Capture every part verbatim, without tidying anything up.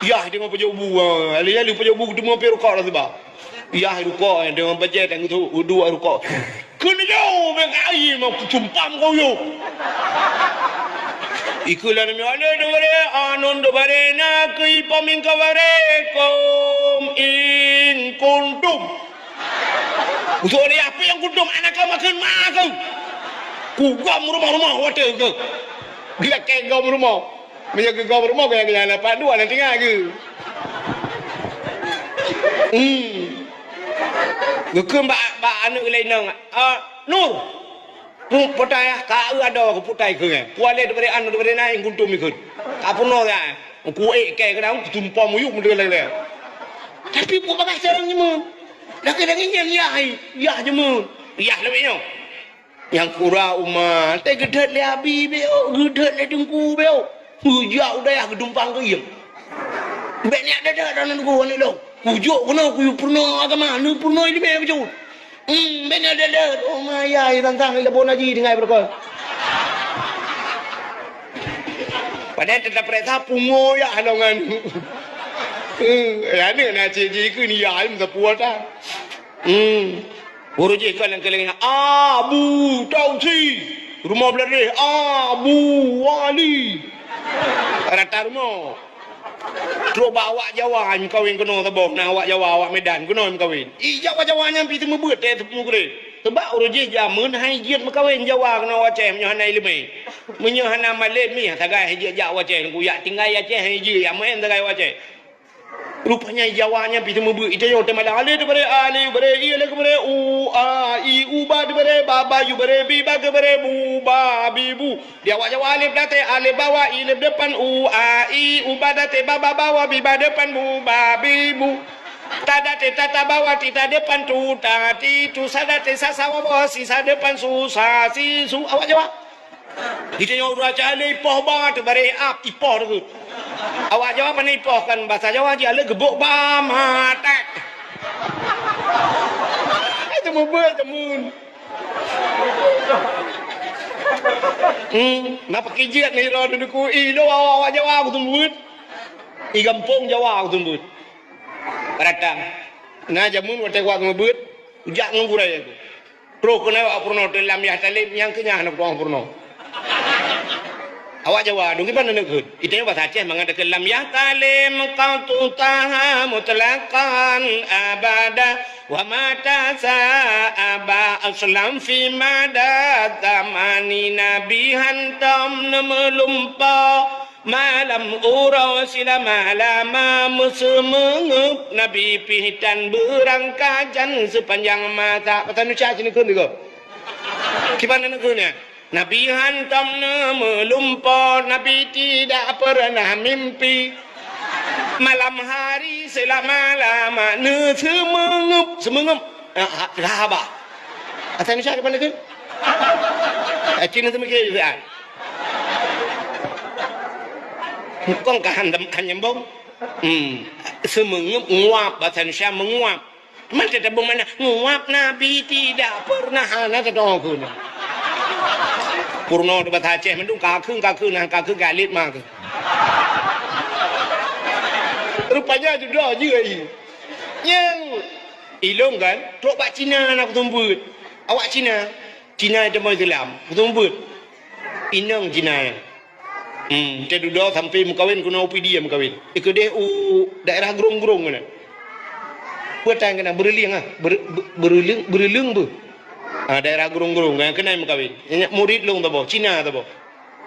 Yah deungon pajoh bu, ha. Lalu-lalu pajoh bu teumé pih rukok dah sebab. Yah rukok, deungon bajèe tang tu, uduk rukok. Keuneuk jauh bèk ai mau kucumpam kau yuk. Ikeu lagèe nyan, "Alai dubare, anon dubare, na keu ipaming kabare, kaum in kuntum." Usok lé apa nyang kuntum, anak kau makan mak kau. Kugom rumoh-rumoh watèe keu. Geulakèe gom rumoh. Meunyoe geugom rumoh, keu nyang lapan dua na tinggai keu. Hmm. Geukheun bak, bak aneuk lé inong, "Ah, Nur, pu-, putai ah, ka eu adoe keu putai keu nyan. Pualé dibri an, dibri naik guntum ikheun. Ka peunoh ya. Ku ék kèe keu daun, kutumpom u yup meudeh lé." Tapi peue bagaih carông nyan meunan. Lagèe-lagèe nyan yah, yah nyan meunan. Yah lagèe nyoe. Nyang kura uma, teuh geudhôt lé abi beu, geudhôt lé teungku beu. Geujak u dayah geudumpang keu ié. Bèk neujak deuh-deuh droeneuh teungku aneuk lôn. Kujok keunoe kuyue peurunoe agama, neupeurunoe ileumèe bacut. Hmm, bèk neujak deuh-deuh. Oh, ma ya, tantang ilabon haji tinggai beureukoh. Padahai teutapeuriksa pungo ya halongan. Hmm, aneuk na cit jikheun ya, ai meusapeue ta. Hmm. Guru jih kon lam keulieng, Abu Tausi. Rumoh Bladeh, Abu Wali. Rata rumoh. Trok bak awak Jawa meukawen keunoe saboh, na awak Jawa, awak Medan keunoe meukawen. Ih, Jawa-Jawa nyan pih teumeubeuet teuh teupeu meugreh. Sabab uroe jih jameun hai jeuet meukawen Jawa keunoe Aceh meunyoe hana ileumèe. Meunyoe hana malem mih sagai hai jeuet jak u Aceh, kuyak tinggai Aceh hai jeuet, ya meu'en sagai u Aceh. Rupanya Jawa nyan pih teumeubeuet, ita nyoe teumalang. Alif dibri, alif bri, i lé keubri, u, a, i, u, ba dibri, ba, ba, yu bri, bi, ba keubri, bu, ba, bi, bu. Di awak Jawa alif dah teuh, alif bawah, i lé depan, u, a, i, u, ba dah teuh, ba, ba, bawah, bi, ba depan, bu, ba, bi, bu. Ta dah teuh, ta, ta bawah, ti, ta depan, tu, ta, ti, tu, sa dah teuh, sa, sa bawah, si, sa depan, su, sa, si, su. Awak Jawa. Geutanyoe ureueng Aceh lé ipoh ba teuh bareh ap, ipoh teuh. Awak Jawa pane ipoh kan bahasa Jawa jih, alé geubok ba matek. Itu meubeut temun. Hmm, na pakijeuet ni ro duduku i lo awak Jawa aku teumeubeuet. I gampông Jawa aku teumeubeuet. Ratang. Na jameun watèe wak teumeubeuet, ujak ngon gurèe aku. Troh keunoe awak peurunoe teuh lam yah taleb nyang keunyan hana peutuah peurunoe. Awak Jawa dong kiban aneuk kheun. Ita nyoe bahasa Aceh mangat takheun lam yah taleb qat'u taha mutlaqan abada wa mata sa'aba aslam fi mada zamani Nabi hantom neumeulumpo. Malam uroe silama-lama meuseumeungeup Nabi pih tan beurangkajan seupanjang masa. Pasal nuca sini kheun juga. Kiban aneuk kheun nyan. Nabi hantom neumeulumpo, Nabi tidak pernah mimpi. Malam hari selama-lama neuseumeungeup, seumeungeup. Ah, ah, sahabat. Asai Indonesia di mana tu? Ah, Cina tu mikir juga. Kong ka han, han nyambung. Hmm. Seumeungeup, nguap, bahasa Indonesia menguap. Mantap tabung mana? Nguap Nabi tidak pernah hana tadong aku ni. Purno tu bahasa Aceh mandum kakheun, kakheun, nah, kakheun galit mah. Rupanya judoh je ai. Nyang ilong kan, trok bak Cina na kutumbut. Awak Cina, Cina teuma Islam, kutumbut. Inong Cina. Hmm, teududoe sampai meukawen keunoe u Pidie meukawen. Ikeudeh u daerah Grong-Grong keunan. Peue tan keunan, Beureulieng ah, Ber-, Be-, Beureulieng, Beureulieng beuh. Ah, daerah Grong-Grong keunan, keunan meukawen. Nyan murid lôn saboh, Cina saboh.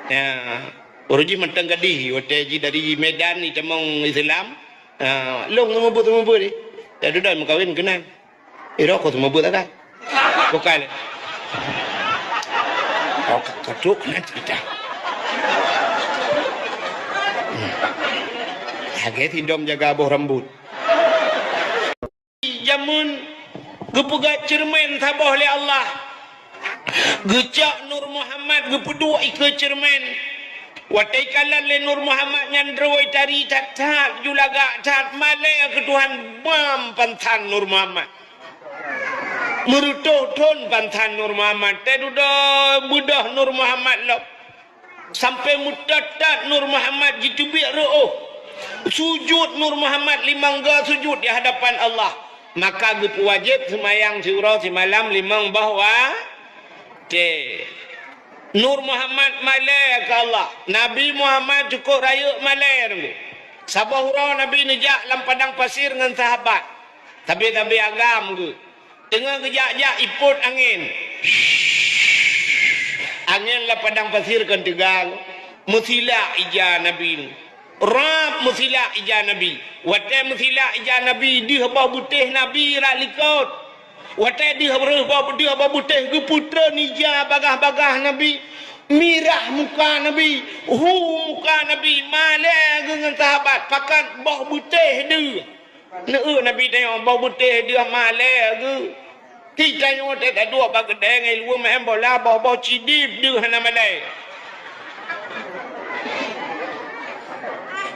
Ya, uroe jih mantong gadih, watèe jih dari Medan jitamong Islam. Ah, lôn seumeubeuet-seumeubeuet deh. Teududoe meukawen keunan. Iro ko seumeubeuet agam. Bukan. Oh, ka-, ka trok keunan cerita. Hmm. Lagèe sidom jaga boh rambut. Jameun geupeugah ceureumen saboh lé Allah. Geucok Nur Muhammad geupeuduek ikeue ceureumen. Watèe ikalon lé Nur Muhammad nyan droe tari that-that, ju lagak that, malèe keu Tuhan bam pansan Nur Muhammad. Meureutoh thon pansan Nur Muhammad, teududoe beudôh Nur Muhammad lom. Sampai meutot-tot Nur Muhammad jiteubiet reuôh. Sujud Nur Muhammad limong go sujud di hadapan Allah. Maka geupeuwajéb seumayang siuroe simalam limong boh watée. Nur Muhammad malée keu Allah. Nabi Muhammad cukôp rayeuk malée teungku. Saboh uroe Nabi neujak lam padang pasir ngon sahabat. Sabe-sabe agam geuh. Teungoh geujak-jak ipot angén. Angén lam padang pasir kon teugang. Meusilak ija Nabi. Rab meusilak ija Nabi. Watée meusilak ija Nabi, deuh boh beutéh Nabi rot likot. Watée deuh, deuh boh, deuh boh beutéh geupeutreun ija bagaih-bagaih Nabi. Mirah muka Nabi, hu muka Nabi, malée geuh ngon sahabat, pakat boh beutéh deuh. Neueu Nabi tanyoe, boh beutéh deuh malée geuh. Di tanyoe teuka duek bak keudée ngon luweue main bola, boh-boh cidib deuh hana malée.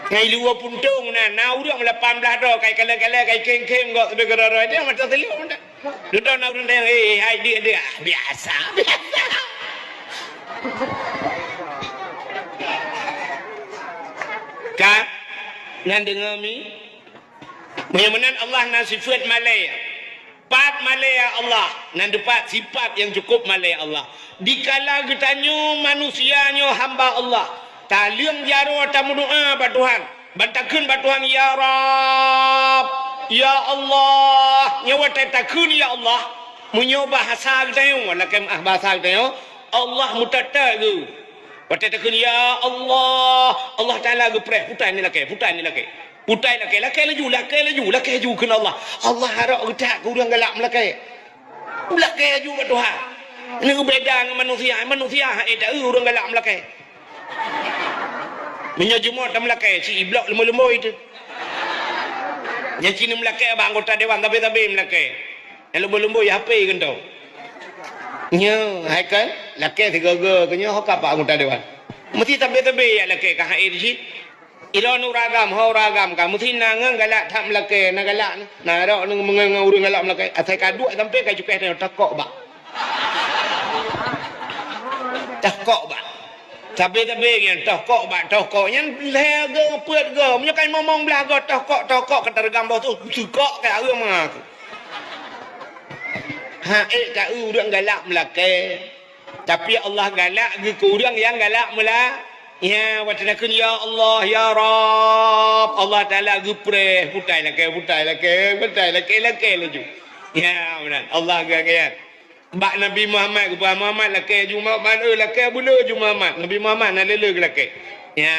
Ngon luweue puntông na, na ureuëng lapan blaih droe kai kalon-kalon kai keng-keng gok teubi keudroe-droe dia mata teuliu. Dudoe na ureuëng tanyoe, "Eh, hai deuh, deuh." Ah, biasa, biasa. Ka? Nyan deungoe mi? Meunyoe meunan Allah na sifeuet malée. Pat malée ya Allah, nan teupat sifat nyang cukôp malée Allah. Dikala geutanyoe manusia nyoe hamba Allah, taleueng jaroe tameudoá bak Tuhan, ban takheun bak Tuhan, "Ya Rabb, ya Allah." Nyoe watée takheun, "Ya Allah," meunyoe bahasa geutanyoe, lakée meuah bahasa geutanyoe, Allah meutat-tat geuh. Watée takheun, "Ya Allah," Allah Taala geupreh, "Putai ni lakée, putai ni lakée." Putai lakée, lakée laju, lakée laju, lakée laju kheun Allah. Allah harok geutak keu ureuëng galak meulakée. Lakée laju bak Tuhan. Ini beubeda ngon manusia. Manusia hana taeu ureuëng galak meulakée. Meunyoe jumôt tameulakée, si iblok leumboi-leumboi tu. Nyan cit meulakée bak anggota dewan tabe-tabe meulakée. Nyang leumboi-leumboi H P keuntoe. Nyoe, hai kan? Lakée sigoe-goe keu nyoe ho ka bak anggota dewan. Meusti tabe-tabe ya lakée ka hai di cit. Ilôn ureuëng agam, ho ureuëng agam ka meusti na ngon galak that meulakée, na galak na, na rok ngon, ngon ureuëng galak meulakée. Asai ka duek sampoe ka cukéh teuh tokok bak. Tokok bak. Sabe-sabe nyan tokok bak tokok nyan lhée goe peuet goe. Meunyoe ka limong blaih goe tokok-tokok ka teureugam boh tu seukok ka ureuëng ma. Ha ék ka ureuëng galak meulakée. Tapi Allah galak geuh keu ureuëng nyang galak meula. Ya, watée nakheun, "Ya Allah, ya Rabb," Allah Taala geupreh, putai lakée, putai lakée, putai lakée, lakée laju. Ya, meunan. Allah geuh, geuh. Bak Nabi Muhammad geupeugah, "Muhammad lakée laju, Muhammad, eh, lakée bunoe laju Muhammad." Nabi Muhammad na lé-lé geulakée. Ya,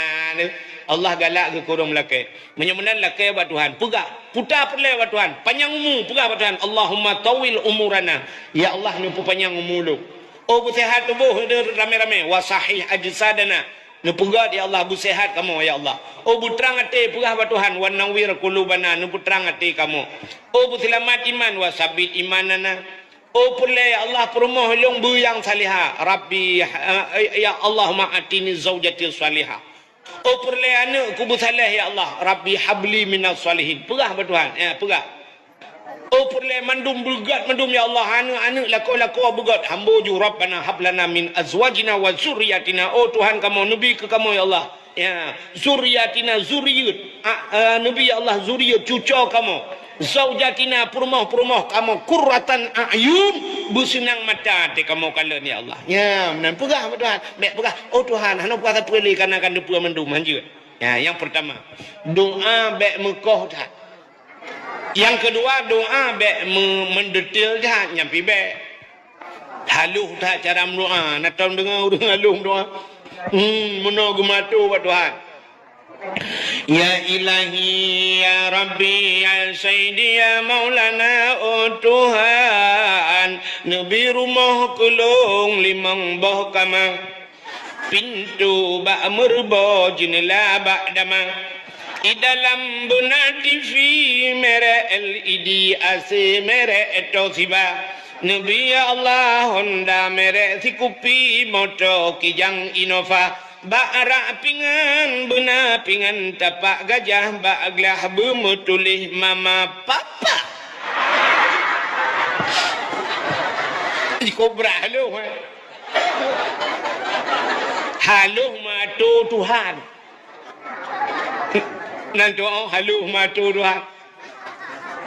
Allah galak geuh keu ureuëng meulakée. Meunyoe meunan lakée bak Tuhan, peugah, puta peureulée bak Tuhan, panyang umu, peugah bak Tuhan, "Allahumma tawwil umurana." Ya Allah, neupeupanyang umu lôn. Oh beuseuhat tuboh ramé-ramé, wa sahih ajsadana. Neupeugét ya Allah, beuseuhat kamoe ya Allah. Oh beutrang até, peugah bak Tuhan, wa nawwir qulubana, neupeutrang até kamoe. Oh beuseulamat iman, wa sabbit imanana. Oh peureulée ya Allah, peurumoh lôn beu nyang salihah. Rabbi, eh, ya Allahumma atini zaujati salihah. Oh peureulée aneuëk ku beusaléh ya Allah, Rabbi habli minas salihin. Peugah bak Tuhan, ya peugah. Oh peureulée mandum beugét mandum ya Allah, aneuëk-aneuëk lakoe-lakoe beugét. Hambo ju, Rabbana hablana min azwajina wa zurriyatina. Oh Tuhan kamoe, neubi keu kamoe ya Allah. Ya, zurriyatina zuriyeuet. A, eh, neubi ya Allah zuriyeuet cucoe kamoe. Zaujatina peurumoh-peurumoh kamoe, qurratan a'yun, beuseunang mata até kamoe kalon ya Allah. Ya, meunan peugah bak Tuhan. Bék peugah, "Oh Tuhan, hana peugah sapeue lé kana kan teupeue mandum hanjeuet." Ya, nyang pertama, doa bék meukoh that. Nyang keudua, doa bék me-, meudetil that, nyan pi bék. Haloh that cara meudoa, na tom deungoe ureuëng haloh meudoa. Hmm, meunoe geumato bak Tuhan. Ya Ilahi, ya Rabbi, ya Sayyidi, ya Maulana, oh Tuhan, neubi rumoh keu lôn limong boh kama. Pintoe bak meureubo, jeuneula bak dama. Di dalam beuna T V merek L E D, A C merek Toshiba. Neubi ya Allah Honda merek sikupi, moto Kijang Innova. Bak rak pingan beuna pingan tapak gajah, bak glah beumeutuléh mama papa. Di kobra lôn, eh. Haloh mato Tuhan. Nan tu'oh halôh mata Tuhan.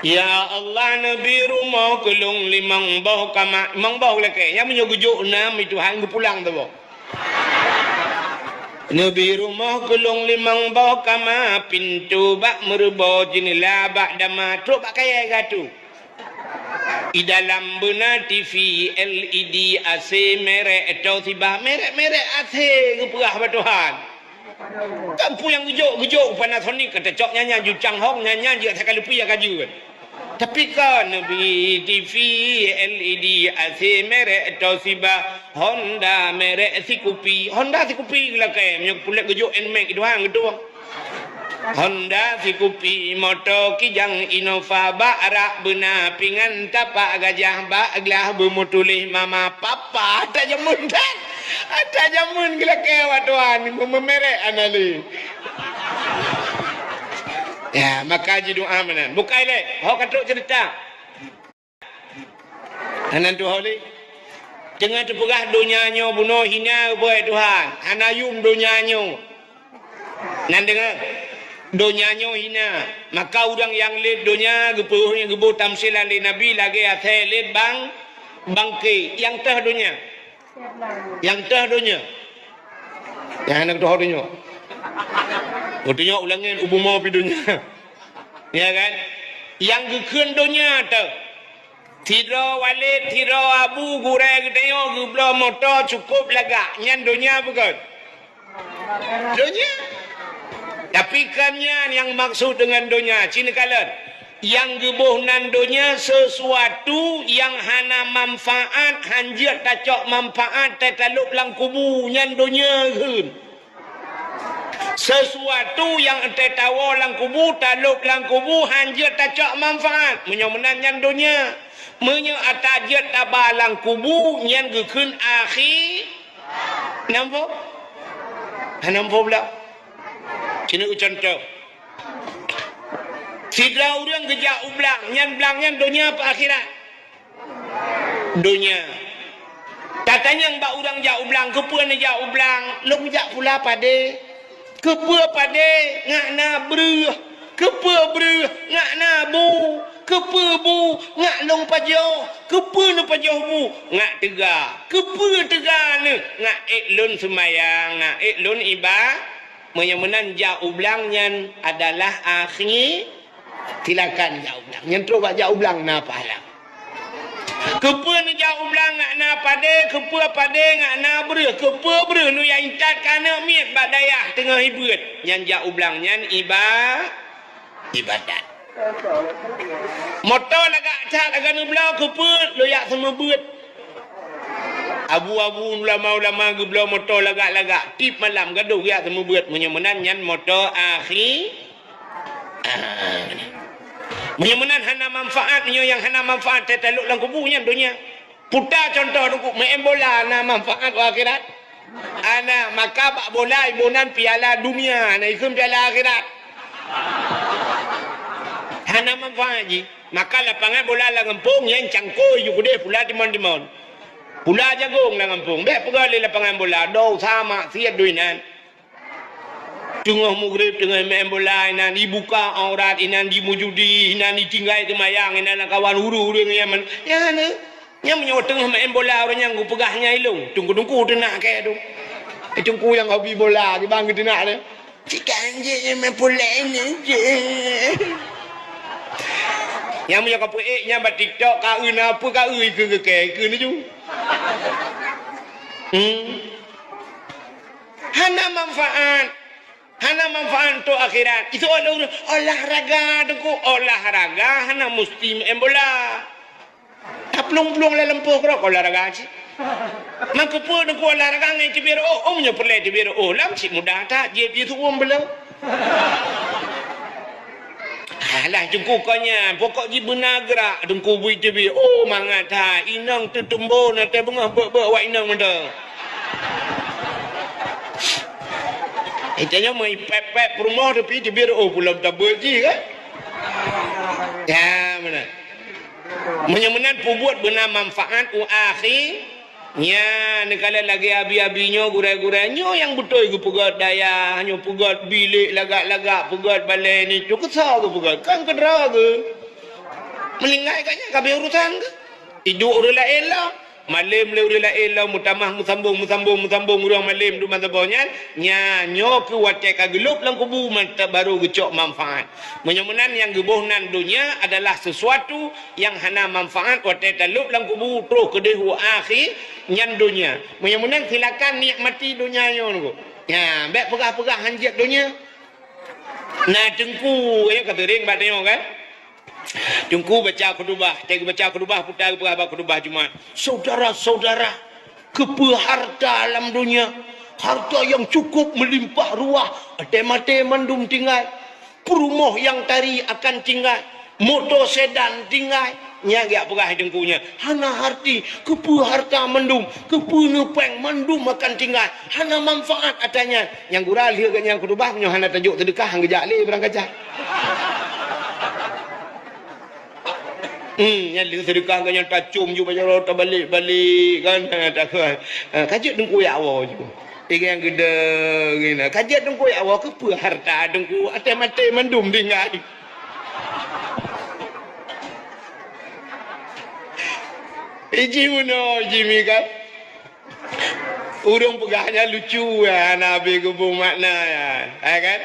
Ya Allah, neubi rumoh keu lôn limong boh kama, limong boh lakée. Nyang meunyoe geujok nam, Tuhan geupulang saboh. Neubi rumoh keu lôn limong boh kama, pintoe bak meureubo, jeunela bak dama, trok bak kayée gatu. I dalam beuna T V L E D, A C merek Toshiba, merek-merek A C geupeugah bak Tuhan. Kan peue nyang geujok, geujok Panasonic, ka tacok nyan-nyan ju Changhong, nyan-nyan jeuet that ka leupie ka jeuet. Tapi kan neubi T V L E D, A C merek Toshiba, Honda merek Sikopi. Honda Sikopi geulakée, meunyoe puléh geujok Nmax Tuhan geutueng. Honda Sikopi, moto Kijang Innova, bak rak beuna pingan tapak gajah, bak glah beumeutuléh mama papa. Ata jameun that. Ata jameun geulakée awak Tuhan, meumerek hana lé. Ya, maka jidoa meunan. Bukai lé, ho ka trok ceurita. Hana tuho lé. Teungoh teupeugah donya nyoe bunoe hina geupeugah Tuhan. Hana yum donya nyoe. Nan deungoe, donya nyoe hina. Maka ureuëng nyang lét donya geupeugah nyang geuboh tamsilan lé Nabi lagée asée lét bang, bangke nyang teuh donya. Nyang teuh donya. Nyang hana teuh donya. Geutanyoe ulangén u bumoe pi donya. Ya kan? Nyang geukheun donya teuh. Sidroe walét, sidroe abu, gurée geutanyoe geubloe moto cukôp lagak, nyan donya bukon? Donya. Tapi kan nyan nyang maksud deungon donya, ci neukalon. Nyang geuboh nan donya sesuatu nyang hana manfaat, hanjeuet tacok manfaat, teutalôb lam kubu, nyan donya kheun. Sesuatu nyang teuh tawoe lam kubu, talôb lam kubu, hanjeuet tacok manfaat. Meunyoe meunan nyan donya. Meunyoe ata jeuet taba lam kubu, nyan geukheun akhi-, nampak? Hana nampak pula. Sinoe contoh. Sidroe ureuëng geujak u blang, nyan blang nyan donya apa akhirat? Donya. Tatanyong bak ureuëng jak u blang, keupeue neujak u blang? Lôn jak pula padé. Keupeue padé? Ngat na breueh. Keupeue breueh? Ngat na bu. Keupeue bu? Ngat lôn pajoh. Keupeue neupajoh bu? Ngat teuga. Keupeue teuga neuh? Ngat ék lôn seumayang, ngat ék lôn iba-, Meunyoe meunan jak u blang nyan adalah akhi-, silakan jak u blang. Nyan trok bak jak u blang na pahala. Keupeue neujak u blang ngat na padé, keupeue padé ngat na breueh, keupeue breueh neujak intat keu aneuk miet bak dayah teungoh ibeuet. Nyan jak u blang nyan iba-, ibadat. Moto lagak that lagak neubloe keupeue lôn jak seumeubeuet. Abu-abu ulama-ulama geubloe moto lagak-lagak, tiep malam gadôh jak seumeubeuet. Meunyoe meunan nyan moto akhi-, ah. Meunyoe meunan hana manfaat, meunyoe nyang hana manfaat teutalôb lam kubu nyan donya. Puta contoh teungku, meu'en bola na manfaat u akhirat? Hana, maka bak bola iboh nan piala dunia, na ikheun piala akhirat. Hana manfaat jih. Maka lapangan bola lam gampông nyan cangkôi ju keudeh pula timon-timon. Pula jagong lam gampông. Bék peugah lé lapangan bola, dosa maksiat doi nan. Teungoh mugreb, teungoh meu'en bola inan, ibuka aurat inan, jimeujudi inan, itinggai teumayang inan, lam kawan ureuëng-ureuëng nyang man-, nyan, nyan meunyoe teungoh meu'en bola ureuëng nyang geupeugah nyan ilong, teungku-teungku teunak keu tu. Eh, teungku nyang hobi bola, kiban geuteunak lé. Cik kan jih nyang main bola ini je. Nyang meunyoe ka peuék nyan bak TikTok, ka eu na peue ka eu ikeu geukée, ikeu ni ju. Hmm. Hana manfaat. Hana manfaat untuk akhirat. Itu olahraga tu ku, olahraga hana musti main bola. Taplueng-plueng lam leumpah keudroe olahraga cit. Maka peue tu ku olahraga ngai teubiet oh, oh meunyoe peureulée teubiet oh lam cit mudah that jeuet di tuwom beulau. Alah, teungku kon nyan, pokok jih beuna geurak, teungku bui teubiet. Oh, mangat that, inong teutumbô na teubeungoh beuet-beuet awak inong mantong. Eh, tanyoe meupék-pék peurumoh tapi teubiet, oh, pulom tabeuet jih kan? Ya, meunan. Meunyoe meunan peubuet beuna manfaat u akhi-, Nyan, neukalon lagèe abi-abi nyoe, gurèe-gurèe nyoe nyang beutôi geupeugöt dayah, nyoe peugöt bilék lagak-lagak, peugöt balèe ni, cukôp sa geupeugöt, kan keudroe geuh. Meuninggai ka nyan ka abéh urosan geuh. Iduek ureueng laén lom. Malém lé ureueng laén lom, meutamah meusambông, meusambông, meusambông, ureueng malém duek masa boh nyan. Nyan, nyoe keuh watèe ka geulôb lam kubu, mantap barô geucok manfaat. Meunyoe meunan nyang geuboh nan donya adalah sesuatu nyang hana manfaat watèe talôb lam kubu, troh keudéh u akhé nyan donya. Meunyoe meunan silakan nikmati donya nyoe. Nyan, bèk peugah-peugah hanjeuet donya. Na teungku, ya, ka seuring bak tanyoe kan? Teungku baca khutubah, watèe geubaca khutubah, peue ta geupeugah bak khutubah Jumat. Saudara-saudara, keupeue harta lam donya? Harta nyang cukôp meulimpah ruah, watèe maté mandum tinggai. Peurumoh nyang tari akan tinggai, moto sedan tinggai. Nyan geujak peugah teungku nyan. Hana arti, keupeue harta mandum, keupeue ngon pèng mandum akan tinggai. Hana manfaat atra nyan. Nyang gura lheueh geuh nyan khutubah, meunyoe hana tajok seudeukah, han geujak lé barangkaja. Hmm, nyan lheueh seudeukah geuh nyan tacôm ju bak jaroe, tabalek-balek kan, ha, takheun. Ha, ka jeuet teungku jak woe ju. Igan geude gina. Ka jeuet teungku jak woe, keupeue harta teungku, watèe maté mandum tinggai. Iji meunoe, iji mi kan? Ureueng peugah nyan lucu, ya, hana abéh geuboh makna, ya. Ya kan?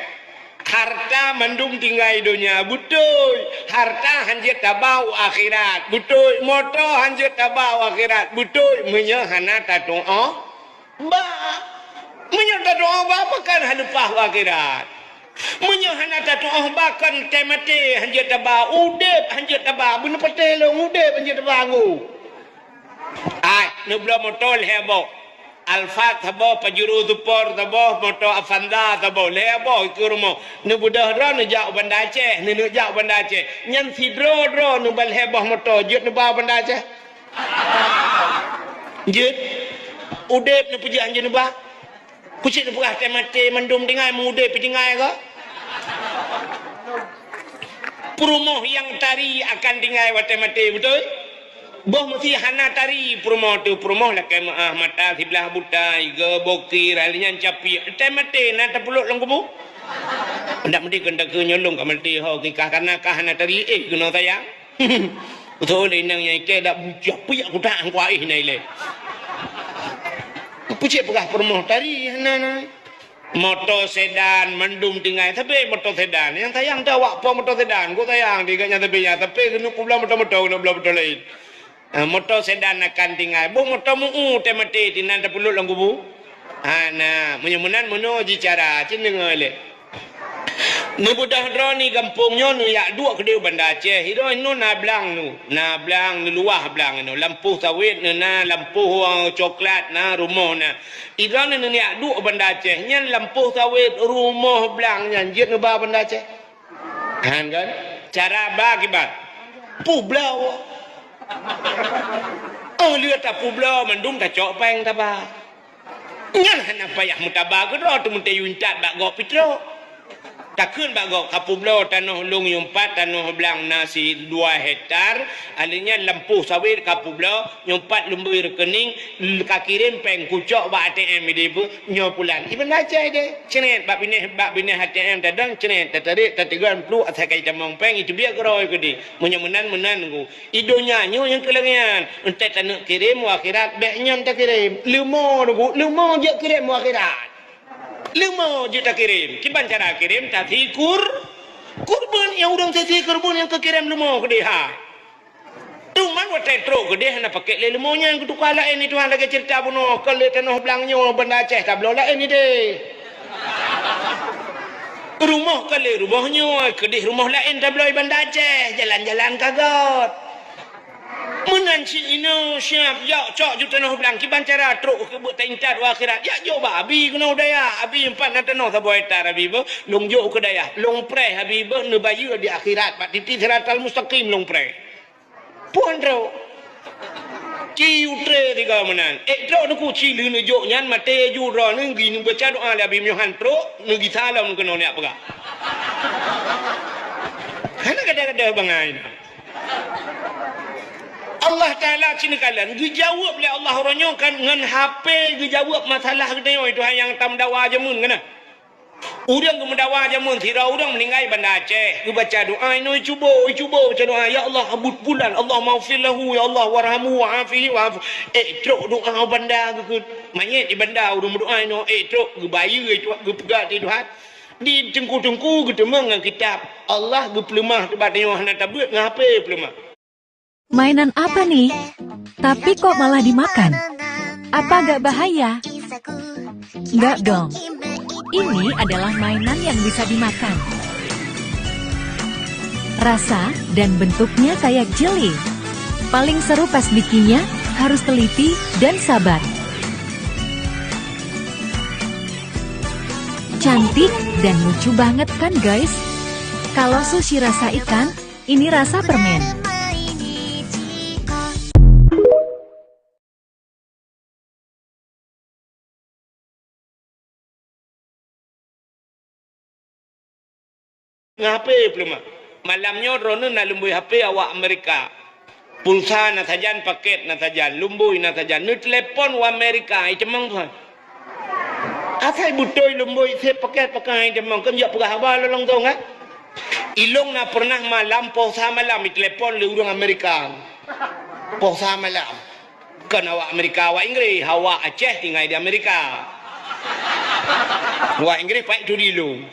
Harta mandum tinggai donya, beutôi. Harta hanjeuet taba u akhirat, beutôi. Moto hanjeuet taba u akhirat, beutôi. Meunyoe hana tatu'oh ba. Meunyoe tatu'oh ba, pakon haleupah u akhirat. Meunyoe hana tatu'oh ba, kon watèe maté hanjeuet taba, udép hanjeuet taba, beuneupatéh lôn udép hanjeuet taba ngô. Ai, neubloe moto lhèe boh. Alphard saboh, Pajero Sport saboh, moto Avanza saboh, lhèe boh ikeue rumoh. Neubeudôh droe neujak u Banda Aceh, neuneuk jak u Banda Aceh. Nyan sidroe-droe neuba lhèe boh moto, jeuet neuba u Banda Aceh. Jeuet. Udép neupeujeuet hanjeuet neuba. Keucit neupeugah watèe maté mandum tinggai, meudép pih tinggai kah? Peurumoh nyang tari akan tinggai watèe maté, beutôi? Boh meusi hana tari peurumoh teuh, peurumoh lakèe meu'ah, mata siblah buta, igoe bokir, lheuh nyan capiek. Watèe maté na tapeulok lam kubu? Ndak meudeh kon takheun nyoe lôn ka maté ho, kikah kana kah hana tari, eh, keunoe sayang. Beutôi lé inong nyang ikèe dak bucah piyak kutak angkuaih na ilèe. Peue cit peugah peurumoh tari hana na. Moto sedan mandum tinggai, tapi moto sedan. Nyang sayang teuh awak po moto sedan. Ku sayang di gobnyan tapi nyan, tapi keuneuk peubloe moto-moto, keuneuk bloe moto laén. Ah, moto sedan akan tinggai. Boh moto meu-u teuh maté, tinan tapeulok lam kubu. Hana, meunyoe meunan meunoe jicara, cit deungoe lé. Neubeudôh droeneuh gampông nyoe neujak duek keudéh u Banda Aceh. Droeneuh na blang neuh, na blang neuluwah blang neuh. Lampôh sawét neuh na, lampôh, eh, coklat na, rumoh na. Droeneuh neujak duek u Banda Aceh, nyan lampôh sawét, rumoh, blang nyan jeuet neuba Banda Aceh. Han kan? Cara ba kiban. Peubloe. Oh, lheueh tapeubloe mandum tacok pèng taba. Nyan hana payah meutaba keudroe, teumeuteuyue intat bak gob pih trok. Takheun bak gob, "Kapeubloe tanoh lôn nyang pat, tanoh blang na sidua hektar, alèh nyan lampôh sawét kapeubloe, nyang pat lôn bri rekening, kakirém pèng kucok bak A T M idéh beuh, nyoe pulan." Iban Aceh deh, cret bak binéh, bak binéh A T M tadong, cret tatarek, tateugon pluek asai ka jitamong pèng, iteubiet keudroe keudéh. Meunyoe meunan, meunan ku. I donya nyoe nyang keulangèan, enteuk taneuk kirém u akhirat, bèk nyan takirém. Leumo, leumo jeuet kirém u akhirat. Leumo jeuet takirém. Kiban cara kirém, tasi kur-, kurban, nyang ureueng tasi kurban nyang keukirém leumo keudéh hai. Teuma watèe trok keudéh hana pakèk lé leumo nyan, geutuka laén di tuha lagèe ceurita bunoe, kon lé tanoh blang nyoe Banda Aceh tabloe laén idéh. Rumoh kon lé rumoh nyoe, keudéh rumoh laén tabloe Banda Aceh, jalan-jalan ka göt. Meunan cit inoe siab, jok cok ju tanoh blang, kiban cara trok keu beuet taintat u akhirat. Jak jok bak abi keunoe u dayah. Abi, empat na tanoh saboh hektar abi beuh, lôn jok keu dayah. Lôn preh abi beuh neubayeue di akhirat, bak titi siratal mustaqim lôn preh. Puan trok. Ci utre tiga meunan. Ék trok neuku ci lheueh neujok nyan maté ju droeneuh geuneubeuca doa lé abi, meunyoe han trok neugisa lom keunoe neujak peugah. Hana gadoh-gadoh bangai na. Allah Taala cit neukalon, geujaweueb lé Allah uroe nyoe kan ngon H P geujaweueb masalah geutanyoe, Tuhan nyang tameudawa jameun keunan. Ureuëng geumeudawa jameun sidroe ureuëng meuninggai Banda Aceh, geubaca doa inoe cubo, cubo baca doa, "Ya Allah, buet bulan, Allahummaghfir lahu, ya Allah, warhamhu wa'afihi wa'fu." Eh, trok doa Banda geukheun. Manyét di Banda ureuëng meudoa inoe, eh, trok geubayeue, eh, trok geupeugah di Tuhan. Di teungku-teungku geuteumeung ngon kitab. Allah geupeuleumah teubat nyoe hana tabeuet ngon H P peuleumah. Mainan apa nih? Tapi kok malah dimakan? Apa gak bahaya? Enggak dong. Ini adalah mainan yang bisa dimakan. Rasa dan bentuknya kayak jelly. Paling seru pas bikinnya, harus teliti dan sabar. Cantik dan lucu banget kan, guys? Kalau sushi rasa ikan, ini rasa permen. Ngon H P peuleumah. Malam nyoe droeneuh na lumbôi H P awak Amerika. Pulsa na sajan, paket na sajan, lumbôi na sajan. Neutelepon u Amerika, i teumang tuhan. Asai beutôi lumbôi sép paket pakai i teumang, kon jak peugah haba lôn langsông, eh? Ilông na pernah malam, poh sa malam, itelepon lé ureuëng Amerika. Poh sa malam. Kon awak Amerika, awak Inggris, awak Aceh tinggai di Amerika. Awak Inggris paih tu di lông.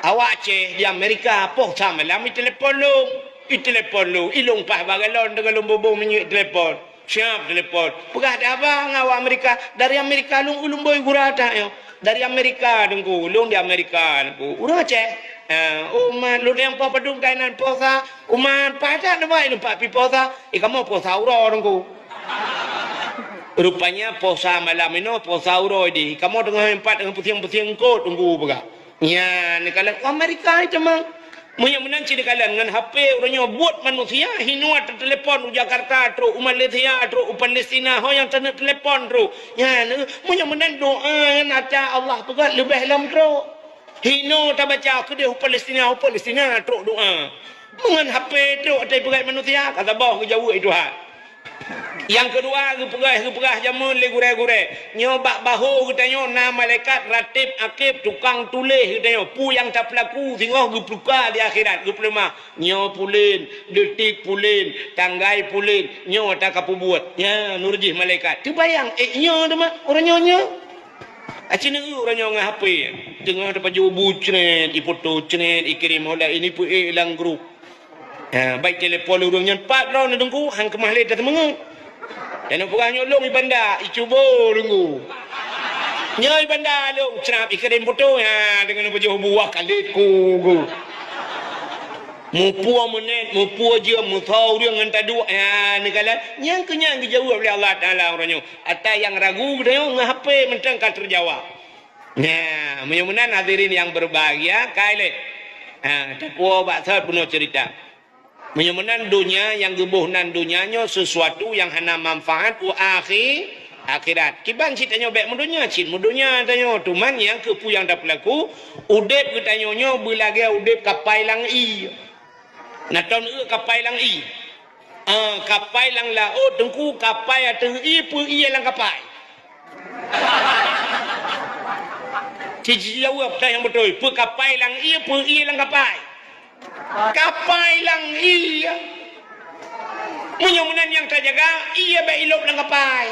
Awak Aceh di Amerika, poh sa malam itelepon lông. Itelepon lông, ilông paih bagalon deungon lông bobo minyeuk itelepon. Siap telepon. Peugah dah abang awak Amerika, dari Amerika lông ulông boi gura tak nyoh. Dari Amerika teungku, lông di Amerika teungku. Ureuëng Aceh. Ha, oh man, lôn nyang poh padum kainan poh sa, Uman, padat na bai numpak pi posa. Eh, kamoe posa uroe teungku. Rupanya posa malam inoe posa uroe di. Kamoe teungoh empat teungoh pusieng-pusieng kot teungku peugah. Nyan, neukalon Amerika itu mang. Meunyoe meunan cit neukalon ngon H P uroe nyoe buet manusia hinoe teutelepon u Jakarta trok, u Malaysia trok, u Palestina ho nyang taneuk telepon trok. Nyan, meunyoe meunan doa nyan ata Allah peugah leubeh lom trok. Hinoe tabaca keudeh u Palestina, u Palestina trok doa. Meungon H P trok atai peugét manusia, ka saboh geujaweueb Tuhan. Nyang keudua, geupeugah, geupeugah jameun lé gurée-gurée. Nyoe bak bahô geutanyoe na malaikat ratib akib tukang tuléh geutanyoe. Peue nyang tapeulaku singoh geupeuka di akhirat, geupeuleumah. Nyoe pulen, detik pulen, tanggai pulen, nyoe ata ka peubuet. Nyan, nurjih malaikat. Teubayang, eh, nyoe teuma, uroe nyoe, nyoe. Aci neu uroe nyoe ngon H P. Teungoh tapajoh bu cret, ipoto cret, ikirém oleh ini peuék lam grup. Ha, baik telepon ureuëng nyan pat droe neudeungku, han keumah lé tateumeungeut. Dan peugah nyoe lông i Banda, icubo deungku. Nyoe i Banda lông, crab ikirém poto, ha, deungon pajoh bu wah kalet ku, ku. Mupue meunet, mupue jeuem, meusoe ureuëng ngon taduek, ha, neukalon. Nyang keu nyan geujaweueb lé Allah Taala uroe nyoe. Ata nyang ragu geutanyoe ngon H P mantong ka teujawab. Nah, meunyoe meunan hadirin yang berbahagia, kai lé. Ha, tapuo bak sot peunoh cerita. Meunyoe meunan donya nyang geuboh nan donya nyoe sesuatu yang hana manfaat u akhi-, akhirat. Kiban cit tanyoe bék meudonya, cit meudonya tanyoe. Cuman nyang keupeue nyang tapeulaku, udeb geutanyoe nyoe beulagée udeb kapai lam ie. Na ton eu kapai lam ie. Ah, kapai lam laôt teungku, kapai ateueh ie, peue ie lam kapai. Ci-, ci-, jaweueb teuh nyang beutôi, peue kapai lam ie, peue ie lam kapai. Kapai lam ie. Meunyoe meunan nyang tajaga, ie bék ilôb lam kapai.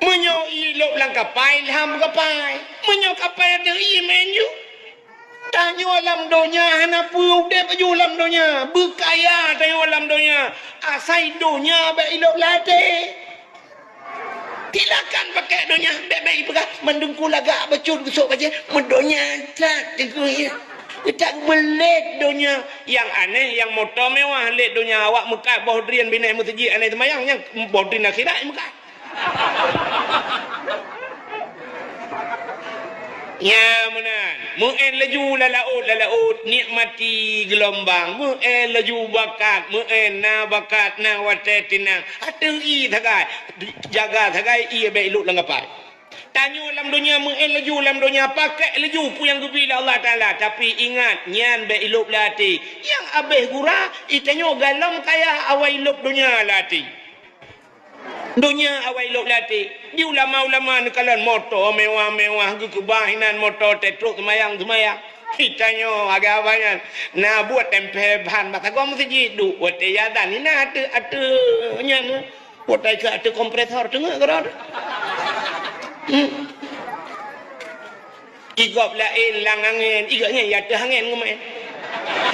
Meunyoe ie ilôb lam kapai, lham kapai. Meunyoe kapai ateueh ie, meu'en ju. Tanyoe lam donya hana peue udeb aju lam donya, beukaya tanyoe lam donya, asai donya bék ilôb lam até. Silakan pakai donya, bék-bék ipeugah mandum ku lagak bacut geusok bajée, meudonya that teungku ya. Geutak beulét donya. Nyang aneh, nyang moto mewah lét donya, awak meukat boh drien binéh meuseujid aneh seumayang, nyang boh drien akhirat meukat. Nya meunan, meu'en laju lam laôt, lam laôt, nikmati geulumbang. Meu'en laju bakat, meu'en na bakat, na watée tinang. Ateueh ie sagai, jaga sagai ie bék ilôb lam kapai. Tanyoe lam donya meu'én laju, lam donya pakék laju peue nyang geubri lé Allah Taala. Tapi ingat, nyan bék ilôb lam até. Nyang abéh gura, i tanyoe galom kaya awai lôb donya lam até. Donya awai lôb lam até. Di ulama-ulama neukalon moto mewah-mewah, geukeubah inan moto teuh trok seumayang-seumayang. I tanyoe agak abah nyan na buet tempel ban bak sagoe meuseujid, duek watée azan inan ateueh-ateueh nyan. Watée ka ateueh kompresor teungeut keudroe. Hmm. Igop laén lam angén, igop nyan ya teuh angén ngeumén.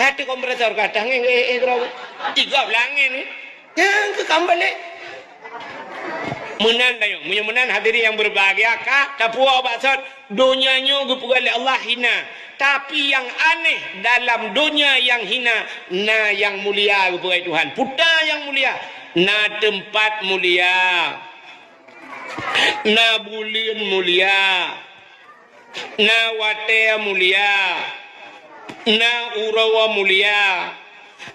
Ateueh kompresor ka teuh angén, eh, eh, keudroe. Igop lam angén. Nyang keu kam balek. Meunan tanyoe, meunyoe meunan hadirin yang berbahagia, ka tapuwoe bak sot, donya nyoe geupeugah lé Allah hina. Tapi nyang aneh, dalam donya nyang hina, na nyang mulia geupeugah Tuhan. Peue ta nyang mulia? Na teumpat mulia. Na buleuen mulia. Na watée mulia, na uroe mulia,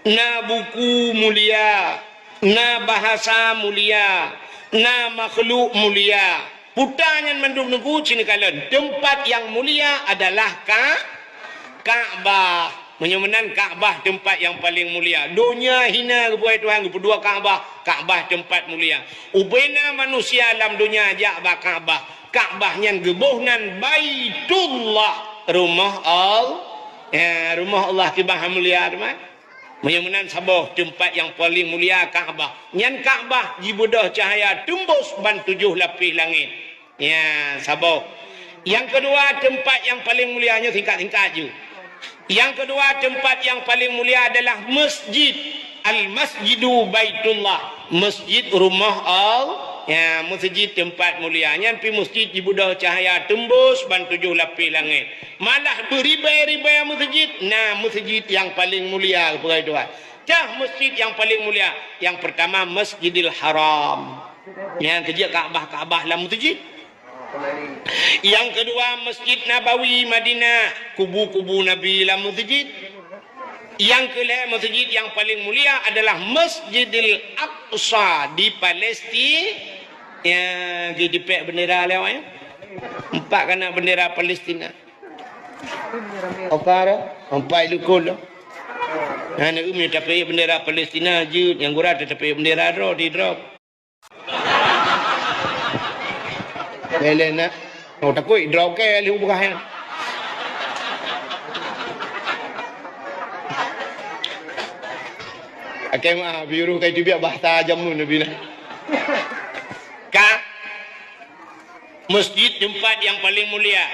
na buku mulia, na bahasa mulia, na makhluk mulia. Peue ta nyan mandum Teungku, ci neukalon. Teumpat nyang mulia adalah Ka-, Ka'bah. Meunyoe meunan Ka'bah teumpat nyang paleng mulia. Donya hina geupeugah Tuhan, geupeuduek Ka'bah, Ka'bah teumpat mulia. Ubena manusia lam donya jak bak Ka'bah. Ka'bah nyan geuboh nan Baitullah, rumoh Al-, ya, rumoh Allah kiban mulia teuma. Meunyoe meunan saboh teumpat nyang paleng mulia Ka'bah. Nyan Ka'bah jibeudôh cahya teumbôh ban tujoh lapéh langét. Ya, saboh. Nyang keudua, teumpat nyang paleng mulia nyoe singkat-singkat ju. Nyang keudua, teumpat nyang paleng mulia adalah masjid. Al-Masjidu Baitullah. Masjid rumoh Allah. Ya, masjid teumpat mulia. Nyan pi masjid jibeudôh cahya teumbôh ban tujoh lapéh langét. Malah beuribèe-ribèe masjid, na masjid nyang paleng mulia, peugah Tuhan. Tah masjid nyang paleng mulia. Nyang pertama, Masjidil Haram. Nyang keujeuet Ka'bah-Ka'bah lam masjid. Nyang keudua, Masjid Nabawi Madinah, kubu-kubu Nabi lam masjid. Nyang keulhèe, masjid nyang paleng mulia adalah Masjidil Aqsa di Palestina. Ya, geudipèk bendera lé awak, ya. Empat kana bendera Palestina. Oka dah, empat lukon dah. Hana umi tapèk bendera Palestina jeuet, nyang gura tapèk bendera droe di droe. Lé-lé na. Oh, takut droe ke lé ubah nyan. Akai mah biuru kai tibiak bahasa jameun Nabi na. Ka masjid teumpat nyang paleng mulia.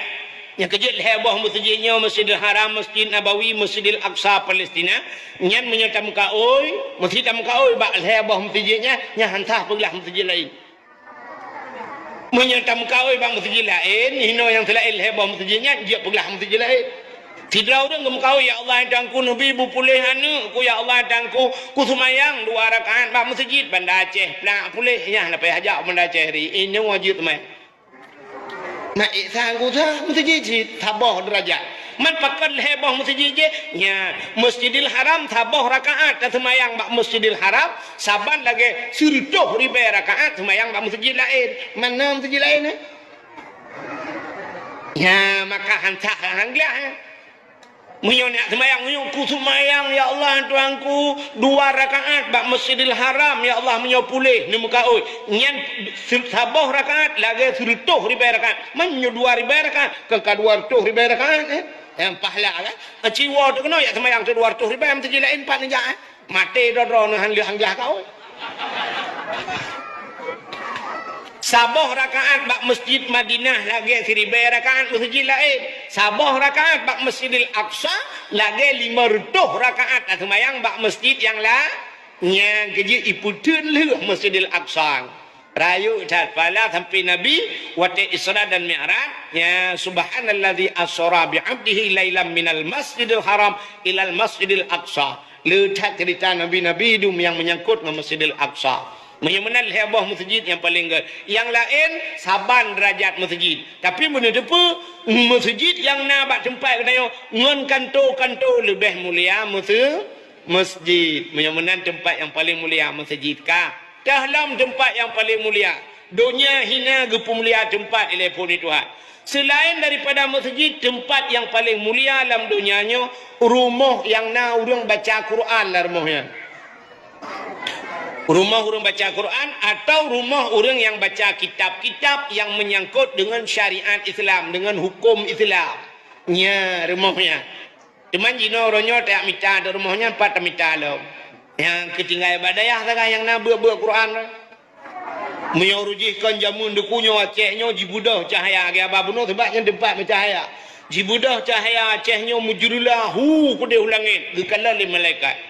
Nyang keujeuet lhèe boh masjid nyoe, Masjidil Haram, Masjid Nabawi, Masjidil Aqsa, Palestina. Nyan meunyoe tameukaôi, meusti tameukaôi bak lhèe boh masjid nyan, nyan han sah peuglah masjid laén. Meunyoe tameukaôi bak masjid laén, hino nyang seulaén lhèe boh masjid nyan, jeuet peuglah masjid laén. Sidroe ureueng geumeukaôi, "Ya Allah, Tuhanku, neubi bupuléh aneukku, ya Allah, Tuhanku, kuseumayang dua rakaat bak masjid Banda Aceh, plak puléh, nyan leupah jak Banda Aceh ri, inong wajéb seumayang." Mak Isa geusa masjid cit saboh deurajat. Man pakon lhèe boh masjid jih? Nyan, Masjidil Haram saboh rakaat taseumayang bak Masjidil Haram, saban lagèe sireutôh ribèe rakaat seumayang bak masjid laén. Mana masjid laén, eh? Nyan, maka han sah han glah, eh? Meunyoe nak seumayang, meunyoe kuseumayang, ya Allah, Tuhanku, dua rakaat bak Masjidil Haram, ya Allah, meunyoe puléh neumeukaôi. Nyan se-, saboh rakaat lagèe sireutôh ribèe rakaat. Meunyoe dua ribèe rakaat, kon ka dua reutôh ribèe rakaat, eh? Nyang pahala kan? Ciwoe teuh keunoe jak seumayang dua reutôh ribèe, masjid laén pat neujak, eh? Maté droe-droe neuh han lheueh han glah kaôi. Saboh rakaat bak Masjid Madinah lagèe siribèe rakaat masjid laén. Saboh rakaat bak Masjidil Aqsa lagèe limong reutôh rakaat taseumayang bak masjid nyang la-, nyang keujeuet ipeuteun lheueh Masjidil Aqsa. Rayeuk that pahala sampoe Nabi watèe Isra dan Mi'raj, ya, "Subhanalladzi asra bi 'abdihi lailam minal masjidil haram ilal masjidil aqsa." Le that ceurita nabi-nabi dum nyang meunyangkot ngon Masjidil Aqsa. Meunyoe meunan lhèe boh masjid nyang paleng gèt. Nyang laén saban deurajat masjid. Tapi meunyoe teupeue, masjid nyang na bak teumpat geutanyoe ngon kanto-kanto leubeh mulia mase-, masjid. Meunyoe meunan teumpat nyang paleng mulia masjid ka. Teuh lom teumpat nyang paleng mulia. Donya hina geupeumulia teumpat ilée Po teu Tuhan. Seulaén daripada meuseujid, teumpat nyang paleng mulia lam donya nyoe, rumoh nyang na ureuëng baca Quran lam rumoh nyan. Rumoh ureuëng baca Quran atau rumoh ureuëng nyang baca kitab-kitab nyang meunyangkot deungon syariat Islam, deungon huköm Islam. Nya rumoh nyan. Teuma jinoe uroe nyoe tajak mita ateueh rumoh nyan, pat tamita lom. Nyang keutinggai bak dayah sagai nyang na beuet-beuet Quran. Meunyoe rujih kon jameun deuku nyoe Aceh nyoe jibeudôh cahya, geuba bunoe sabab nyan teumpat meucahya. Jibeudôh cahya Aceh nyoe meujeureulah hu keudeh u langét, geukalon lé malaikat.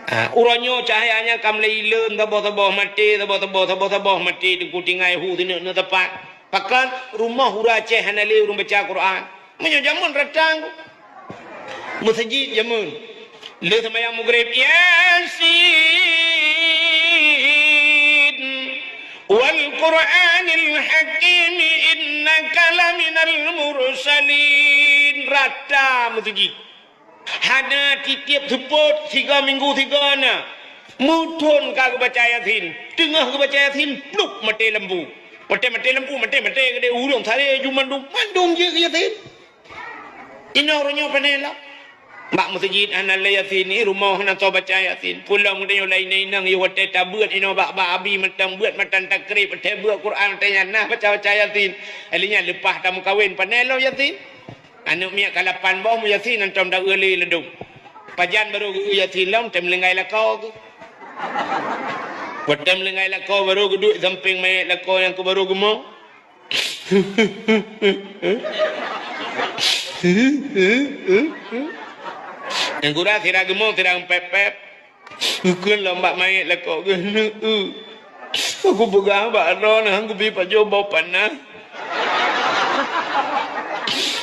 Ha, uroe nyoe cahya nyan ka mulai ilon, saboh-saboh maté, saboh-saboh, saboh-saboh maté, teungku tinggai hu sineuk-neuk teumpat. Pakon rumoh ureuëng Aceh hana lé ureuëng baca Quran. Meunyoe jameun ratang, meuseujid jameun. Lheueh seumayang Maghrib, Yasin, wal Qur'anil Hakim, innaka laminal mursalin. Rata meuseujid. Hana tieb-tieb seupôt, sigoe minggu sigoe na. Meuthon ka geubaca Yasin. Teungoh geubaca Yasin, plup, maté lampu. Maté, maté lampu, maté, maté keudeh ureuëng saleh ju mandum, mandum jeuet keu Yasin. Inoe uroe nyoe pane lom. Bak meuseujid hana lé Yasin, i rumoh hana soe baca Yasin. Peulom geutanyoe lom inong-inong, yoh watée tabeuet inoe bak, bak abi mantong beuet matan takrib, watée beuet Quran, watée nyan na baca-baca Yasin. Lheueh nyan leupah tameukawen, pane lom Yasin. Aneuëk miet ka lapan boh, meu Yasin hantom taeu lé ladôm. Pajan barô geu Yasin lom, tem linggai lakoe geuh. Watée tem linggai lakoe barô geuduek sampéng manyét lakoe nyang keu barô geumo. Nyang gura sira geumo, sira pép-pép. Geukheun lom bak manyét lakoe geuh, "Neu-eu, kupeugah bak droeneuh han kubi pajoh boh panah.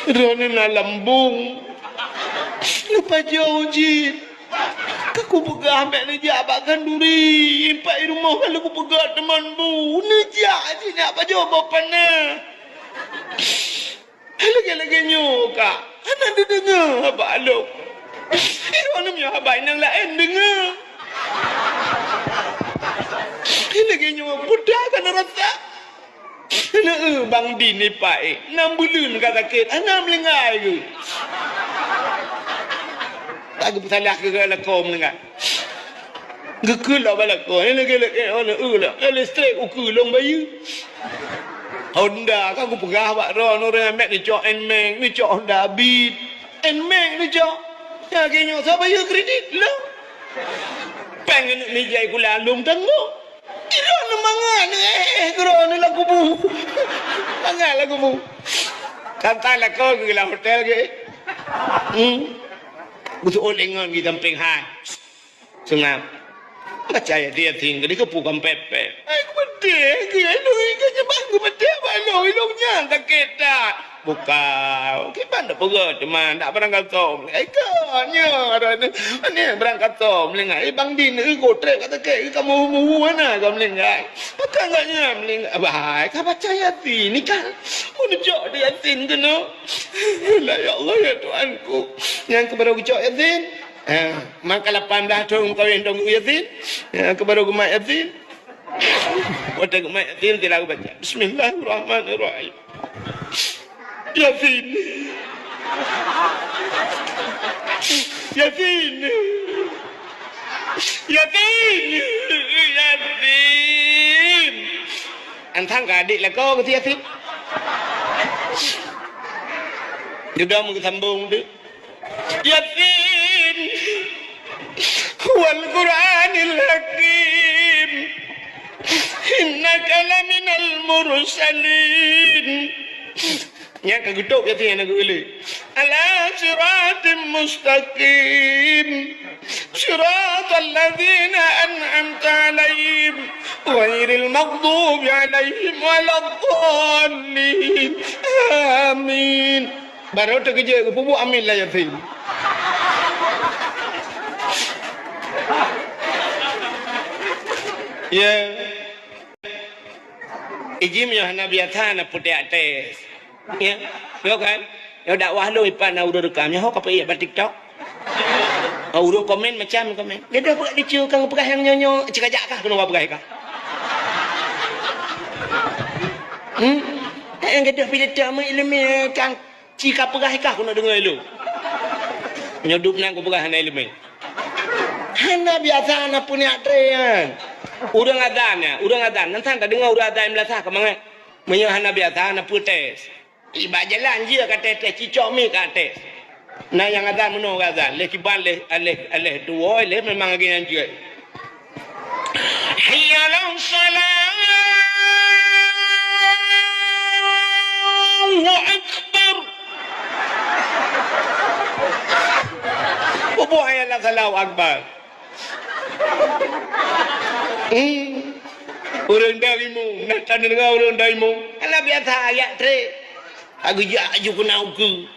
Droeneuh na lambung. Neupajoh jih. Ka kupeugah bék neujak bak khanduri, impak i rumoh ka lheueh kupeugah teuma bu, neujak jih neujak pajoh boh panah." Lagée-lagée nyoe ka hana neudeungoe haba lôn. Droeneuh nyoe haba inong laén deungoe. Lagée nyoe peue ka neurasa. Neu-eu Bang Din ipak, eh, nam buleuen ka sakét, hana meulinggai geuh. Ka geupeusalah keu lakoe meulinggai. Geukheun lom bak lakoe, eh, lagée-lagée, oh, neu-eu lom. Eh, listrik ukeue lôn bayeue. Honda ka kupeugah bak droeneuh, ureuëng mét neucok Nmax, neucok Honda Beat. Nmax neucok. Lagée nyoe, soe bayeue kredit? Lôn. Péng keuneuk meujai kula lôn tanggong. Droeneuh mangat, eh, eh, droeneuh lam kubu. Mangat lam kubu. Ka tan lakoe geuh lam hotel geuh. Hmm. Beutôi lé ngon geuh sampéng hai. Seungab. Baca Yasin, Yasin, keudeh keupeue kampét-pét. Ai, geumeudeh keu lôn, keu nyan ban geumeudeh bak lôn, lôn nyan sakét that. Bukan, kiban dak peugah teuma dak barangkasoe. Ai, ka nyoe, ni barangkasoe meulinggai. Eh, Bang Din, eh, gotrek ka sakét, eh, kamoe muhu hana ka meulinggai. Pakon gak nyan meulinggai. Bah, ka baca Yasin ni kan. Mun cok di Yasin keunoe. La, ya Allah, ya Tuhanku. Nyang keubaru geucok Yasin. Ha, maka lapan blah thon meukawen dong Yasin. Ha, keubaru geumat Yasin. Watée geumat Yasin, sila geubaca, "Bismillahirrahmanirrahim." Yasin. Yasin. Yasin. Yasin. Antang ka adik lakoe keu Yasin. Dudoe meusambong tu. Yasin, wal Qur'anil Hakim, innaka laminal mursalin. Nyan ka geutôb Yasin nyang geuilée. Ala siratim mustaqim, siratal ladzina an'amta 'alaihim, ghairil maghdubi 'alaihim waladdallin. Amin. Barô teukeujot geupeubuet amin lam Yasin. Ya. Ijim nyoe hana biasa na putéh até. Ya. Yo kan? Yo dakwah lôn ipat na ureuëng rekam. Nyoe ho ka peuék bak TikTok. Oh, ureuëng komen macam komen. Gadoh peugah lucu kang peugah nyang nyoe nyoe. Cik ajak kah keunoe peugah kah? Hmm? Eh, gadoh pih teumeung ileumèe kan. Ci ka peugah kah keuneuk deungö ilôn. Nyoe dub nan kupeugah hana ileumèe. Hana biasa na peuniat tré nyan. Ureueng azan nyan, ureueng azan. Nan san tadeungö ureueng azan meunasah ka mangat. Meunyoe hana biasa na peue tes. Iba jalan jih ka tes-tes, cicok mi ka tes. Na nyang azan meunoe ka azan. Lé kiban lé, lé, lé tuwoe lé memang lagèe nyan jeuet. Hayya 'alas shalah. Allahu Akbar. Peue buet hayya 'alas shalah, Allahu Akbar? Hmm. Ureueng daimong, na tadeungö ureueng daimong. Hana biasa ayat tré. Ka geujak aju keunan ukeue.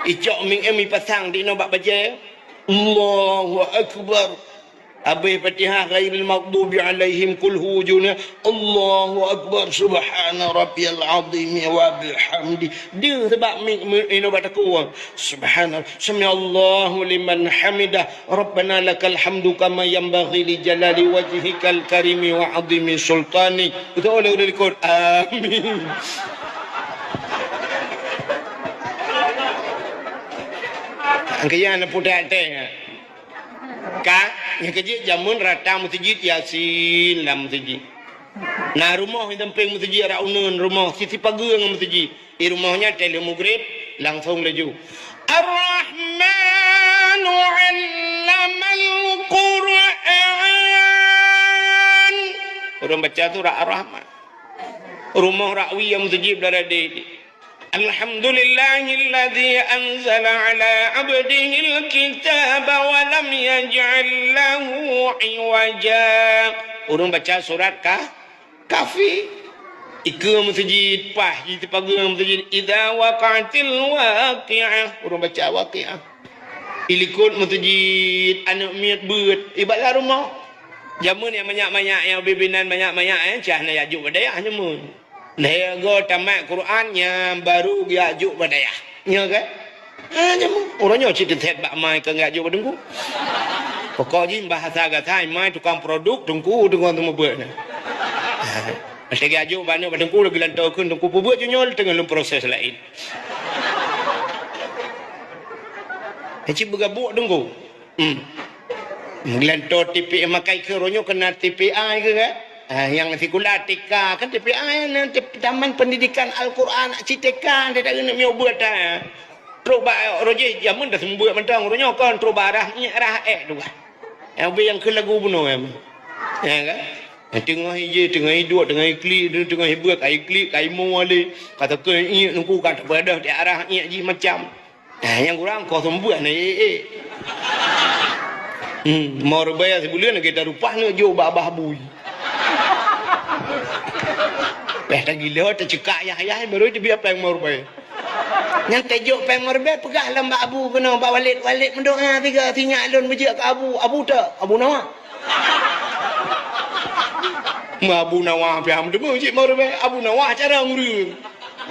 Icok ming em ipasang di inoe bak bajèe. Allahu Akbar. Habéh Fatihah, ghairil maghdubi alaihim, qul hu juna. Allahu Akbar. Subhana rabbiyal azim wa bihamdi. Deuh sabab ming, ming inoe bak takue. Subhana, sami'allahu liman hamidah. Rabbana lakal hamdu kama yanbaghi li jalali wajhikal karimi wa azimi sultani. Beutôi lé udah likot. Amin. Angkaya na putai até. Ka, nyang keujeuet jameun rata meuseujid Yasin lam meuseujid. Na rumoh di sampéng meuseujid, rot uneuen rumoh, sisi pageue ngon meuseujid. Di rumoh nyan teuh lheueh mugrib, langsong laju. Ar-Rahmanu 'allamal Qur'an. Ureueng baca surat Ar-Rahman. Rumoh rot wie nyang meuseujid blah deh. Alhamdulillahilladzi anzala 'ala 'abdihil kitaba wa lam yaj'al lahu 'iwaja. Ureueng baca surat Ka-, Kahfi. Ikeue meuseujid, paih jih sipageue meuseujid. Idza waqa'atil waqi'ah. Ureueng baca Waqi'ah. Di likot meuseujid, aneuk miet beuet. Ibarat lam rumoh. Jameun nyang manyak-manyak, nyang bibinan manyak-manyak, eh, cah na jak jok bak dayah jameun. Lhèe goe tamat Quran, nyan baru geujak jok bak dayah. Nyo kan? Ha, nyan meuh. Uroe nyoe cit teuthèt bak mai keu geujak jok bak teungku. Pokok jih bahasa gata mai tukang produk teungku, tukang seumeubeuet nyan. Ha, watèe geujak jok bak aneuk bak teungku, lagèe lantoe kheun teungku peubeuet, jih nyoe teungoh lôn proses laén. Cit beugabuk teungku. Hmm. Geulantoe T P A makai keu uroe nyoe keunan T P A keu kan? Ah, nyang sikula T K kan T P A nyan, T-, Taman Pendidikan Al-Quran, cit T K, dia tak keuneuk miyueb buet dah. Trok bak roh jih jameun dah seumeubeuet mantong uroe nyoe kon trok bak arah nyiek arah ék tu kan. Nyang ubé nyang kheun lagu bunoe nyan. Ya kan? Teungoh ijih, teungoh iduek, teungoh iklik, teungoh ibeuet, ka iklik, ka imu alé, ka teukeue iék teungku, ka teupeudeh di arah iék jih macam. Nah, nyang kurang kosong buah na, eh, eh. Hmm, mau rubaya sibuleuen lagèe tarupah neuk jok bak abah bui. Peh tagilo, tacekak yah-yah, baru teubiet péng mau rubaya. Nyang tajok péng mau rubaya, peugah lam bak abu keunoe, bak Walid, Walid meudoa tiga, sinyak lôn beujeuet keu abu, abu tak, Abu Nawa. Meu Abu Nawa pih ham teumeu cit mau rubaya, Abu Nawa cara ngureueng.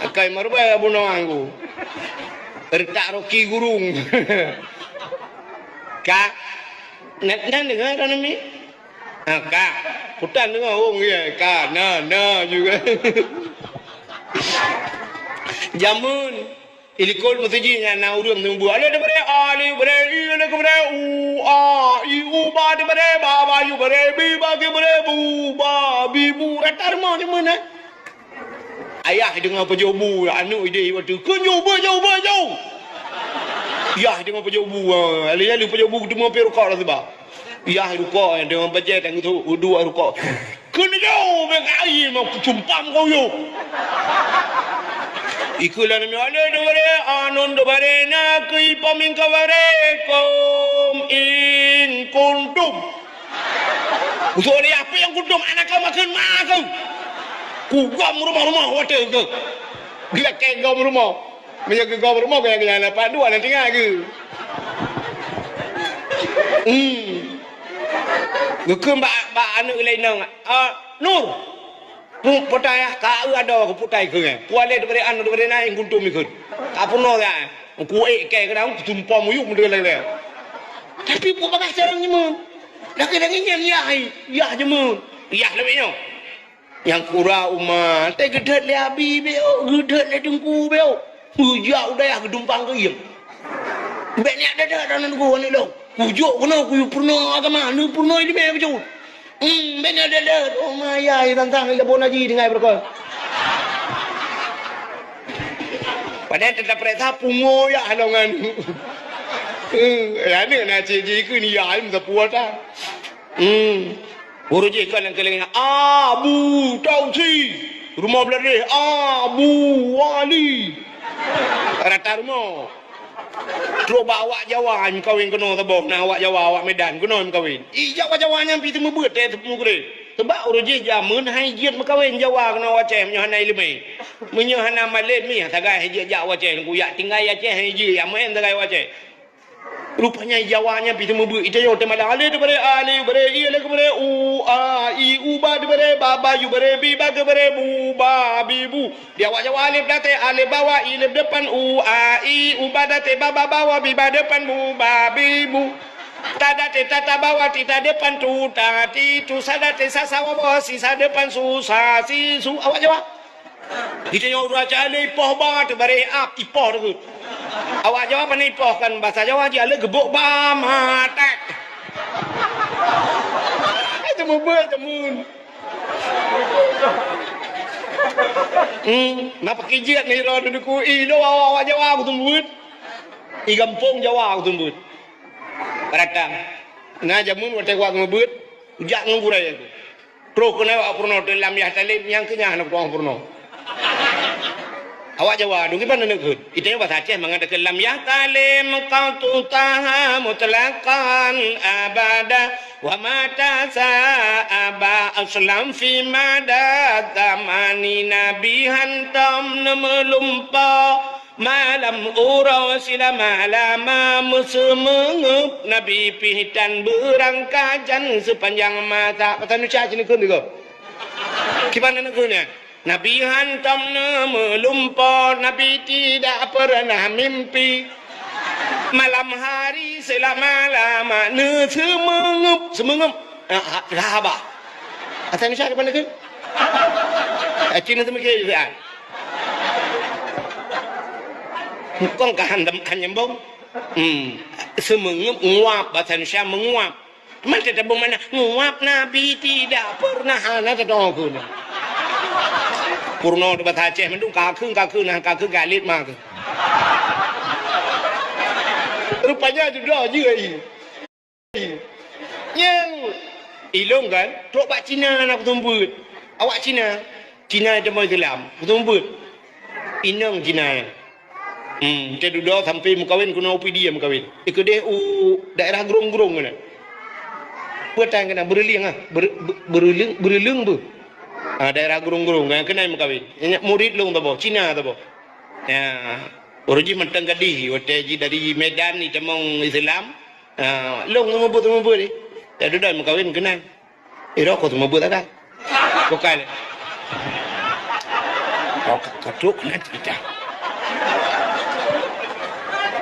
Akai marubai Abu Nawang ku. Retak roki gurung. Ka. Nan, nan deungoe droeneuh mi? Ha, ka. Putan deungoe, oh, ya, ka. Na, na juga. Jameun. Ilikot meuseujid nyan na ureueng seumeubeuet. Alif beureue, alif beureue, i, alif beureue, u, a, i, u, ba, alif beureue, ba, ba, yu beureue, bi, ba, ki beureue, bu, ba, bi, bu. Rata rumoh jameun, eh. Ayah deungoe pajoh bu, aneuk ideh watèe, "Keu nyoe, beuh, jauh, beuh, jauh!" Yah deungoe pajoh bu, ha, lalu, lalu pajoh bu, teuma pi rukok dah seuba. Yah rukok, deungoe bajèe tang tu, uduk rukok. "Keu neujauh, bèk ai, mau kucumpam kau yôh!" Ikeu lôn mi, "Alé deubare, anon deubare, na keu ipaming kabare, kom in kuntum." Usok lé apui nyang kudong anak kau makheun ma kau. Kugom rumoh-rumoh watèe keu. Geulakèe gom rumoh. Meunyoe geugom rumoh, gaya-gaya lapan dua na tinggai keu. Hmm. Geukheun bak, bak aneuk lé inong, "Ah, Nur, pu-, putai ah, ka eu adoe keu putai keu nyan. Kualé dibri aneuk dibri naing guntum ikheun. Ka peunoh ya, kuék kèe keudang, kutumpom muyueb meudeh lé." Tapi peue bagaih carông nyoe? Lagèe-lagèe nyan yah, yah jameun. Yah lagèe nyoe. Nyang kura uma, teuh geudhôt lé abi bék, geudhôt lé teungku bék. Geujak u dayah geudumpang keu iem. Bék niat deuh-deuh droeneuh teungku aneuk lôn. Kujok keunoe kuyue peurunoe agama, neupeurunoe ileumèe bacut. Hmm, bék niat deuh-deuh. Oh, ma ya, tantang ilabon haji tinggai beureukoh. Padahai teutab peuriksa pungo ya halongan. Hmm, aneuk na cit jih keu ni ya, ai meusapeue ta. Hmm. Ureueng jih ka lam keuleng nyan, Abu Tausi. Rumoh Bladeh, Abu Wali. Rata rumoh. Trok bak awak Jawa meukawen keunoe saboh, na awak Jawa, awak Medan keunoe meukawen. Ih, Jawa-Jawa nyan pih teumeubeuet teuh teupeu mugre. Sabab ureueng jih jameun han jeuet meukawen Jawa keunoe u Aceh meunyoe hana ileumèe. Meunyoe hana malém mih sagai han jeuet jak u Aceh, ku jak tinggai Aceh han jeuet, jak meu'en sagai u Aceh. Rupanya Jawa nyan pih teumeubeuet, ita nyoe teumalang. Alé teubare, alé bare, i alé keubare, u, a, i, u ba teubare, ba, ba, yu bare, bi ba keubare, bu, ba, bi, bu. Di awak Jawa alif datée, alif bawah, i alif depan, u, a, i, u ba datée, ba, ba bawah, bi ba depan, bu, ba, bi, bu. Ta datée, ta, ta bawah, ti ta depan, tu, ta, ti, tu, sa datée, sa, sa bawah, si sa depan, su, sa, si, su. Awak Jawa. Geutanyoe ureueng Aceh lé ipoh ba teuh bareh ap, ipoh teuh. Awak Jawa pane ipoh kan, basa Jawa jih aleuh geubok ba matek. Ai teumeubeuet teuma. Hmm, na pakri jeuet nibak droeneuh ku, i lo awak Jawa ku teumeubeuet. I gampông Jawa ku teumeubeuet. Ratang. Na jameun watée ku teumeubeuet, jak ngon gurée ku. Troh keunoe awak peurunoe teuh lam yah taleb nyang keu nyan hana peurunoe. Awak Jawa dong kiban aneuk kheun. Ita nyoe basa Aceh mangat takheun lam yah taleb qatutaha mutlaqan abada wa mata sa'aba aslam fi mada zamani Nabi hantom neumeulumpo. Malam uroe silama-lama meuseumeungeup Nabi pih tan beurangkajan seupanjang masa. Pasal nuca cit neukheun digob. Kiban neukheun nyan? Nabi hantom neumeulumpo, Nabi tidak pernah mimpi. Malam hari selama-lama neuseumeungeup, seumeungeup. Ah, ah, sahabat. Asai Indonesia daripada tu. Eh, Cina tu mikir juga. Bukan kahan dem-, han nyambung. Hmm. Seumeungeup, nguap, bahasa Indonesia menguap. Macam tabung mana? Nguap Nabi tidak pernah hana tadong aku ni. Purno tu bahasa Aceh mandum kakheun, kakheun, nah, kakheun galit mah tu. Rupanya jodoh je ai. Nyang ilong kan, trok bak Cina na kutumbeuet. Awak Cina, Cina nyang tamong Islam, kutumbeuet. Inong Cina nyan. Hmm, teududoe sampoe meukawen keunoe u Pidie meukawen. Di keudeh u daerah Grong-Grong keunan. Peue tan keunan, Beureulieng ah, Ber-, Be-, Beureulieng, Beureulieng beuh. Ah, daerah Grong-Grong keunan, keunan meukawen. Nyan murit lôn saboh, Cina saboh. Ya, ureueng jih mantong gadih, watèe jih dari Medan jitamong Islam. Ha, lôn seumeubeuet-seumeubeuet jih. Teududoe meukawen keunan. Irok ko seumeubeuet agam. Bukan. Oh, ka-, ka trok keunan cerita.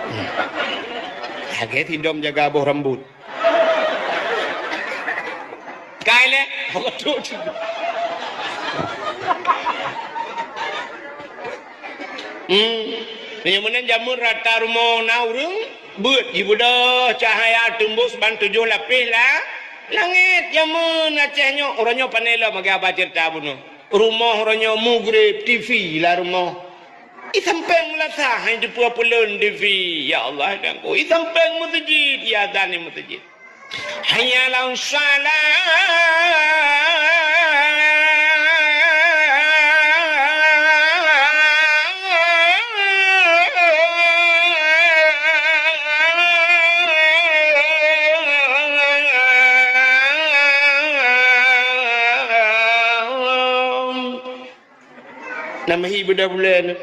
Hmm. Lagèe sindom jaga boh rambut. Kai lé, oh, ka trok cerita. Hmm. Meunyoe meunan jameun rata rumoh na ureueng, beuet jibeudôh cahya teumbus ban tujoh lapéh la-, langét. Jameun Aceh nyoe, uroe nyoe pane lom lagèe haba ceurita bunoe. Rumoh uroe nyoe mugreb, T V lam rumoh. Di sampéng meulasah, hai teupeue peuleuen T V. Ya Allah, dan ku. Di sampéng meuseujid, ya azan di meuseujid. Hayya 'alas shalah. Nama hi beudôh buleuen.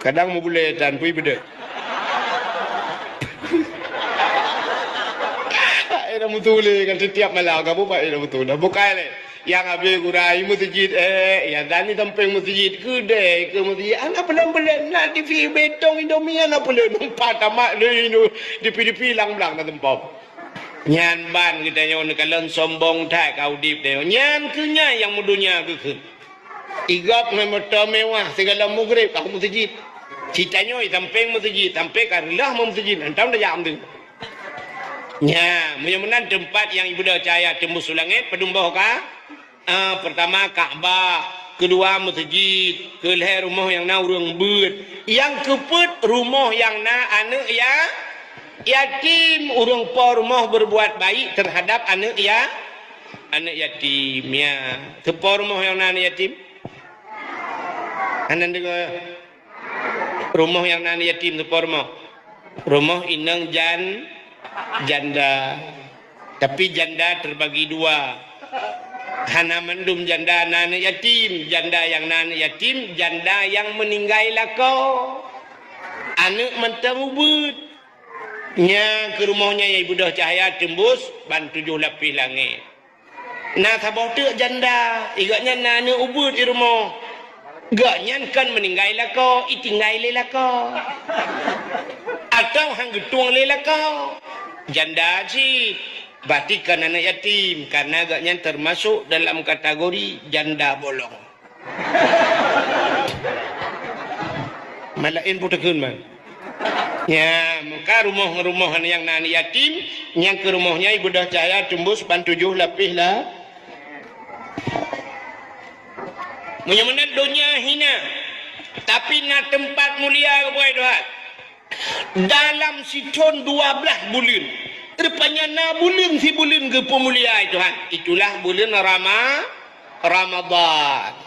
Kadang meubulée tan pui beudôh. Hai na meutuléh kan setiap malam kamoe hai na meutuléh. Bukai lé. Nyang habéh gura i meuseujid, eh, nyang dan i sampéng meuseujid, keudè keu meuseujid. Hana peulon-peulon, na T V betong Indomie hana peulon. Empat tamat lé Indo-, T V, T V lang-lang na teumpom. Nyan ban geutanyoe neukalon sombong that ka udeb tanyoe. Nyan keuh nyan nyang meudonya geukheun. Igop ngon moto mewah, sigohlom mugreb ka u meuseujid. Ci tanyoe sampéng meuseujid, sampéng ka reuloh meuseujid, hantom tajak meuseujid. Nya, meunyoe meunan teumpat nyang ibeudôh cahya teumbus u langét, padum boh ka? Ah, peurtama Ka'bah, keudua meuseujid, keulhèe rumoh nyang na ureueng beuet, nyang keupeuet rumoh nyang na aneuk ya-, yatim. Ureueng po rumoh berbuat baik terhadap aneuk ya-, aneuk yatim, ya. Soe po rumoh nyang na aneuk yatim? Hana deungoe? Rumoh nyang na aneuk yatim soe po rumoh? Rumoh inong jan-, janda. Tapi janda terbagi dua. Hana mandum janda na aneuk yatim. Janda nyang na aneuk yatim, janda nyang meuninggai lakoe. Aneuk mantong ubeuet. Nya keuh rumoh nyan nyang ibeudôh cahya teumbus ban tujoh lapéh langét. Na saboh teuk janda, i gobnyan na aneuk ubeuet i rumoh. Gobnyan kon meuninggai lakoe, itinggai lé lakoe. Atawa han geutueng lé lakoe. Janda cit, berarti kon aneuk yatim, karena gobnyan termasuk dalam kategori janda bolong. Malaén putôh kheun, man. Ya, maka rumoh-rumoh nyang na aneuk yatim, nyang keuh rumoh nyan ibeudôh cahya teumbus ban tujoh lapéh la-, meunyoe meunan donya hina, tapi na teumpat mulia, geupeugah Tuhan. Dalam sithon dua blaih buleuen. Rupanya na buleuen sibuleuen geupeumulia, hai Tuhan. Itulah buleuen Rama-, Ramadan.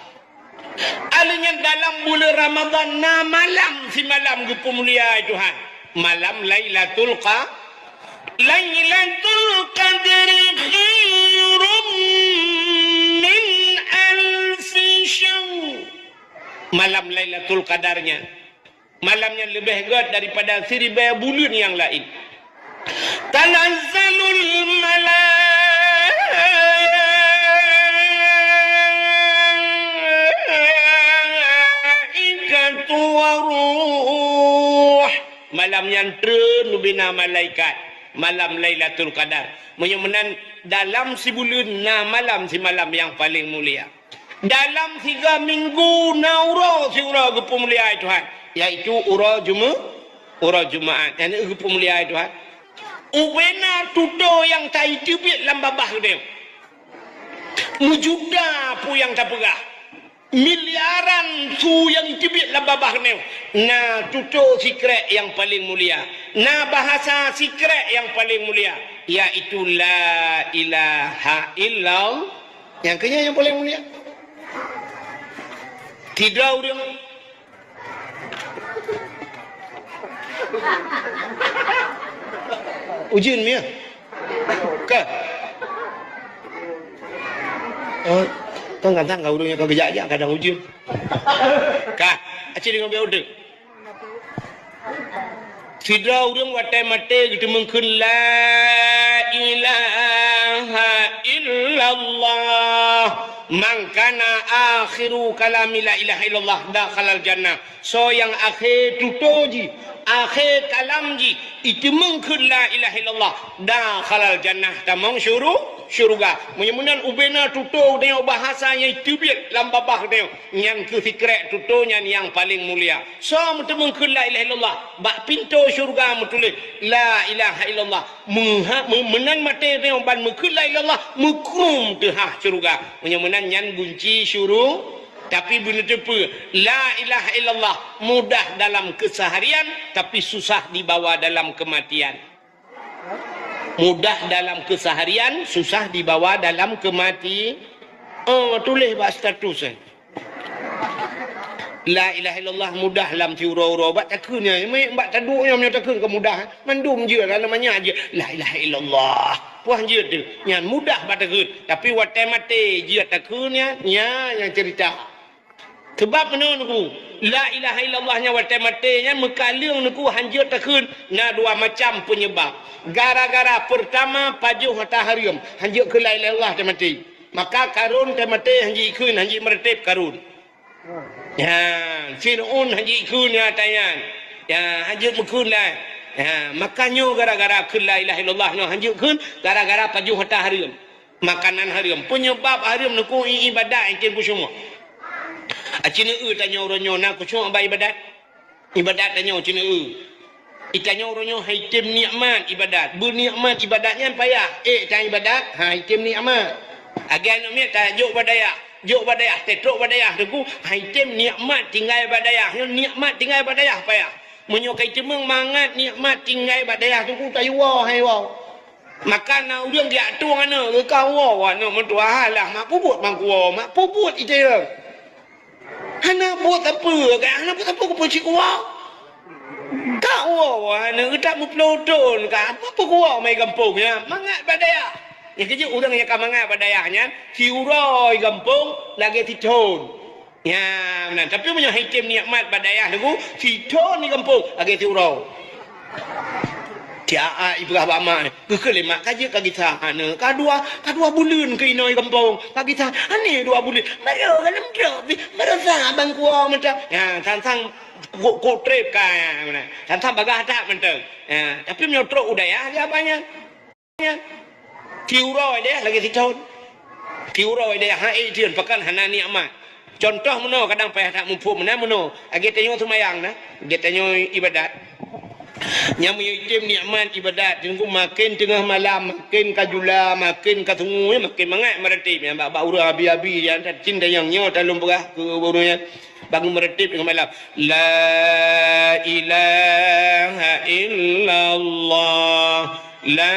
Alheuh nyan dalam buleuen Ramadan na malam simalam geupeumulia, hai Tuhan. Malam Lailatul Qa-, Lailatul Qadri khairum min alfi syahr. Malam Lailatul Qadar nyan. Malam nyan leubeh gét daripada siribèe buleuen nyang laén. Tanazzalul malaikatu waruh. Malam nyan treun ubena malaikat. Malam Lailatul Qadar. Meunyoe meunan, dalam sibuleuen na malam simalam nyang paleng mulia. Dalam siga minggu na uroe siuroe geupeumulia, hai Tuhan, yaitu uroe Jume-, uroe Jumaat. Nyan geupeumulia, hai Tuhan. Ubena tutoe nyang taiteubiet lam babah geutanyoe. Meujuta peue nyang tapeugah. Miliaran su nyang iteubiet lam babah geutanyoe. Na tutoe sikrek nyang paleng mulia. Na bahasa sikrek nyang paleng mulia, yaitu la ilaha illallah. Nyang keu nyan nyang paleng mulia. Sidroe ureueng ujeuen miah. Ka. Oh, kan kadang ka ureueng nyang ka geujak-jak kadang ujeuen. Ka. Aci deungon beu udeueng. Sidroe ureueng watèe maté geuteumeung kheun la ilaha illallah. Man kana akhiru kalami la ilaha illallah dakhalal jannah. Soe nyang akhé tutoe jih, akhé kalam jih, iteumeung kheun la ilaha illallah, dakhalal jannah, tamong syuru-, syeuruga. Meunyoe meunan ubena tutoe geutanyoe bahasa nyang iteubiet lam babah geutanyoe, nyan keuh sikrek tutoe nyan nyang paleng mulia. Soe meuteumeung kheun la ilaha illallah, bak pintoe syeuruga meutuléh la ilaha illallah. Meuha-, meu-, meunan maté geutanyoe ban meukheun la ilaha illallah, meukrum teuhah syeuruga. Meunyoe meunan nyan gunci syuru-, tapi beuneuteupeu, la ilaha illallah mudah dalam keseharian, tapi susah dibawa dalam kematian. Mudah dalam keseharian, susah dibawa dalam kemati-, oh, tuléh bak status, eh. La ilaha illallah mudah lam siuroe-uroe bak takheun nyan. Meuet bak taduek nyan meunyoe takheun ka mudah, eh. Mandum jeuet, dalam manyang jeuet. La ilaha illallah. Puah jeuet tu. Nyan mudah bak takheun. Tapi watèe maté jeuet takheun nyan, nyan nyang cerita. Sebab meunoe Teungku, la ilaha illallah nyan watèe maté nyan meukaleueng Teungku hanjeuet takheun na dua macam penyebab. Gara-gara peurtama pajoh hareuem, hanjeuet kheun la ilaha illallah watèe maté. Maka Karun watèe maté hanjeuet kheun, hanjeuet meureutéb Karun. Ya, Fir'aun hanjeuet kheun nyan ata nyan. Ya, hanjeuet meukheun lah. Ha, maka nyoe gara-gara kheun la ilaha illallah nyoe hanjeuet kheun, gara-gara pajoh hareuem. Makanan hareuem. Penyebab hareuem neuku i-, ibadat item khusyuk. Aci neu-eu tanyoe uroe nyoe na khusyuk bak ibadat. Ibadat tanyoe ci neu-eu. Itanyoe uroe nyoe hai tem nikmat ibadat. Beunikmat ibadat nyan payah. Eh, tan ibadat, hai tem nikmat. Lagèe aneuk miet tajok bak dayah. Jok bak dayah, tetrok bak dayah teungku, hai tem nikmat tinggai bak dayah. Nyoe nikmat tinggai bak dayah payah. Meunyoe kai teumeung mangat nikmat tinggai bak dayah teungku, tayue hai woe. Maka na ureueng geujak tueng aneuk, geuka woe aneuk meutuah, alah mak peubuet mangkuwoe, mak peubuet iteueng. Hana buet sapeue, ka hana buet sapeue keupeue cit kuwoe. Ka woe aneuk geutak meuploh thon, ka apa peukuwoe mai gampông nyan, mangat bak dayah. Nyang keujeuet ureueng nyang ka mangat bak dayah nyan, siuroe gampông lagèe sithon. Nyan meunan. Tapi meunyoe hai tem nikmat bak dayah teungku, sithon di gampông lagèe siuroe. Tiap ibrah bak mak, geukheun lé mak ka jeuet ka gisa aneuk. Ka dua, ka dua buleuen keu inoe gampông. Ka gisa aneuk dua buleuen. Baru ka lom trok, baru sa abang kuwoe mantong. Ya, sang-sang kok, kok trép ka, ya, meunan. Sang-sang bagah that mantong. Ya, tapi meunyoe trok u dayah, dia apa nyan? Siuroe deh lagèe sithon. Siuroe deh hai thon pakon hana nikmat. Contoh meunoe kadang payah that muphom meunan meunoe. Lagèe tanyoe seumayang na, lagèe tanyoe ibadat. Nyang meunyoe item nikmat ibadat, teungku makin teungoh malam, makin ka jula, makin ka sungue, makin mangat meuratéb. Nyang bak-bak ureueng abi-abi nyan, cit nyang nyoe talôn peugah keu ureueng nyan. Bangun meuratéb teungoh malam. La ilaha illallah. La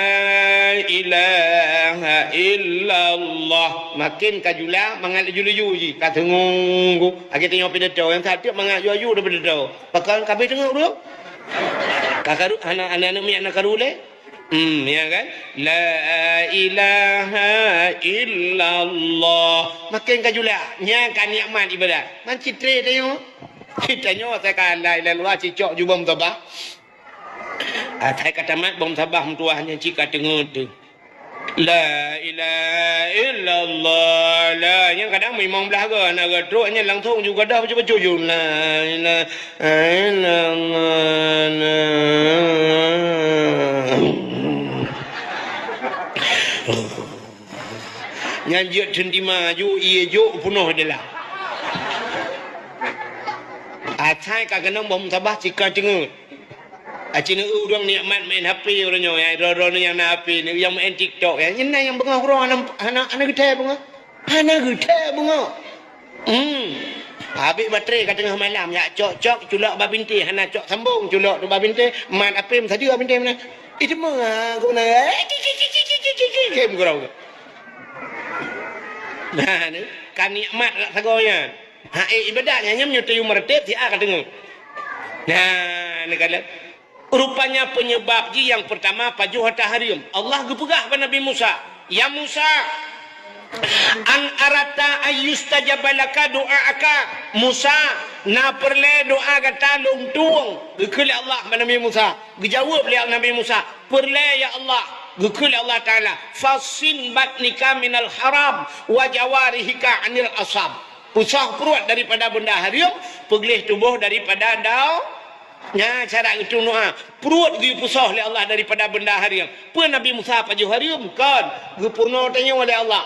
ilaha illallah. Makin ka jula, mangat laju-laju jih. Ka teungoh. Lagèe tanyoe pidato, nyang ka tiep mangat laju-laju daripada pidato. Pakon ka abéh teungoh ureueng? Ka karu, aneuk, aneuk miet hana karu lé? Hmm, ya kan? La ilaha illallah. Makin ka jula. Nyan ka nikmat ibadat. Man citré tanyoe. Tanyoe asai ka la ilaha illallah, cicok ju bom tabah. Asai ka tamat bom tabah meutuah nyan cit ka teungeut teuh. La ilaha illallah. La, nyan kadang limong blaih go, na go trok nyan langsung ju gadoh bacut-bacut ju. La ilaha illallah. La. Nyan jeuet teuntima ju, ié jok peunoh dalam. Asai ka keunong bom tabah cit ka teungeut. Aci neu ureueng nikmat main H P uroe nyoe, ya, droe-droe nyang na H P, nyang main TikTok, ya. Nyan na nyang beungoh uroe hana, hana, hana geuthèe beungoh. Hana geuthèe beungoh. Hmm. Habéh baterai ka teungoh malam, ya, cok-cok, culok bak bintéh, hana cok sambong, culok bak bintéh, mat H P meusadeue bak bintéh meunan. Ih, teuma, ha, guna, eh, ki, ki, ki. Nah, ni, ka nikmat rak sagoe nyan. Ha, eh, ibadat nyan, nyan meunyoe tayue meuratéb, siat ka teungoh. Nah, ni kalon. Rupanya penyebab jih nyang pertama pajoh hareuem. Allah geupeugah bak Nabi Musa, "Ya Musa, an arata ayyustajaba laka du'aaka." Musa, na peureulèe doa gata lôn tueng? Geukheun lé Allah bak Nabi Musa. Geujaweueb lé Nabi Musa, "Peureulèe ya Allah." Geukheun lé Allah Taala, "Fassin batnika minal haram wa jawarihika anil asab." Peusoh pruet daripada benda hareuem, peugleh tuboh daripada dau-, nya cara geutueng doa. Pruet geupeusoh lé Allah daripada benda hareuem. Peue Nabi Musa pajoh hareuem? Kon, geupeurunoe tanyoe lé Allah.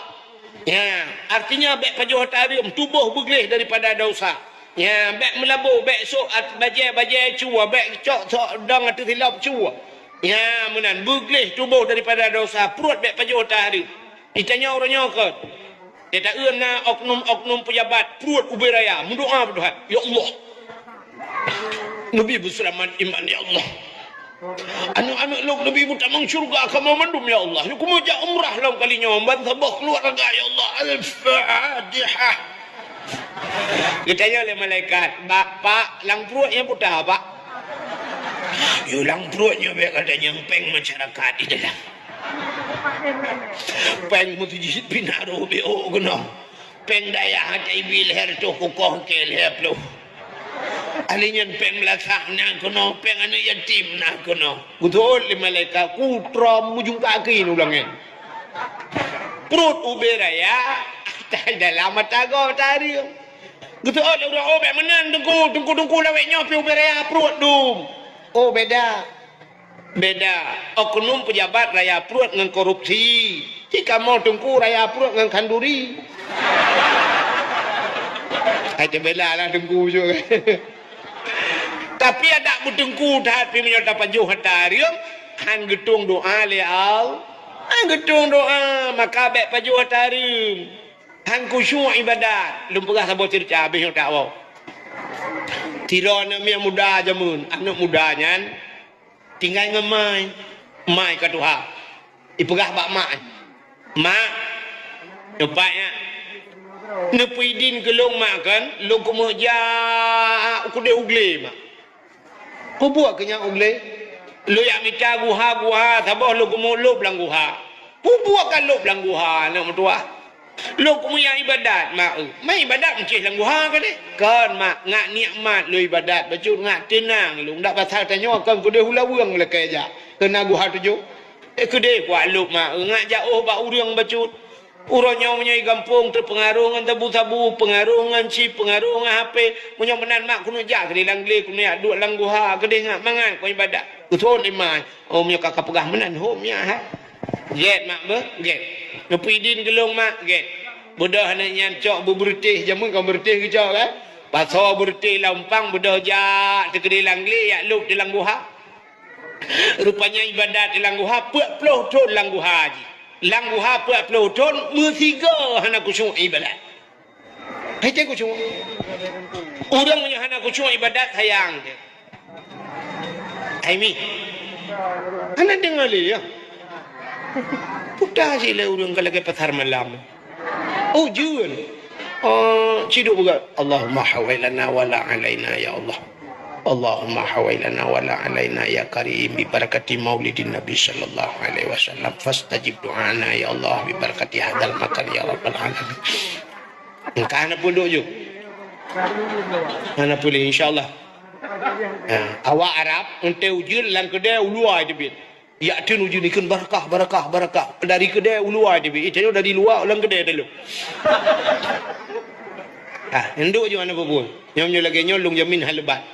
Nya, artinya bèk pajoh hareuem, tuboh beugleh daripada dosa. Nya, bèk meulaboh, bèk sôk at-, bajèe-bajèe cue, bèk cok sôk dong ateueh silop cue. Nya, meunan, beugleh tuboh daripada dosa, pruet bèk pajoh hareuem. Itanyoe uroe nyoe kon. Teuta-eu na oknum-oknum peujabat pruet ubé raya, meudoa beutuhan, "Ya Allah, neubi beuseulamat iman, ya Allah. Aneuk-aneuk lôn neubi meutamong syeuruga kamoe mandum, ya Allah. Yue keumeujak umrah lom kali nyoe ban saboh keuluwarga, ya Allah." Al-Fatihah. Geutanyong lé malaikat, "Bapak, lam pruet nyang peue teuh, Pak?" "Yue lam pruet nyoe bèk gata nyang pèng masyarakat di dalam." Pèng meuseujid pih na rôh beuh keunoe. Pèng dayah ata ibi lhèe reutôh kukoh keu lhèe ploh. Ahli nyan pèng meulasah na keunoe, pèng aneuk yatim na keunoe. Geuteuôt lé malaikat, "Ku trom meujumpa keu ulang nyan." Pruet ubé raya, tai dalam mata gob tareueng. Geuteuôt lé ureueng, "Oh, bèk meunan, Teungku, Teungku, Teungku, lawét nyoe pih ubé raya pruet dum." "Oh, beda." Beda oknum pejabat raya pruet ngon korupsi. Ci kamoe teungku raya pruet ngon khanduri. Hai, teubela lah teungku jok. Tapi adak beuteungku that pih meunyoe tapajoh ata hareuem, han geutueng doa lé Allah. Han geutueng doa, maka bèk pajoh ata hareuem. Han khusyuk ibadat. Lôn peugah saboh ceurita habéh nyoe tawoe. Sidroe aneuk miet muda jameun, aneuk muda nyan tinggai ngon mai. Mai ka tuha. Ipeugah bak mak, "Mak, nyoe pat nyak. Neupeuidin keu lôn mak kon, lôn keumeung jak u keudeh u glé, mak." "Peue buet keu nyan u glé?" "Lôn jak mita guha-guha saboh lôn keumeung lôb lam guha." "Peue buet ka lôb lam guha, aneuk meutuwah?" "Lôn keumeung jak ibadat, mak, eu." "Ma ibadat meucéh lam guha keudeh?" "Kon, mak, ngat nikmat lôn ibadat bacut, ngat teunang lôn. Dak pasal tanyoe kon keudeh u laweueng lakèe jak, keu na guha tujoh." "Eh, keudeh kuat lôb, mak, eu, ngat jak ôh bak ureueng bacut. Uroe nyoe meunyoe i gampông teupeungaruh ngon sabu-sabu, peungaruh ngon chip, peungaruh ngon H P. Meunyoe meunan, mak, keuneuk jak keudeh lam glé, keuneuk jak duek lam guha, keudeh ngat mangat kon ibadat." Geuthon lé mai. "Oh, meunyoe ka kapeugah meunan, hom nyak hai." "Gèt, mak, beuh, gèt. Neupeuidin keu lôn, mak, gèt." Beudôh aneuk nyan cok beubeureutéh, jameun kon beureutéh geucok, kan? Pasoe beureutéh lam umpang, beudôh jak teukeudeh lam glé, jak lôb di lam guha. Rupanya ibadat di lam guha, peuet ploh thon lam guha jih. Lam guha peuet ploh thon, meusigoe hana khusyuk ibadat. Hai, teuh khusyuk. Ureueng meunyoe hana khusyuk ibadat, sayang teuh. Hai mi. Hana deungoe lé, ya. Puta cit lé ureueng ka lagèe pasar malam. Ujeuen. Oh, ciduk beugah. Allahumma hawailana wala alaina, ya Allah. Allahumma hawailana wala alaina, ya Karim, bi barakati maulidin Nabi sallallahu alaihi wasallam. Fastajib du'ana, ya Allah, bi barakati hadzal makan, ya Rabbal alamin. Engka hana peuduek ju. Hana peuduek, insya Allah. Ha, awak Arab, enteuk ujeuen lam keudè u luwa teubiet. Jak teun ujeuen ikheun barakah, barakah, barakah. Dari keudè u luwa teubiet. Itu dari luwa lam keudè teuh. Ha, enduek ju hana peubuet. Nyoe, nyoe lagèe nyoe lôn jamin han leubat.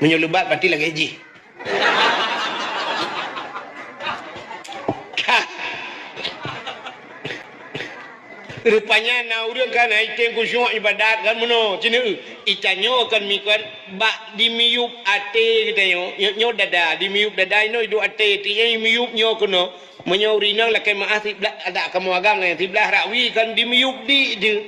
Meunyoe leubat, berarti lagèe jih. Rupanya na ureueng kan, hai, teuh khusyuk ibadat kan meunoe. Cina, itanyoe kan mikot bak dimiyueb até geutanyoe. Nyoe, nyoe dada, dimiyueb dada inoe iduek até, ti nyoe miyueb nyoe keunoe. Meunyoe ureueng inong lakèe meu'ah siblah, adak kamoe agam nyan siblah rakwi kan dimiyueb di deuh.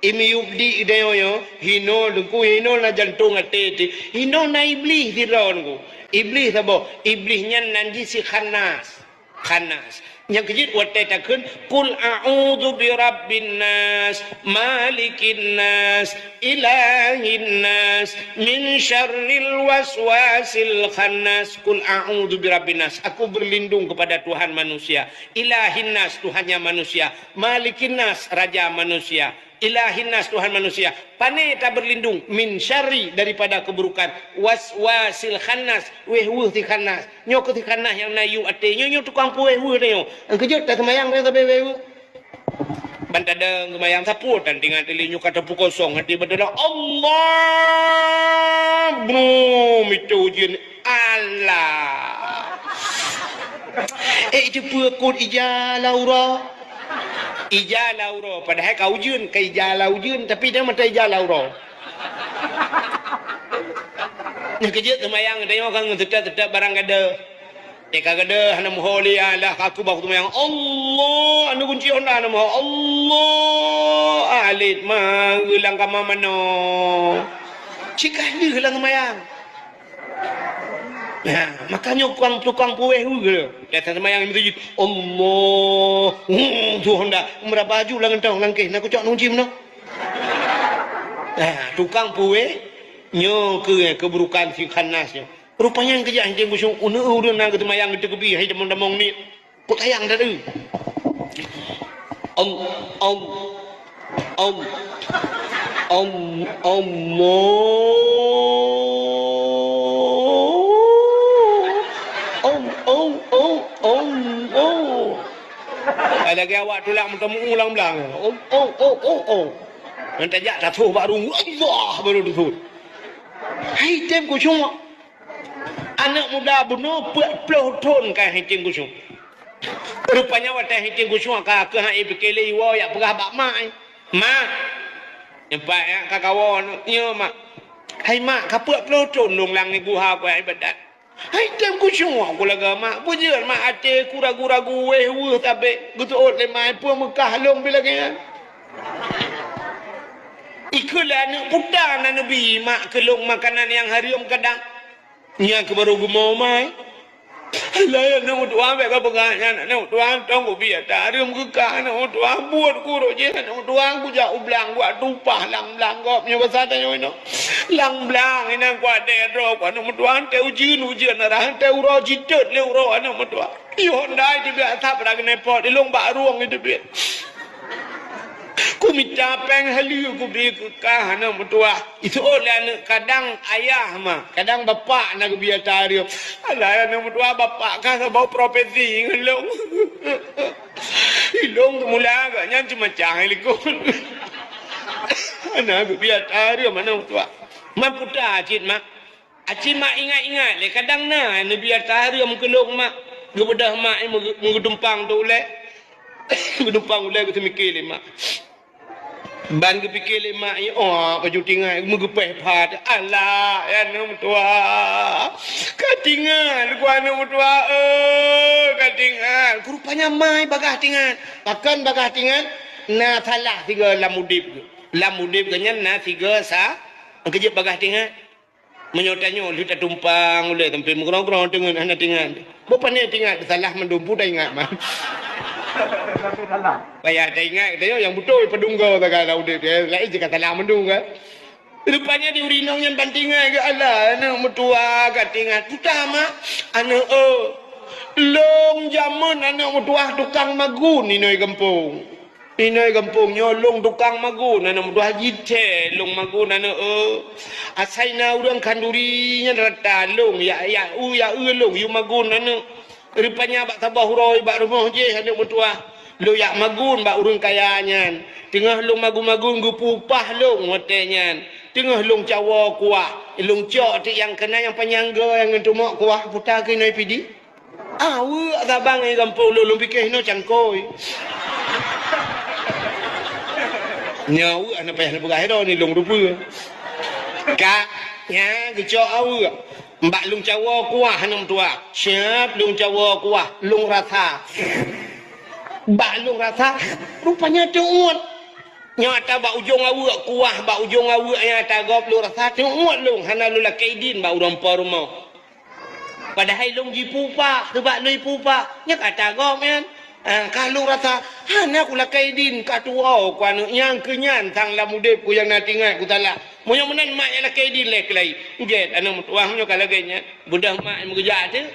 Imiyueb di geutanyoe nyoe, hinoe teungku, hinoe na jantong até teuh, hinoe na Iblih sidroe teungku. Iblih saboh, Iblih nyan nan jih si Khannas. Khannas. Nyang keujeuet watèe takheun, "Qul a'udzu birabbin nas, malikin nas, ilahin nas, min syarril waswasil khannas." "Qul a'udzu birabbin nas." Aku berlindung kepada Tuhan manusia. Ilahin nas, Tuhannya manusia. Malikin nas, raja manusia. Ilahin nas, Tuhan manusia. Pané taberlindung, min syarri, daripada keburukan, waswasil khannas, wéh-weuh si Khannas. Nyoe keuh si Khannas nyang na yub até. Nyoe, nyoe tukang peuwéh-weuh tanyoe. Nyang keujeuet taseumayang tanyoe sabe wéh-weuh. Ban tadong seumayang sapeue tan, teungoh teuh lé nyoe ka tapukosong até beutôi. Allah! Brum, itu ujeuen. Alah. Eh, itu peue kon ija laura? Ija laura. Padahai ka ujeuen, ka ija la ujeuen, tapi dia mata ija laura. Nyang keujeuet seumayang, tanyoe kan ngon seutôt-seutôt barang gadoh. Eh, ka gadoh, hana meuho lé, alah, ka aku bak seumayang. Allah, anu kunci honda hana meuho. Allah, alit ma, geulang kama manoe. Cit ka lheueh lam seumayang. Nah, makanya tukang, tukang puwéh tu ke. Datang sembahyang di masjid. Allah. Hmm, tu honda. Meuraba aju lam gantong, lam kéh. Nak kucok nunci meunoe. Nah, tukang puwéh. Nyoe keu, keburukan si Khannas nyoe. Rupanya nyang keujak hana musuh. Uneuk ureueng na geuteumbayang geuteukeubi. Hai damong-damong ni. Kok sayang dah tu. Om, om, om, om, Allah. Om, om, om, om, om. Hai lagèe awak tulak meuteumeu ulang blang. Om, om, om, om, om. Nyan tajak tatuh bak rueng Allah baru tatuh. Hai tem kucuma. Aneuk muda bunoe peuet ploh thon ka hitieng khusyuk. Rupanya watèe hitieng khusyuk ka keuh han ipike lé iwoe jak peugah bak mak, eh, "Mak," nyoe pat jak ka kawoe aneuk, "Nyo, Mak." "Hai Mak, ka peuet ploh thon lôn lam guha kujak ibadat. Hai tem khusyuk ku lagèe mak, peue jeuet mak até ku ragu-ragu wéh weueh sabé geuseuôt lé mak, peue meukah lôn pih lagèe nyan." Ikheun lé aneuk, "Peue ta na neubi mak keu lôn makanan nyang hareuem kadang?" Nyan keuh barô geumoe mai. "Alah aneuk meutuah, bèk kapeugah nyan aneuk meutuah, tông kubi ata hareuem keu kah aneuk meutuah, buet kurok jih aneuk meutuah, kujak u blang, kujak tupah lam blang." Gobnyan basa tanyoe inoe. "Lam blang inan kuadèe droe ku aneuk meutuah, teuh ujeuen, ujeuen rhah, teuh uroe jitot lé uroe aneuk meutuah. Yôh Honda iteubiet asab rhah keuneupot, ilôn bak rueng iteubiet. Kumita pèng haleue kubi keu kah aneuk meutuah." Iseuôt lé aneuk, "Kadang ayah, Mak, kadang bapak na geubi ata hareuem." "Alah aneuk meutuah, bapak kah saboh profesi ngon lôn. Ilôn teumula gobnyan ceumacang likot. Hana geubi ata hareuem aneuk meutuah." "Man peue ta cit, Mak?" "Aci mak ingat-ingat lé, kadang na neubi ata hareuem keu lôn mak." Geubeudôh mak meuge-, meugeudumpang teuh ulèe. Geudumpang ulèe geuseumiké lé mak. Ban geupike lé mak, "Oh, baju tingat meugeupéh phat. Alah, ya aneuk meutuah. Ka tingat ku aneuk meutuah, eh, ka tingat." Rupanya mai bagaih tingat. Pakon bagaih tingat? Na salah sigoe lam udép geuh. Lam udép geuh nyan na sigoe sa-, keujeuet bagaih tingat. Meunyoe tanyoe lheueh tatumpang ulèe sampoe meugrong-grong teungeut hana tingat. Boh pane tingat, salah mandum peue taingat mah. Payah taingat tanyoe nyang beutôi padum goe sagai lam udép, eh, laén cit ka salah mandum kan. Rupanya di ureueng inong nyan ban tingat geuh, "Alah, aneuk meutuah ka tingat." "Peue ta mak?" "Aneuk, eh, lôn jameun aneuk meutuah tukang magun inoe gampông. Inoe gampông nyoe lôn tukang magun aneuk meutuah, jithèe lôn magun aneuk, eh. Asai na ureueng khanduri nyan rata lôn, ya, ya, u, ya, eu lôn yue magun aneuk. Rupanya bak saboh uroe bak rumoh jih aneuk meutuah, lôn jak magun bak ureueng kaya nyan. Teungoh lôn magun-magun geupeu upah lôn watèe nyan. Teungoh lôn cawoe kuah, lôn cok tiek nyang keunan nyang panyang goe nyang ngon teumok kuah, peue ta keunoe pih di." Aweuek saban ngon gampông lôn, lôn pike hinoe cangkôi. Nyoe aweuek hana payah neupeugah droeneuh lôn rupeue. Ka, nyan geucok aweuek. Bak lôn cawoe kuah aneuk meutuah. Siap lôn cawoe kuah, lôn rasa. Bak lôn rasa, rupanya teuôt. Nyoe ata bak ujong aweuek kuah, bak ujong aweuek nyang ata gob lôn rasa teuôt lôn, hana lôn lakèe idin bak ureueng po rumoh. Padahai lôn jipeu upah, seubab lôn jipeu upah, nyan ka ata gob nyan. Ah, ka lôn rasa, hana kulakèe idin, ka tuwoe ku aneuk nyan, keu nyan sang lam udép ku nyang na teuingat ku salah. Meunyoe meunan mak nyang lakèe idin lé keulayi. Gèt aneuk meutuah meunyoe ka lagèe nyan. Beudôh mak meugeujak teuh.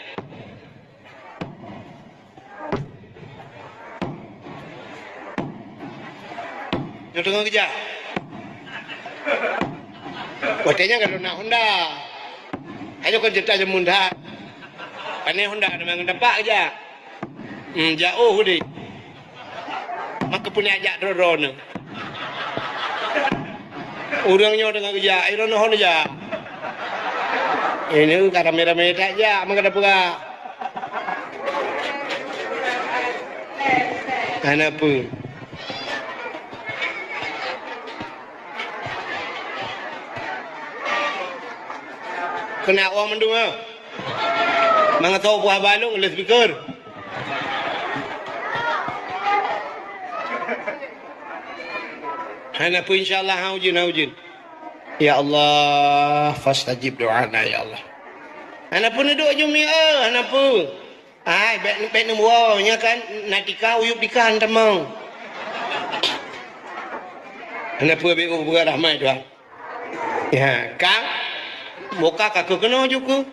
Nyoe teungoh geujak. Watèe nyan ka lôn na Honda. Hana kon ceurita jameun that. Pane Honda teuma ngon tapak geujak. Hmm, jak oh udeh. Maka pun jak droe-droe nyoe. Ureueng nyoe teungoh geujak, ai droeneuh hana jak. Ini ka ramé-ramé that jak, maka tapeugah. Hana peue. Keuneuk awak mandum, ah. Mangat tahu buah balong, loudspeaker. Hana peue, insya Allah, ha, ujeuen, ha, ujeuen. Ya Allah, fastajib doana, ya Allah. Hana peue neuduek jumi, eh, hana peue. Ai, bèk, bèk neuwoe, nyan kan, na tika uyueb tika tamong. Hana peue, bèk ubeurah rahmat Tuhan. Ya, ka. Boka ka keuh keunoe ju keuh.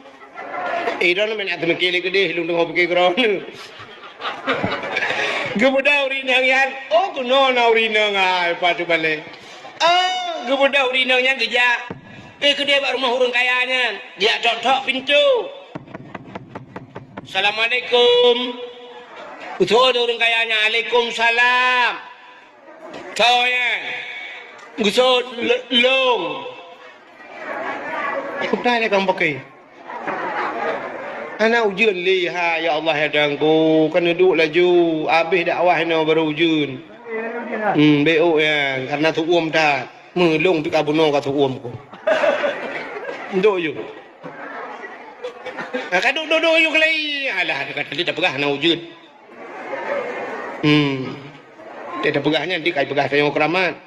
Eh, droeneuh meunan teumeukilék keudeh, lôn teungoh pike keudroe. Geubeudôh ureueng inong nyan, oh, keunoe na ureueng inong, hai, pat teubalek. Oh, geubeudôh ureueng inong nyan geujak. Eh, keudeh bak rumoh ureueng kaya nyan. Geujak tok-tok pintoe. Assalamualaikum. Beutôi ureueng kaya nyan, "Alaikumsalam." Soe nyan? Geuseuôt l-, lôn. Peue na kang pakai? Hana ujeuen lé, hai, ya Allah, ya Tuhanku, keuneuk duek laju, abéh dakwah inoe barô ujeuen. Hmm, bék nyan, karena seuuem that. Meulông pih ka bunoe ka seuuem ku. Duek yue. Nah, ka duek, duek, duek yue keulai. Alah, ka tadi tapeugah hana ujeuen. Hmm. Teupeugah nyan, di kai peugah tanyoe keuramat.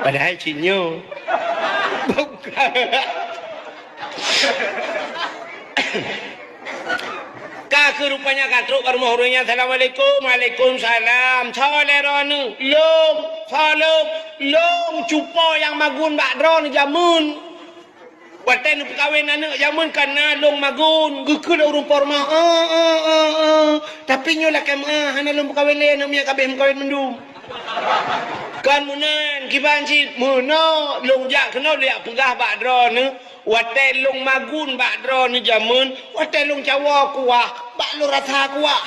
Padahai cit nyoe. Ka keuh rupanya ka trok bak rumoh ureueng nyan, "Assalamualaikum." "Waalaikumsalam." "Soe lé droeneuh?" "Lôn." "Soe lôn?" "Lôn cupo nyang magun bak droeneuh jameun." Watèe neupeukawen aneuk jameun ka na lôn magun, geukheun lé ureueng po rumoh, "Eh, eh, eh, eh. Tapi nyoe lakèe meu'ah, hana lôn peukawen lé, aneuk miet ka abéh meukawen mandum." Kon meunan, kiban cit, meunoe lôn jak keunoe lôn jak peugah bak droeneuh, watèe lôn magun bak droeneuh jameun, watèe lôn cawoe kuah, bak lôn rasa kuah.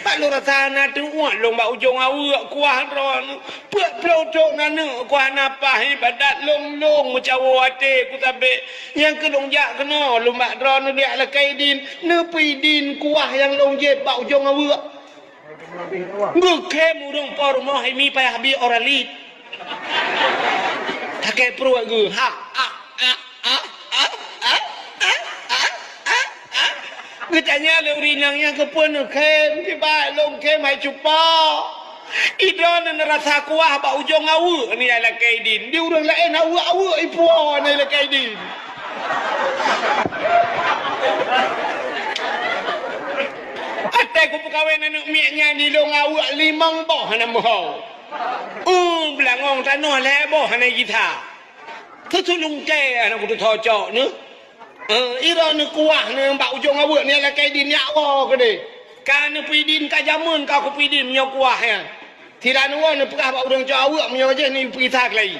Bak lôn rasa na teu'uet lôn bak ujong aweuek kuah droeneuh. Peuet ploh thon aneuk ku hana paih ibadat lôn-lôn meucawoe até ku sabé. Nyang keu lôn jak keunoe lôn bak droeneuh jak lakèe idin, neupeuidin kuah nyang lôn jieb bak ujong aweuek. Geukhém ureueng po rumoh imi payah bi Oralit. Sakét pruet geuh. Ha, ha, ha. Ah, ah, ah, ah, ah, ah, ah. Geutanya lé ureueng inong nyan, "Keupeue neukhém?" "Kiban lôn khém hai cupa. Idroeneuh neurasa kuah bak ujong aweuek nyan lakèe idin. Di ureueng laén aweuek-aweuek ipuwoe nyan lakèe idin." Watèe kupeukawen aneuk miet nyan di lôn aweuek limong boh hana meuho. Uh, beulangong tanoh lhèe boh hana jitha. Teusulungkée aneuk putôh cok nyoe. Eh, idroeneuh kuah nyoe bak ujong aweuek nyan lakèe idin nyak woe keudéh. Ka neupeuidin ka jameun ka kupeuidin meunyoe kuah nyan. Sira neuwoe neupeugah bak ureueng cok aweuek meunyoe jih neupeugisa keulayi.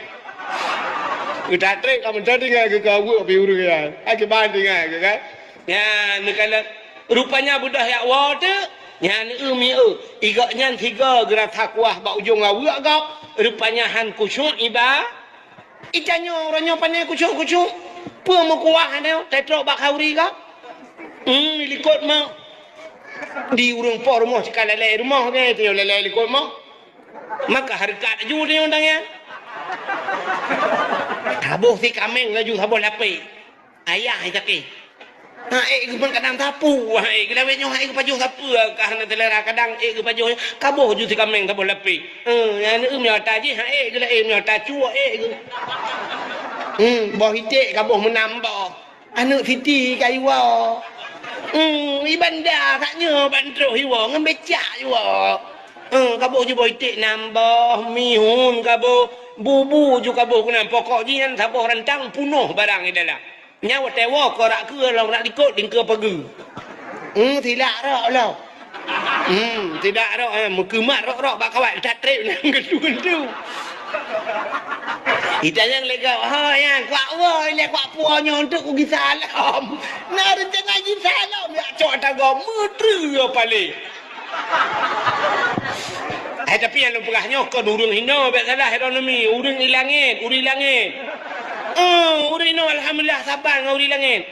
Geutak trép ka meuntang tinggai keu aweuek pih ureueng nyan. Akiban tinggai keu kan. Nyan neukalon rupanya beudôh jak woe teuk. Nyan eu mi eu. Igok nyan sigoe geurasa kuah bak ujong aweuek gob. Rupanya han khusyuk iba Itanyoe uroe nyoe pane kucok-kucok. Peue meukuah nyoe, tatrok bak khauri ka? Hmm, likot mah. Di ureueng po rumoh cit ka lalai rumoh nyoe, tanyoe lalai likot mah. Maka hareukat laju tanyoe tangian. Saboh si kaméng laju saboh lapéh. Ayah sakét. Ha, ék geuh pun kadang sapeue, ha, ék geuh lawét nyoe, ha, ék geuh pajoh sapeue, ka hana seulera kadang ék geuh pajoh nyoe, kaboh ju si kaméng saboh lapéh. Eh, nyan, eh, meunyoe ata jih, ha, ék geuh laén, meunyoe ata cue, ék geuh. Hmm, boh iték kaboh meunam boh. Aneuk siti ka iwoe. Hmm, i banda kat nyoe ban troh iwoe, ngon becak iwoe. Eh, kaboh ju boh iték nam boh, mihun kaboh, bubu ju kaboh keunan. Pokok jih nyan saboh rantang punoh barang di dalam. Nyan watée woe keu rak keue lom rak likot dingkeue pageue. Hmm, silak rok lom. Hmm, silak rok, eh, meukeumat rok-rok bak kawat that trép nyan geundu-geundu. Itanyong lé gob, "Ho nyan, kuak woe ilée kuak puwoe nyoe untuk kugisa lom." Na reuncana gisa lom, jak cok tagoe meutreue paleng. Eh, tapi nyang lôn peugah nyoe kon ureuëng hinoe, bék salah droeneuh mi, ureuëng di langét, ureuëng langét. Eh, ureuëng hinoe alhamdulillah saban ngon ureuëng langét.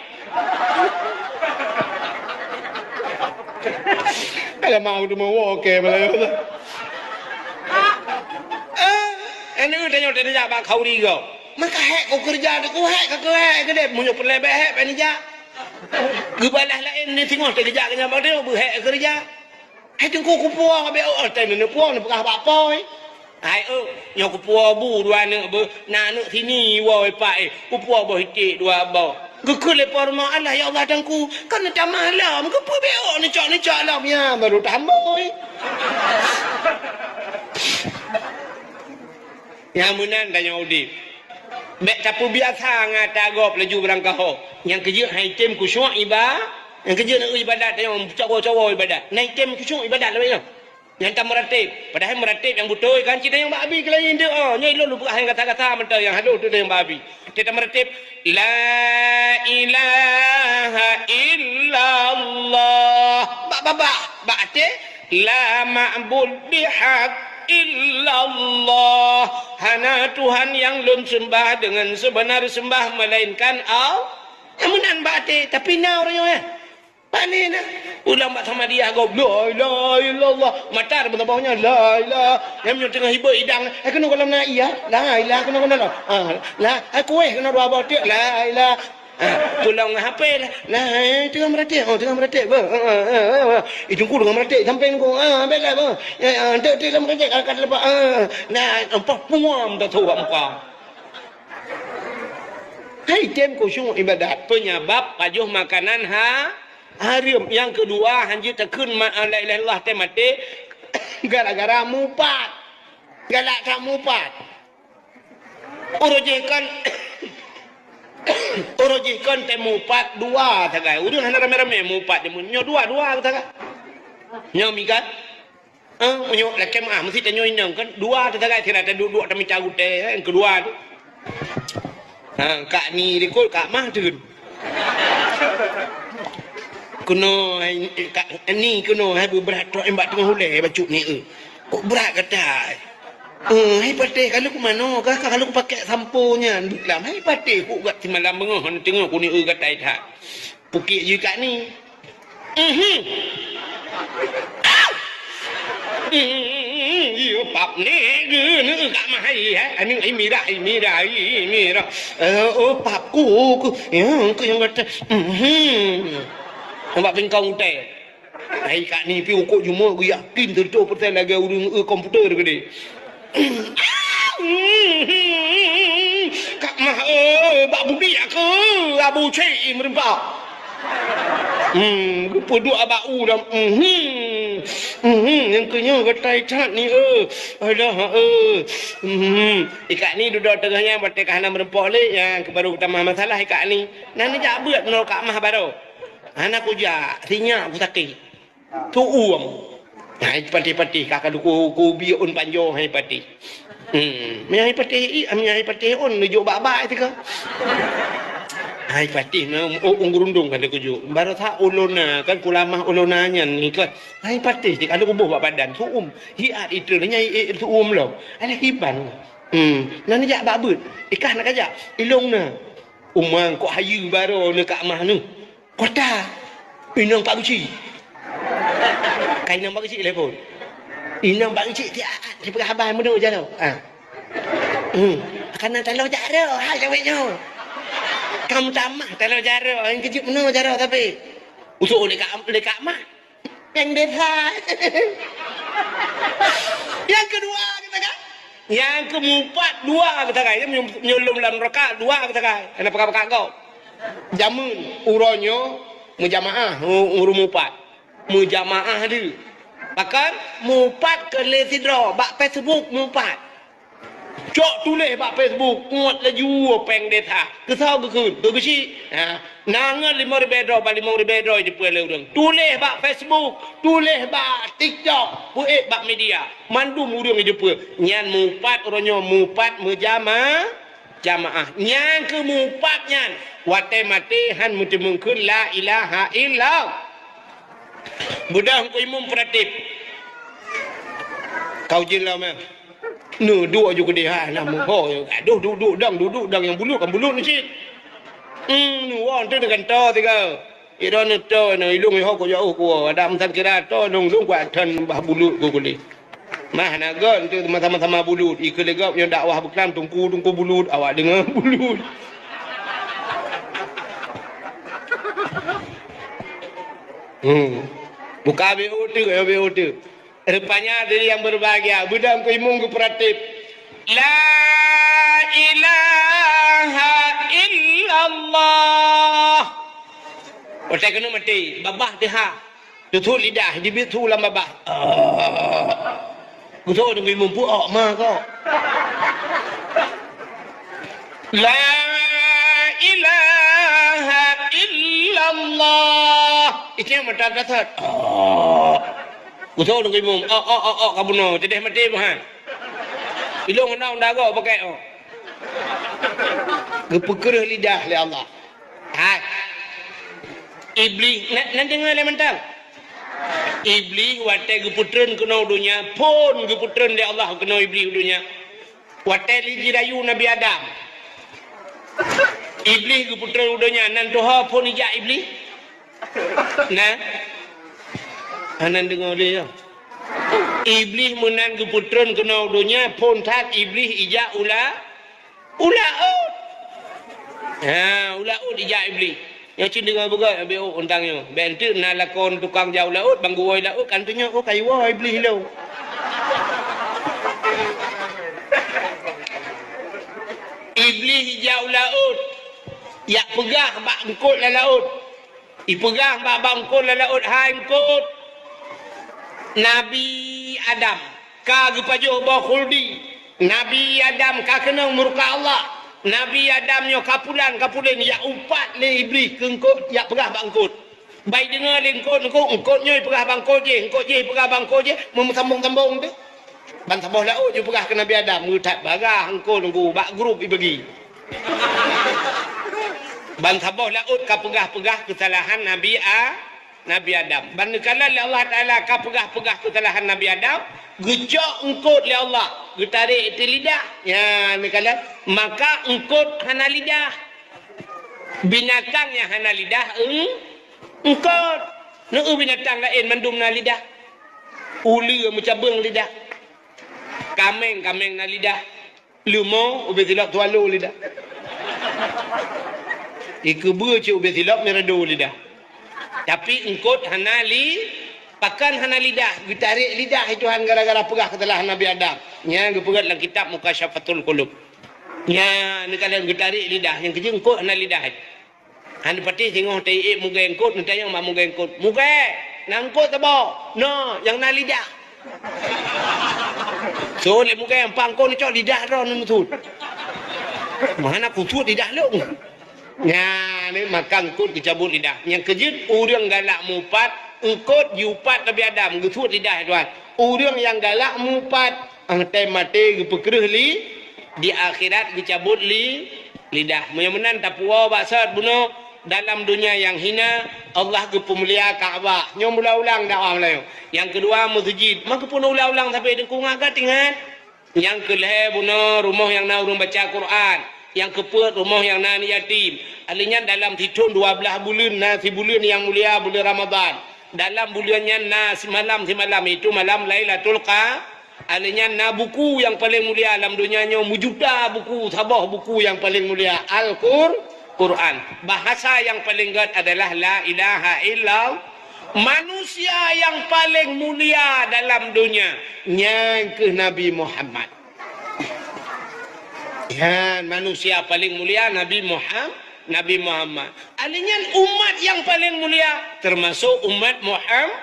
Alah mau tu mau oke malah. Eh, anu tanyoe tadi jak bak khauri gob. Maka hék ku keureuja tu ku hék ka keu hék keudeh, meunyoe peureulée bék hék bék nijak. Geubalah laén ni singoh teugeujak keu nyan bak tanyoe beuhék keureuja. Hai teungku kupuwoe bék, oh, teuh neupuwoe neupeugah bak po. Hai, oh, nyoe kupuwoe bu dua aneuk beuh, na aneuk sini woe pak, eh, kupuwoe boh iték dua boh. Geukheun lé po rumoh, "Allah, ya Allah, teungku, kan neutamah lom, keupeue bék, oh, neucok-neucok lom, ya, baru tambah." Nyang meunan tanyoe udeb. Bék tapeubiasa ngon ata gob laju barangkaho. Nyang keujeuet han item khusyuk iba-, nyang keujeuet na ibadat tanyoe, cawoe-cawoe ibadat. Na item khusyuk ibadat lagée nyoe. Nyang tameuratéb. Padahai meuratéb nyang beutôi kan cit nyang bak Abi keulayi nteuk, oh. Nyoe lôn peugah nyang gata-gata mantong nyang halôh tu nyang bak Abi. Teuka meuratéb, "La ilaha illallah." Bak babah, bak até, "La ma'bud bihaq illallah." Hana Tuhan nyang lôn seumbah deungon seubeuna seumbah meulainkan Al-, Nyang meunan bak até, tapi na uroe nyoe, eh. Pane na. Ulang bak Samadiyah gob, "La ilaha illallah." Mata ada beuteubawa nyan, "La ilaha." Nyang nyoe teungoh hibeuet idang, "Eh, keunoe gohlom na iya? La ilaha, keunoe gohlom." Ah, la, eh, kueh keunoe dua boh tiek, "La ilaha." Ah, pulang ngon H P lah. Nah, eh, teungoh meuratéb, oh, teungoh meuratéb, bah. Ah, ah, ah, ah, ah. Itu ku teungoh meuratéb, sampai nunggu. Ah, bela, bah. Ya, ya, entek, entek lam meuratéb, akan lepas. Ah, nah, empat puam dah tu muka. Hai tem khusyuk ibadat, penyebab pajoh makanan ha-, haram. Yang kedua, hanjeuet takheun ma-, la ilaha illallah teuh maté gara-gara mupat. Galak that mupat. Uroe jih kon, uroe jih kon teuh mupat dua sagai. Ureueng hana ramé-ramé mupat, nyoe dua-dua sagai. Nyoe mikat. Ah, meunyoe lakée meuah, meusti tanyoe inong kan, dua teuh sagai sira taduek-duek tamita gutée, eh, nyang keudua tu. Ha, Kak Ni likot, Kak Mah teun. Keunoe, hai, Kak Ni keunoe, hai, beubrat trok nibak teungoh ulée bacut ni, eh. Kok brat gata, eh? Eh, hai patéh, ka lôn kumanoe, ka, ka lôn pakai sampo nyan, beuklam. Hai patéh, kok gat simalam beungoh teungoh ku ni, eh, gata that. Pukik jih Kak Ni. Mhm. Au! Mhm, iya, pap ni, geuneuk Kak Mah, hai, hai, anu, hai, mirah, hai, mirah, hai, mirah. Eh, oh, pap ku, ku, ya, ku nyang kata, mhm. Nampak pingkong teh. Hai, Kak Ni, pi ukuk jumuk, geuyakin seratus persen lagée ureueng, eh, komputer keudeh. Kak Mah, eh, bak budiek keu Abu Syik meureumpok. Hmm, geupeuduek bak u lam, mhm. Mhm, nyang keu nyoe geutai that ni, eh. Alah, eh. Mhm. Ikak ni dudoe teungoh nyan, watée ka hana meureumpok lé, nyang keu baru tamah masalah ikak ni. Nah, neujak beuet nyoe Kak Mah baroe. Hana kujak, sinyak kusakét. Tuuem. Hai patéh-patéh, ka ka ku, ku biek ôn panjoe, hai patéh. Hmm, meunyo hai patéh i, meunyo hai patéh ôn, neujok bak-bak teuka. Hai patéh na, oh, ôn geurundong ka neukujok. Barosa ulôn na, kan kulamah ulôn na nyan ni kan. Hai patéh, cit ka lôn kuboh bak padan, tuuem. Hiat itu, nyai, eh, tuuem lom. Alah hiban. Hmm, na neujak bak beuet. Ikah na kajak, ilong na. Umang kok hayeue baroe neu Kak Mah neu. Kota. Inong Pak Geuchik. Ka inong Pak Geuchik telepon. Inong Pak Geuchik tiat, sipeugah haba meunoe jaroe. Ah. Hmm. Kana taloe jaroe, hai sawét nyoe. Kam tamah taloe jaroe, nyang keujeuet meunoe jaroe tapi. Usok lé Kak, lé Kak Mah. Péng desa. Nyang keudua geutangai. Nyang keumupat dua geutangai. Nyoe, nyoe lom lam raka dua geutangai. Hana pakat-pakat gob. Jameun uroe nyoe meujamaah u-, ureueng mupat. Meujamaah deuh. Pakon? Mupat keu lé sidroe bak Facebook mupat. Cok tuléh bak Facebook, uet laju péng desa. Keusoe geukheun, keu geuchik. Ha, na ngon limong ribée droe, bak limong ribée droe jipeu lé ureueng. Tuléh bak Facebook, tuléh bak TikTok, peuék bak media. Mandum ureueng jipeu. Nyan mupat uroe nyoe, mupat meujama-, jamaah. Nyang keu mupat nyan, watée maté han meuteumeung kheun la ilaha illallah. Beudôh keu imum peuratif. Kau jin lom, eh. Neu duek ju keudeh ha, na meuho. Aduh, duek-duek dang, duek-duek dang nyang bulut, kan bulut ni cit. Hmm, nu won tu dengan to tiga. Iro ni to, na ilung iho ko jauh ko. Ada meusan kira to, lung-lung kuat tan bah bulut ko kulih. Mah na gon tu sama-sama bulut. Ikeu legok nyang dakwah beklam tungku-tungku bulut, awak dengar bulut. Hmm. Buka B O tu, B O tu. Rupanya diri yang berbahagia, beudang keu imum geupeuratif. La ilaha illallah. Watée keunoe maté, babah teuhah. Tutup lidah, jibit su lam babah. Ah. Geusoe deungon imum pu-, ok ma kok. La ilaha illallah. Itu yang mata kasat. Ah. Geusoe deungon imum, ok, ok, ok, ok, ka bunoe, teudeh maté meuhan. Ilong na unda go pakai, ok. Geupeukreuh lidah lé Allah. Hai. Iblih, na, na deungoe lé mantong. Iblih watée geupeutreun keunoe donya, phon geupeutreun lé Allah keunoe Iblih donya. Watée lé jirayu Nabi Adam. Iblih geupeutron u donya, nan tuha phon ijak Iblih? Nah. Hana deungoe lé, ya. Iblih meunan geupeutron keunoe u donya, phon that Iblih ijak u la-, u laôt. Ha, u laôt ijak Iblih. Nyoe cit deungoe beugöt, Abi, oh, untang nyoe. Bèk enteuk na lakoe tukang jak u laôt, ban geuwoe laôt, kan teunyoe, oh, ka iwoe Iblih lom. Iblih ijak u laôt, jak peugah bak eungkôt lam laôt. Ipeugah bak, bak eungkôt lam laôt, "Hai eungkôt, Nabi Adam ka geupajoh boh khuldi. Nabi Adam ka keunong murka Allah. Nabi Adam nyoe ka pulan, ka pulen." Jak upat lé Iblih keu eungkôt, jak peugah bak eungkôt. Ban ideungoe lé eungkôt, eungkôt, eungkôt nyoe ipeugah bak eungkôt jéh, eungkôt jéh ipeugah bak eungkôt jéh, meusambông-sambông teuh. Ban saboh laôt jipeugah keu Nabi Adam, meuthat bagah eungkôt nunggu bak grup ibagi. Ban saboh laôt ka peugah-peugah keusalahan Nabi A-, Nabi Adam. Ban neukalon lé Allah Taala ka peugah-peugah keusalahan Nabi Adam, geucok eungkôt lé Allah, geutarek di lidah. Nyan neukalon, maka eungkôt hana lidah. Binatang nyang hana lidah, eung-, eungkôt. Neu binatang laén mandum na lidah. Uleue meucabeueng lidah. Kaméng, kaméng na lidah. Leumo, ubé silop swallow lidah. Ikeubeue cit ubé silop mirado lidah. Tapi eungkôt hana li-, pakon hana lidah, geutarek lidah lé Tuhan gara-gara peugah keusalahan Nabi Adam. Nyan geupeugét lam kitab Mukasyafatul Qulub. Nyan, neukalon geutarek lidah, nyang keujeuet eungkôt hana lidah. Hana patéh singoh taiék mugée eungkôt, neutanyong bak mugée eungkôt, "Mugée, na eungkôt saboh?" "Na, nyang na lidah." Seuôt lé mugée, "Pang kon neucok lidah droe neusuet." "Meuhana kusuet lidah lôn." Nyan, maka eungkôt geucabot lidah. Nyang keujeuet, ureuëng galak mupat, eungkôt jiupat Nabi Adam, geusuet lidah Tuhan. Ureuëng nyang galak mupat, watée maté geupeukreueh li, di akhirat geucabot li, lidah. Meunyoe meunan tapuwoe bak sot bunoe, dalam donya nyang hina, Allah geupeumulia Ka'bah. Nyoe meuulang-ulang dakwah Meulayu. Nyang keudua, meuseujid. Maka pun ulang-ulang sabe deungon gata ingat. Nyang keulhée bunoe, rumoh nyang na ureuëng baca Quran. Nyang keupeuet, rumoh nyang na aneuk yatim. Alèh nyan dalam sithon dua blaih buleuen na sibuleuen nyang mulia, buleuen Ramadhan. Dalam buleuen nyan na simalam-simalam, yaitu malam Lailatul Qa-, alèh nyan na buku nyang paleng mulia lam donya nyoe, meujuta buku, saboh buku nyang paleng mulia, Al-Qur-, Quran. Bahasa nyang paleng gét adalah la ilaha illallah. Manusia nyang paleng mulia dalam donya, nyan kheueh Nabi Muhammad. Nyan manusia paleng mulia Nabi Muham-, Nabi Muhammad. Alèh nyan umat nyang paleng mulia, teumasok umat Muham-,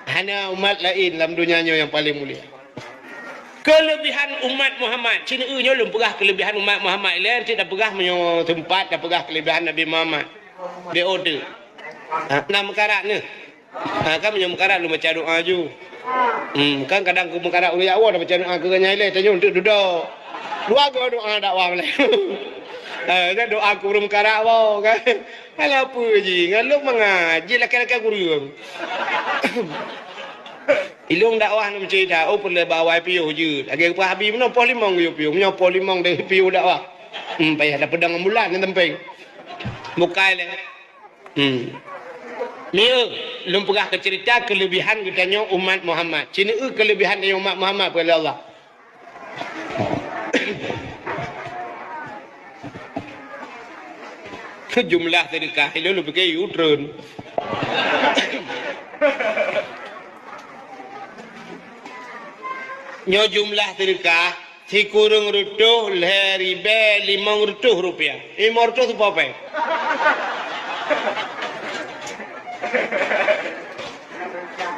hana umat laén lam donya nyoe nyang paleng mulia. Keuleubehan umat Muhammad, cit neu nyoe lôn peugah keuleubehan umat Muhammad, ilée cit tapeugah meunyoe teumpat tapeugah keuleubehan Nabi Muhammad. Di ode. Ha, na meukarat neuh. Ha, kan meunyoe meukarat lôn baca doa ju. Hmm, kan kadang keu meukarat ureuëng jak woe baca doa keu nyan ilée tanyoe untuk dudoe. Dua go doa dakwah malée. Ha, kan doa keu ureuëng meukarat woe kan. Alah peue ji, ngon lôn mangat ji lakée-lakée kureueng. Ilôn dakwah nam cerita, oh peureulée bak awai piôh jeuet. Lagée peugah Abi meunoe poh limong geuyue piôh, meunyoe poh limong deh piôh dakwah. Hmm, payah tapeudong ambulan nyan tampéng. Bukai lé. Hmm. Mieu, lôn peugah keu cerita keuleubehan geutanyoe umat Muhammad. Cit neu keuleubehan tanyoe umat Muhammad peue lé Allah. Jumlah sedekah ilôn lôn pike yue treun. Nyoe jumlah sedekah sikureueng reutôh lhée ribée limong reutôh rupiah. Limong reutôh seupôt péng.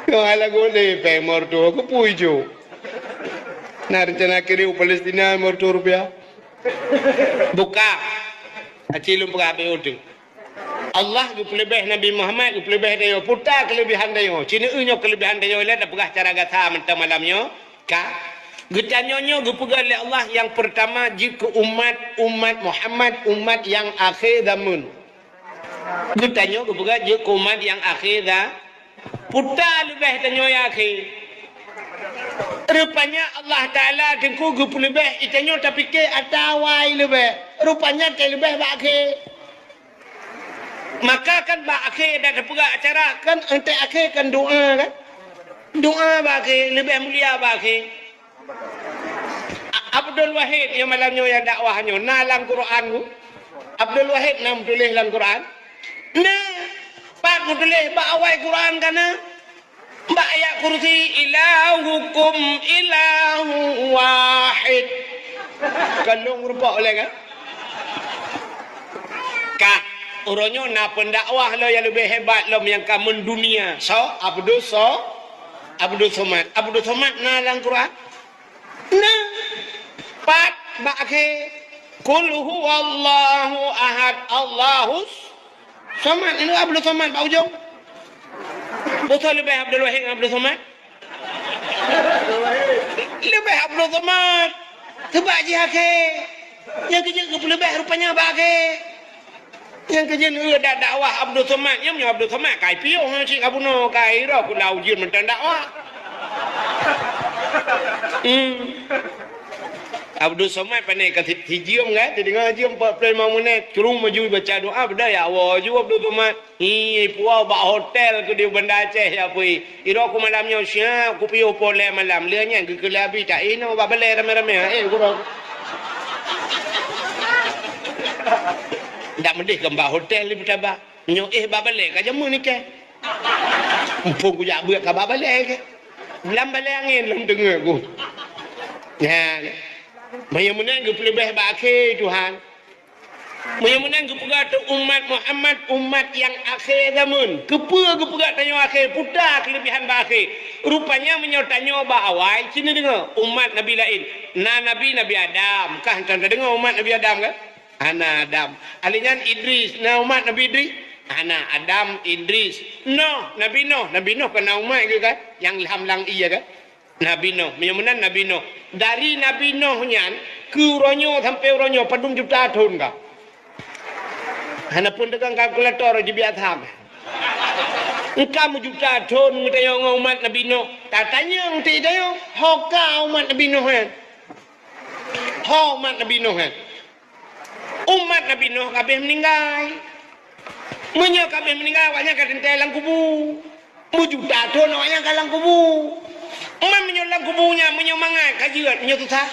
Keu hai lagu lé péng limong reutôh, keupeue ijok? Na reuncana kirim u Palestina limong reutôh rupiah? Buka. Aci lôn peugah beu teuh. Allah geupeuleubeh Nabi Muhammad, geupeuleubeh tanyoe. Peue ta keuleubehan tanyoe? Cit neu nyoe keuleubehan tanyoe lé tapeugah cara gata mantong malam nyoe. Ka. Geutanyoe nyoe geupeugah lé Allah nyang peurtama jeuet keu umat, umat Muhammad, umat nyang akhé zameun. Geutanyoe geupeugah jeuet keu umat nyang akhé za-, peue ta leubeh tanyoe nyang akhé. Rupanya Allah Taala teungku geupeuleubeh, itanyoe tapike ata awai leubeh. Rupanya teuleubeh bak akhé. Maka kan bak akhé dak teupeugah acara kan, entek akhé kan doa kan? Doa bak akhé, leubeh mulia bak akhé. A-, Abdul Wahid nyang malam nyoe nyang dakwah nyoe, na lam Quran ku? Abdul Wahid na meutuléh lam Quran? Na. Pat meutuléh bak awai Quran ka na? Bak ayat kursi, "Ilahukum ilahu wahid." Kan lôn meureumpok lé kan? Ka, uroe nyoe na pendakwah lom nyang leubeh hebat lom nyang ka mendunia. So, Abdul So-, Abdul Somad. Abdul Somad na lam Quran? Na. Pat bak akhé, "Qul huwallahu ahad, Allahus Somad." Ini Abdul Somad bak ujong. Beutôi leubeh Abdul Wahid ngon Abdul Somad? Leubeh Abdul Somad. Sebab jih akhé. Nyang keujeuet geupeuleubeh rupanya bak akhé. Nyang keujeuet eu dak dakwah Abdul Somad, nyoe meunyoe Abdul Somad kai piôh cit ka bunoe, kai roh kula ujeuen mantong dakwah. Hmm. Abdul Somad pane ka si-, sijeuem kan, sideungoe jeuem empat puluh lima menit, curung maju baca doa, beudah ya Allah ju Abdul Somad. Hi, puwoe bak hotel keu di Banda Aceh ya pui. Iroh ku malam nyoe siap kupiôh poh lhèe malam. Lheueh nyan geukheun lé Abi, "Tak inoe bak balèe ramè-ramè, eh, gurèe." Dak meudeh keu bak hotel di Peutaba. Nyoe, eh, bak balèe ka jameun ikèe. Muphom kujak beuet ka bak balèe kèe. Lam balèe angén lom teungeut ku. Nyan. Meunyoe meunan geupeuleubeh bak akhé Tuhan. Meunyoe meunan geupeugah teuh umat Muhammad, umat nyang akhé zameun. Keupeue geupeugah tanyoe akhé? Peue ta keuleubehan bak akhé? Rupanya meunyoe tanyoe bak awai, ci neudeungoe umat nabi laén. Na nabi, Nabi Adam. Kah tan tadeungoe umat Nabi Adam kan? Hana Adam. Alèh nyan Idris. Na umat Nabi Idris? Hana Adam, Idris. Noh, Nabi Noh. Nabi Noh kon na umat geuh kan? Nyang lam lang ié kan? Nabi Nuh, meunyoe meunan Nabi Nuh. Dari Nabi Nuh nyan keu uroe nyoe sampoe uroe nyoe padum juta thon ka? Hana pun teugang kalkulator jibiasa. Engka meujuta thon geutanyoe ngon umat Nabi Nuh. Tatanyong ti tanyoe, ho ka umat Nabi Nuh nyan? Ho umat Nabi Nuh nyan? Umat Nabi Nuh ka abéh meuninggai. Meunyoe ka abéh meuninggai, awaknyan ka teuntèe lam kubu. Meujuta thon awaknyan ka lam kubu. Man meunyoe lam kubu nyan, meunyoe mangat ka jeuet, meunyoe susah.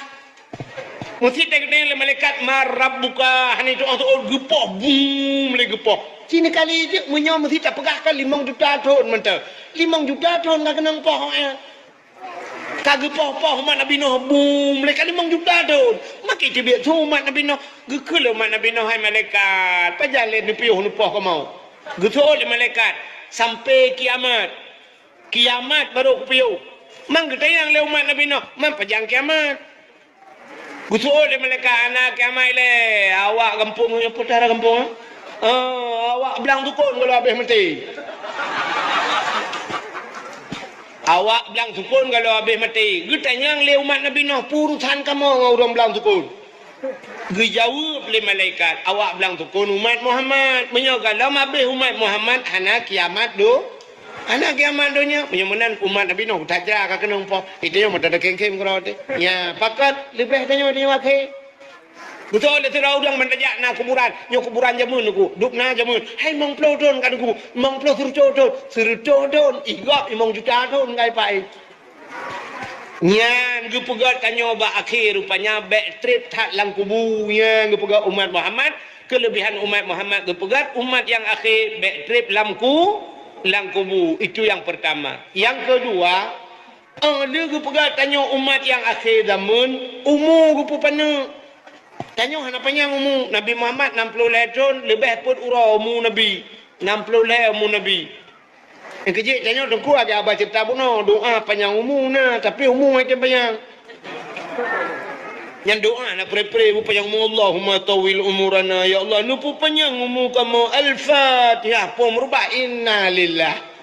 Meusit teukeudéng lé malaikat, "Man rabbuka?" Hana jitu'oh-tu'oh, geupoh, bum, lé geupoh. Ci neukali teuk, meunyoe meusit tapeugah ka limong juta thon mantong. Limong juta thon ka keunong poh awaknyan. Ka geupoh-poh umat Nabi Nuh, bum, lé ka limong juta thon. Maka teubiet su umat Nabi Nuh. Geukheun lé umat Nabi Nuh, "Hai malaikat, pajan lé neupiôh neupoh kamoe?" Geuseuôt lé malaikat, "Sampoe kiamat. Kiamat barô kupiôh." Man geutanyong lé umat Nabi Nuh, "Man pajan kiamat?" Geuseuôt lé malaikat, "Hana kiamat lé, awak gampông nyoe." "Peue tara gampông, eh?" "Eh, awak blang sukon gohlom abéh maté." "Awak blang sukon gohlom abéh maté." Geutanyong lé umat Nabi Nuh, "Peue urusan kamoe ngon ureueng blang sukon?" Geujaweueb lé malaikat, "Awak blang sukon umat Muhammad. Meunyoe gohlom abéh umat Muhammad, hana kiamat do-, hana kiamat donya." Meunyoe meunan umat Nabi Nuh, that jra ka keunong poh. Itu nyang meutada khem-khem keudroe teuh. Nya, pakon leubeh tanyoe, tanyoe akhé. Beutôi lé sidroe ureueng ban tajak na kuburan. Nyoe kuburan jameun Teungku. Dub na jameun. Hai limong ploh thon ka Teungku. Limong ploh, sireutoh thon. Sireutoh thon. Ih gob limong juta thon ka ipak. Nyan geupeugah tanyoe bak akhé, rupanya bèk trép that lam kubu. Nyan geupeugah umat Muhammad. Keuleubehan umat Muhammad geupeugah umat nyang akhé bèk trép lam ku-, lam kubu. Itu yang pertama. Yang kedua, Oh, lheueh geupeugah tanyoe umat nyang akhé zameun, umu geupeu paneuk. Tanyoe hana panyang umu. Nabi Muhammad nam ploh lhèe thon, leubeh peuet uroe umu Nabi. Nam ploh lhèe umu Nabi. Nyang keujeuet tanyoe Teungku, agai haba ceurita bunoe, doa panyang umu na, tapi umu hana panyang. Nyan doa na pre-pre, "Panyang umu, Allahumma tawwil umurana, ya Allah, neupeupanyang umu kamoe." Al-Fatihah, poh meurubah, innalillah.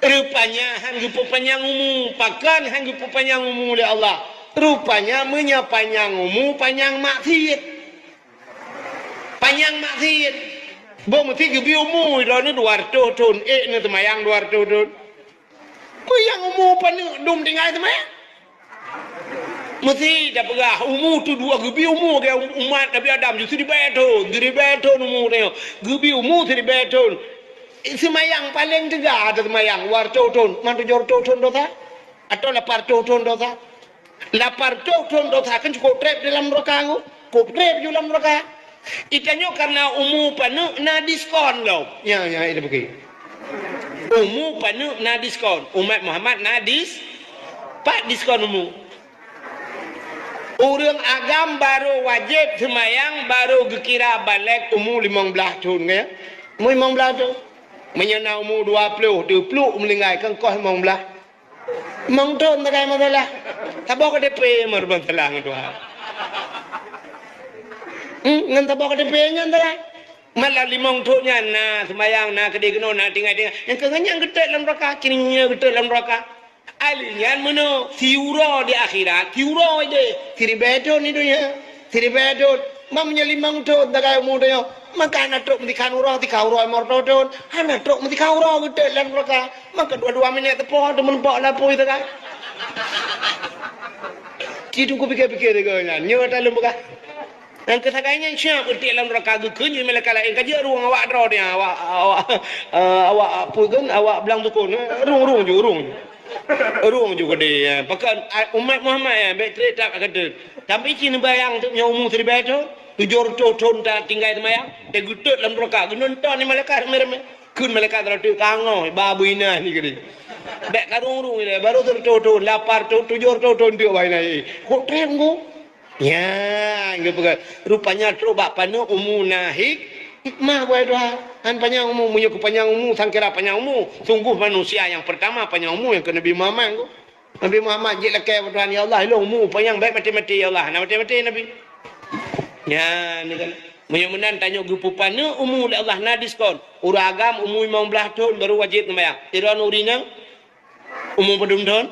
Rupanya han geupeupanyang umu. Pakon han geupeupanyang umu lé Allah? Rupanya meunyoe panyang umu, panyang maksiet. Panyang maksiet. Boh meusti geubri umu, droeneuh dua reutôh thon, ék neuh seumayang dua reutôh thon. Panyang umu paneuk dum tinggai seumayang. Meusti tapeugah umu tu dua geubi umu lagèe umat Nabi Adam ju siribèe thon, siribèe thon umu tanyoe. Geubi umu siribèe thon. Seumayang paleng teuga ata seumayang, dua reutôh thon, man tujoh reutôh thon dosa. Atau lapan reutôh thon dosa. Lapan reutôh thon dosa kan cukôp trép di lam neuraka nyoe. Cukôp trép ju lam neuraka. Itanyoe karena umu paneuk na diskon lom. Ya, ya, itu begitu. Umu paneuk na diskon. Umat Muhammad na dis-, pat diskon umu. Ureueng agam barô wajéb seumayang barô geukira balek umu limong blaih thon, kan? Umu limong blaih thon. Meunyoe na umu dua ploh, teupluek meuninggai, kan koh limong blaih. Limong thon takai masalah. Saboh K T P meuruban salah ngon Tuhan. Hmm, ngon saboh K T P nyan takai. Malah limong thon nyan na seumayang, na keudéh keunoe, na tinggai-tinggai. Nyang keu nyan geutot lam neuraka, cit nyan geutot lam neuraka. Ahli nyan meunoe, siuroe di akhirat, siuroe idéh, siribèe thon di donya, siribèe thon. Mam nyoe limong thon takai umu donya, maka hana trok meusikhan uroe, sikhan uroe limong reutôh thon, hana trok meusikhan uroe geutot lam neuraka. Maka dua-dua minèt teupoh, teumeuneupok lapui takai. Cit kupikir-pikir sigoe nyan, nyoe ata lôn peugah. Nyang keu sagai nyan siap geutot lam neuraka geukheun lé malaikat laén ka jeuet rhueng awak droe nyan, awak, awak, eh, awak peue kheun, awak blang sukon, eh, rhueng, rhueng ju, rhueng ju. Rhueng ju keudéh, eh. Pakon, ah, umat Muhammad, eh, bèk trép that ka geutot. Tapi ci neubayang teuk nyoe umu siribèe thon, tujoh reutôh thon tatinggai seumayang, teuh geutot lam neuraka, geunonton lé malaikat ramé-ramé. Kheun malaikat rot teuk ka ngoh, ba beuinan nyan keudéh. Bèk ka rhueng-rhueng ilèe, barô sireutôh thon, lapan reutôh, tujoh reutôh thon teuk ba inan. Kok trép ngon Nyan geupeugah, rupanya trok bak paneuk umu na hik-, hikmah, buet Tuhan. Han panyang umu, meunyoe keu panyang umu, sangkira panyang umu. Sungguh manusia nyang peurtama panyang umu nyang keu Nabi Muhammad tu. Nabi Muhammad jeuet lakèe bak Tuhan, "Ya Allah, ilôn umu panyang bèk maté-maté, ya Allah." Hana maté-maté Nabi. Nyan kan. Meunyoe meunan tanyoe geupeupaneuk umu lé Allah na diskon. Ureueng agam umu limong blaih thon baru wajéb seumayang. Sidroe ureueng inong Umu padum thon?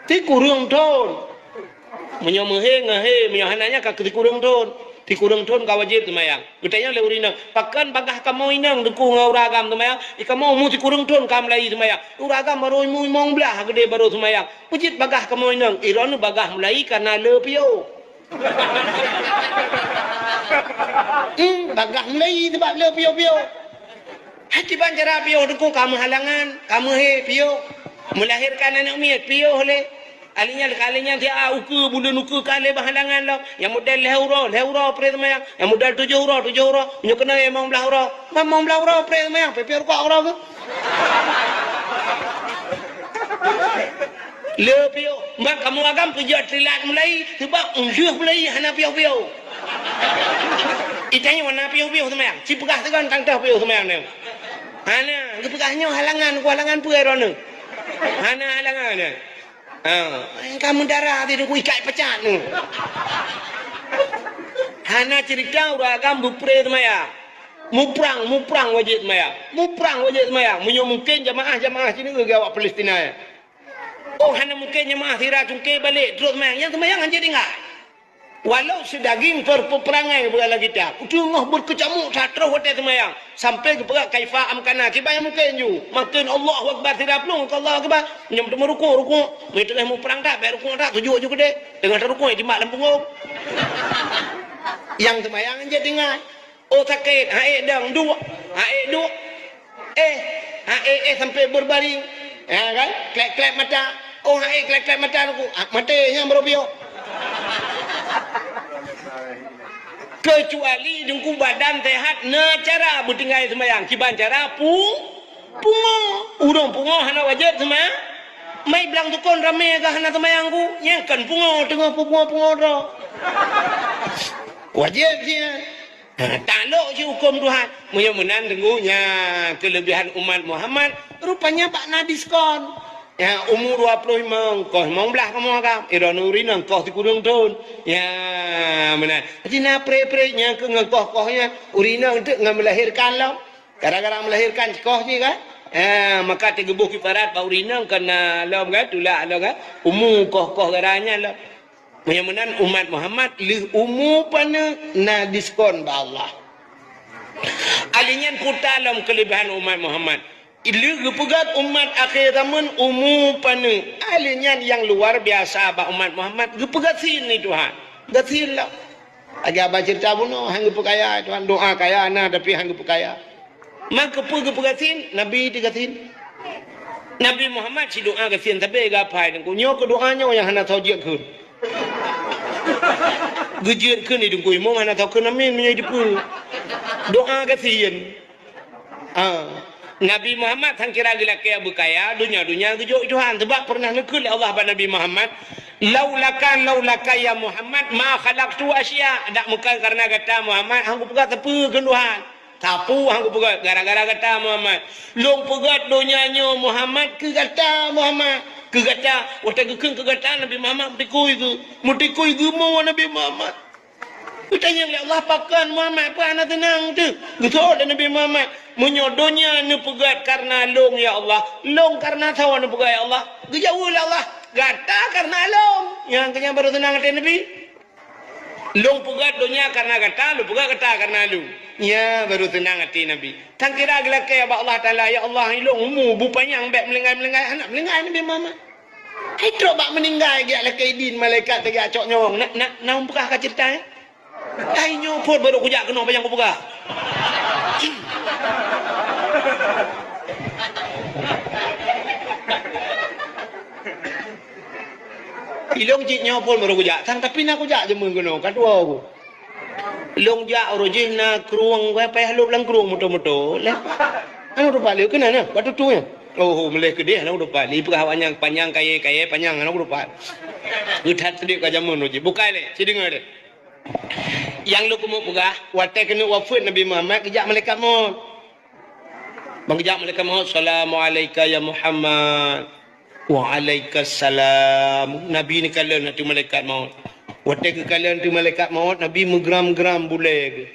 Sikureueng thon. Meunyoe meuhé, ngeuhé, meunyoe hana nyan ka keu sikureueng thon. Sikureueng thon ka wajéb seumayang. Geutanyong lé ureueng inong, "Pakon bagaih kamoe inong teungku ngon ureueng agam seumayang? Di kamoe umu sikureueng thon ka mulai seumayang. Ureueng agam baru umu limong blaih geudéh baru seumayang. Peue jeuet bagaih kamoe inong?" Droeneuh bagaih mulai kareuna le piôh. Hmm, bagaih mulai sabab le piôh-piôh. Hai kiban cara piôh teungku, ka meuhalangan, ka meuhé piôh. Meulahérkan aneuk miet piôh lé. Ahli nyan, ahli nyan siat ukeue, buleuen ukeue ka lé bak halangan lom. Nyang model lhèe uroe, lhèe uroe pré seumayang. Nyang model tujoh uroe, tujoh uroe. Meunyoe keunoe limong blaih uroe. Limong blaih uroe pré seumayang, pih piôh rukok uroe keuh. Le piôh, bak kamoe agam peujeuet teulat mulai, sabab lheueh mulai hana piôh-piôh. Itanyoe hana piôh-piôh seumayang, sipeugah sigoe tang toh piôh seumayang nyoe. Hana, geupeugah nyoe halangan, ku halangan peue droeneuh? Hana halangan nyan. Ha, ka meudara di ku ikat pecat nyoe. Hana cerita ureueng agam beupré seumayang. Muprang, muprang wajéb seumayang. Muprang wajéb seumayang. Meunyoe mungken jamaah-jamaah sineuk geuh awak Palestina nyan. Oh, hana mungken jamaah sira cungké balek, trok seumayang. Nyang seumayang hanjeuet tinggai. Walau seudaging per-, peperangai, geupeugah lam kitab. Teungoh beukeucamuk that troh watèe seumayang. Sampai geupeugah kaifa amkana. Kiban nyang mungken ju. Mungken Allahu Akbar sira plueng, Allahu Akbar. Nyang teuma rukuk, rukuk. Meunyoe teungoh muprang that, bèk rukuk that, sujud ju keudéh. Teungoh tarukuk, jimat lam punggong. Nyang seumayang hanjeuet tinggai. Oh, sakét, ha ék dong, duek, ha ék duek. Eh, ha ék, eh, sampai berbaring. Ya kan? Klep-klep mata. Oh, ha ék klep-klep mata teungku. Ah, maté nyang baru piôh. Kecuali teungku badan sehat, na cara beutinggai seumayang. Kiban cara pu-, pungo. Ureueng pungo hana wajéb seuma-, mai blang tukon ramé ka hana seumayang ku. Nyang kon pungo teungoh pungo-pungo droe. Wajéb sih. Ha, taklok cit hukôm Tuhan. Meunyoe meunan teungku, nyan keuleubihan umat Muhammad, rupanya bak na diskon. Ya, umu dua ploh limong, koh limong blaih kamoe agam. Droeneuh ureueng inong koh sikureueng thon. Ya, meunan. Jadi na pré-pré nyang keu ngon koh-koh nyan, ureueng inong teuk ngon meulahérkan lom. Gara-gara meulahérkan koh jih kan? Ya, maka teugeuboh kifarat bak ureueng inong keu na lom kan, tulak lom kan. Umu koh-koh gara nyan lom. Meunyoe meunan umat Muhammad lheueh umu paneuk na diskon bak Allah. Ali nyan puta lom keuleubihan umat Muhammad. Lheueh geupeugét umat akhé zaman umu paneuk. Ahli nyan nyang luar biasa bak umat Muhammad, geupeugét sin ni Tuhan. Gét sin lah. Lagée haba ceurita bunoe, han geupeukaya Tuhan, doa kaya na tapi han geupeukaya. Maka peue geupeugét sin? Nabi teuh gét sin. Nabi Muhammad sidoa gét sin, tapi geuapai Teungku. Nyoe keu doa nyoe nyang hana tho jeuet kheun. Geujeuet kheun di Teungku Imum hana tho kheun amin meunyoe dipeue. Doa gét sin. Ah. Nabi Muhammad sang kira geulakée beukaya, donya-donya geujok Tuhan. Sebab pernah neukheun lé Allah bak Nabi Muhammad, "Laulaka, laulaka ya Muhammad, ma khalaqtu asya." Dak meukai karena gata Muhammad, han kupeugah sapeue kheun Tuhan. Sapeue han kupeugah gara-gara gata Muhammad. Lôn peugét donya nyoe Muhammad keu gata Muhammad. Keu gata, watée geukheun keu gata Nabi Muhammad meutikui geu. Meutikui geumo Nabi Muhammad. Geutanyong lé Allah, "Pakon Muhammad, peue hana teunang teuh?" Geuseuôt lé Nabi Muhammad, "Meunyoe donya neupeugét kareuna lôn ya Allah, lôn kareuna soe neupeugét ya Allah?" Geujaweueb lé Allah, "Gata kareuna lôn." Nyang keunyan barô teunang até Nabi. "Lôn peugét donya kareuna gata, lôn peugét gata kareuna lôn." Nyan barô teunang até Nabi. Tan kira geulakée bak Allah Taala, "Ya Allah, ilôn umu bu panyang bék meulinggai-meulinggai, hana meulinggai Nabi Muhammad." Hai trok bak meuninggai geujak lakée idin malaikat geujak cok nyawöng. Na, na, na peugah ka ceurita, eh? Hai nyoe phon barô kujak keunoe panyang kupeugah. Ilôn cit nyoe phon barô kujak sang, tapi na kujak jameun keunoe, ka tuwoe ku. Lôn jak uroe jih na krueng, wai payah lôb lam krueng moto-moto. Leh. Hana kutupat lé, keunan na, bak tutu nyan. Oh, meuleh keudeh hana kutupat. Ipeugah awaknyan panyang kayée-kayée panyang hana kutupat. Geuthat seudeh ka jameun uroe jih. Bukai lé, ci deungoe deh. Nyang lôn keumeung peugah, watée keuneuk wafeuet Nabi Muhammad geujak malaikat maut. Ban geujak malaikat maut, "Salamu alaika ya Muhammad." "Wa alaikassalam." Nabi neukalon ateueh malaikat maut. Watée geukalon ateueh malaikat maut, Nabi meugram-gram bulée geuh.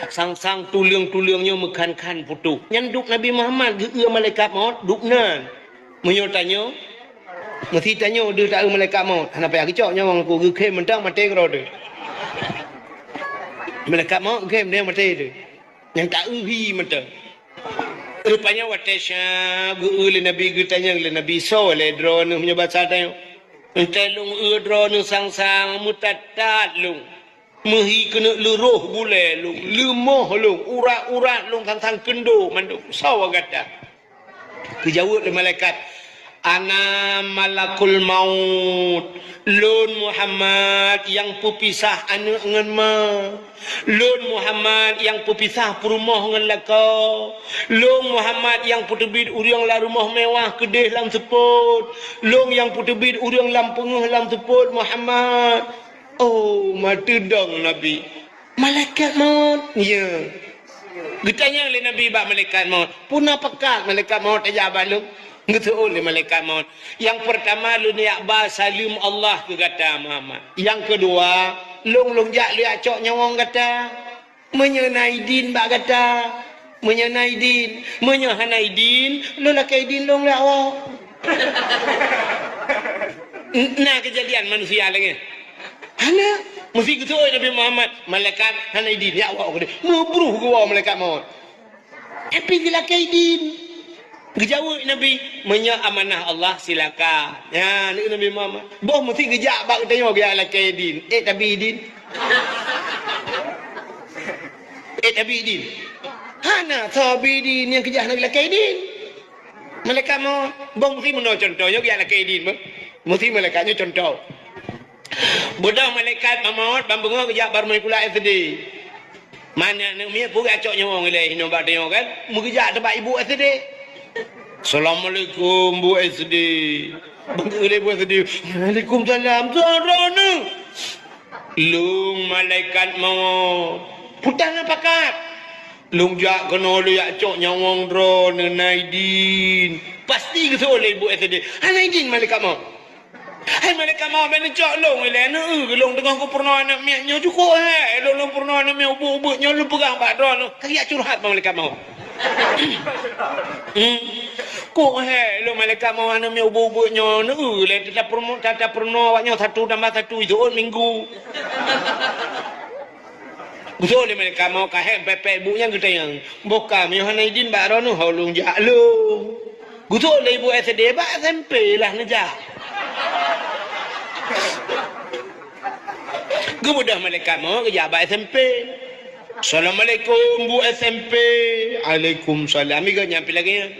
Sang-sang tuleueng-tuleueng nyoe meukhan-khan putôh. Nyan duek Nabi Muhammad geueu malaikat maut, duek nan. Meunyoe tanyoe, meusi tanyoe deuh taeu malaikat maut. Hana payah geucok nyawöng ku, geukhém mantong maté keudroe teuh. Malaikat maut geukhém deh maté teuh. Nyang taeu hi mantong. Rupanya watée syab geueu lé Nabi, geutanyong lé Nabi, "Soe lé droeneuh?" Meunyoe basa tanyoe, "Enteuk lôn eu droeneuh sang-sang, meutat-tat lôn. Meuhi keuneuk leuroh bulée lôn, leumoh lôn, urat-urat lôn sang-sang keundo mandum. Soe gata?" Geujaweueb lé malaikat, "Ana malakul maut. Lôn Muhammad nyang peupisah aneuëk ngon ma. Lôn Muhammad nyang peupisah peurumoh ngon lakoe. Lôn Muhammad nyang peuteubiet ureuëng lam rumoh mewah keudeh lam seupôt. Lôn nyang peuteubiet ureuëng lam peungéh lam seupôt, Muhammad." Oh, meuteudong Nabi. "Malaikat maut?" "Ya." Geutanyong lé Nabi bak malaikat maut, "Peue na pakat malaikat maut tajak bak lôn?" Geuseuôt lé malaikat maut, "Nyang peurtama lôn jak ba saleuem Allah keu gata Muhammad. Nyang keudua, lôn lôn jak lôn jak cok nyawöng gata. Meunyoe na idin bak gata, meunyoe na idin, meunyoe hana idin, lôn lakée idin lôn lé Allah." Na keujadian manusia lagée nyan? Hana. Meusi geuseuôt Nabi Muhammad, malaikat hana idin, ya Allah, meubruh geuwoe malaikat maut. Tapi geulakée idin. Geujaweueb Nabi, "Meunyoe amanah Allah, silakan." Nyan, Nabi Muhammad. Boh meusi geujak bak geutanyoe geujak lakée idin. Eh, tabi idin. Eh, tabi idin. Hana sabe idin nyang keujak hana geulakée idin. Malaikat maut, boh meusi meunoe cuntoh, nyoe geujak lakée idin, boh. Meusi malaikat nyoe cuntoh. Beudôh malaikat maut ban beungoh geujak bak rumoh sikula S D. Mana aneuk miet peugah cok nyawöng ilée hinoe bak tanyoe kan? Meugeujak teubak ibu S D. "Assalamualaikum, Bu S D." Beungeu lé Bu S D. "Waalaikumsalam. Soe droeneuh?" "Lôn malaikat maut." "Peue na pakat?" "Lôn jak keunoe lôn jak cok nyawöng droeneuh na idin." Pasti geuseuôt lé ibu S D. "Hana idin malaikat maut." "Hai malaikat maut, bèk neucok lôn ilée, neueu lôn teungoh kupeurunoe aneuk miet nyoe, cukôp hék lôn, lôn peurunoe aneuk miet ubeut-ubeut nyoe lôn peugah bak droeneuh." Ka geujak curhat bak malaikat maut. Hmm. "Cukôp hék lôn malaikat maut, aneuk miet ubeut-ubeut nyoe, neueu lé tapeurunoe, tapeurunoe awak nyoe satu tambah satu jeuet minggu." Geutrok lé malaikat maut ka hék pépék ibu nyan geutanyong, "Boh ka meunyoe hana idin bak droeneuh, ho lôn jak lôn." Geutrok lé ibu S D bak S M P lah neujak. Geubeudôh malaikat maut geujak bak S M P. "Assalamualaikum, Bu S M P." "Waalaikumsalam." Iga nyan pih lagée nyan.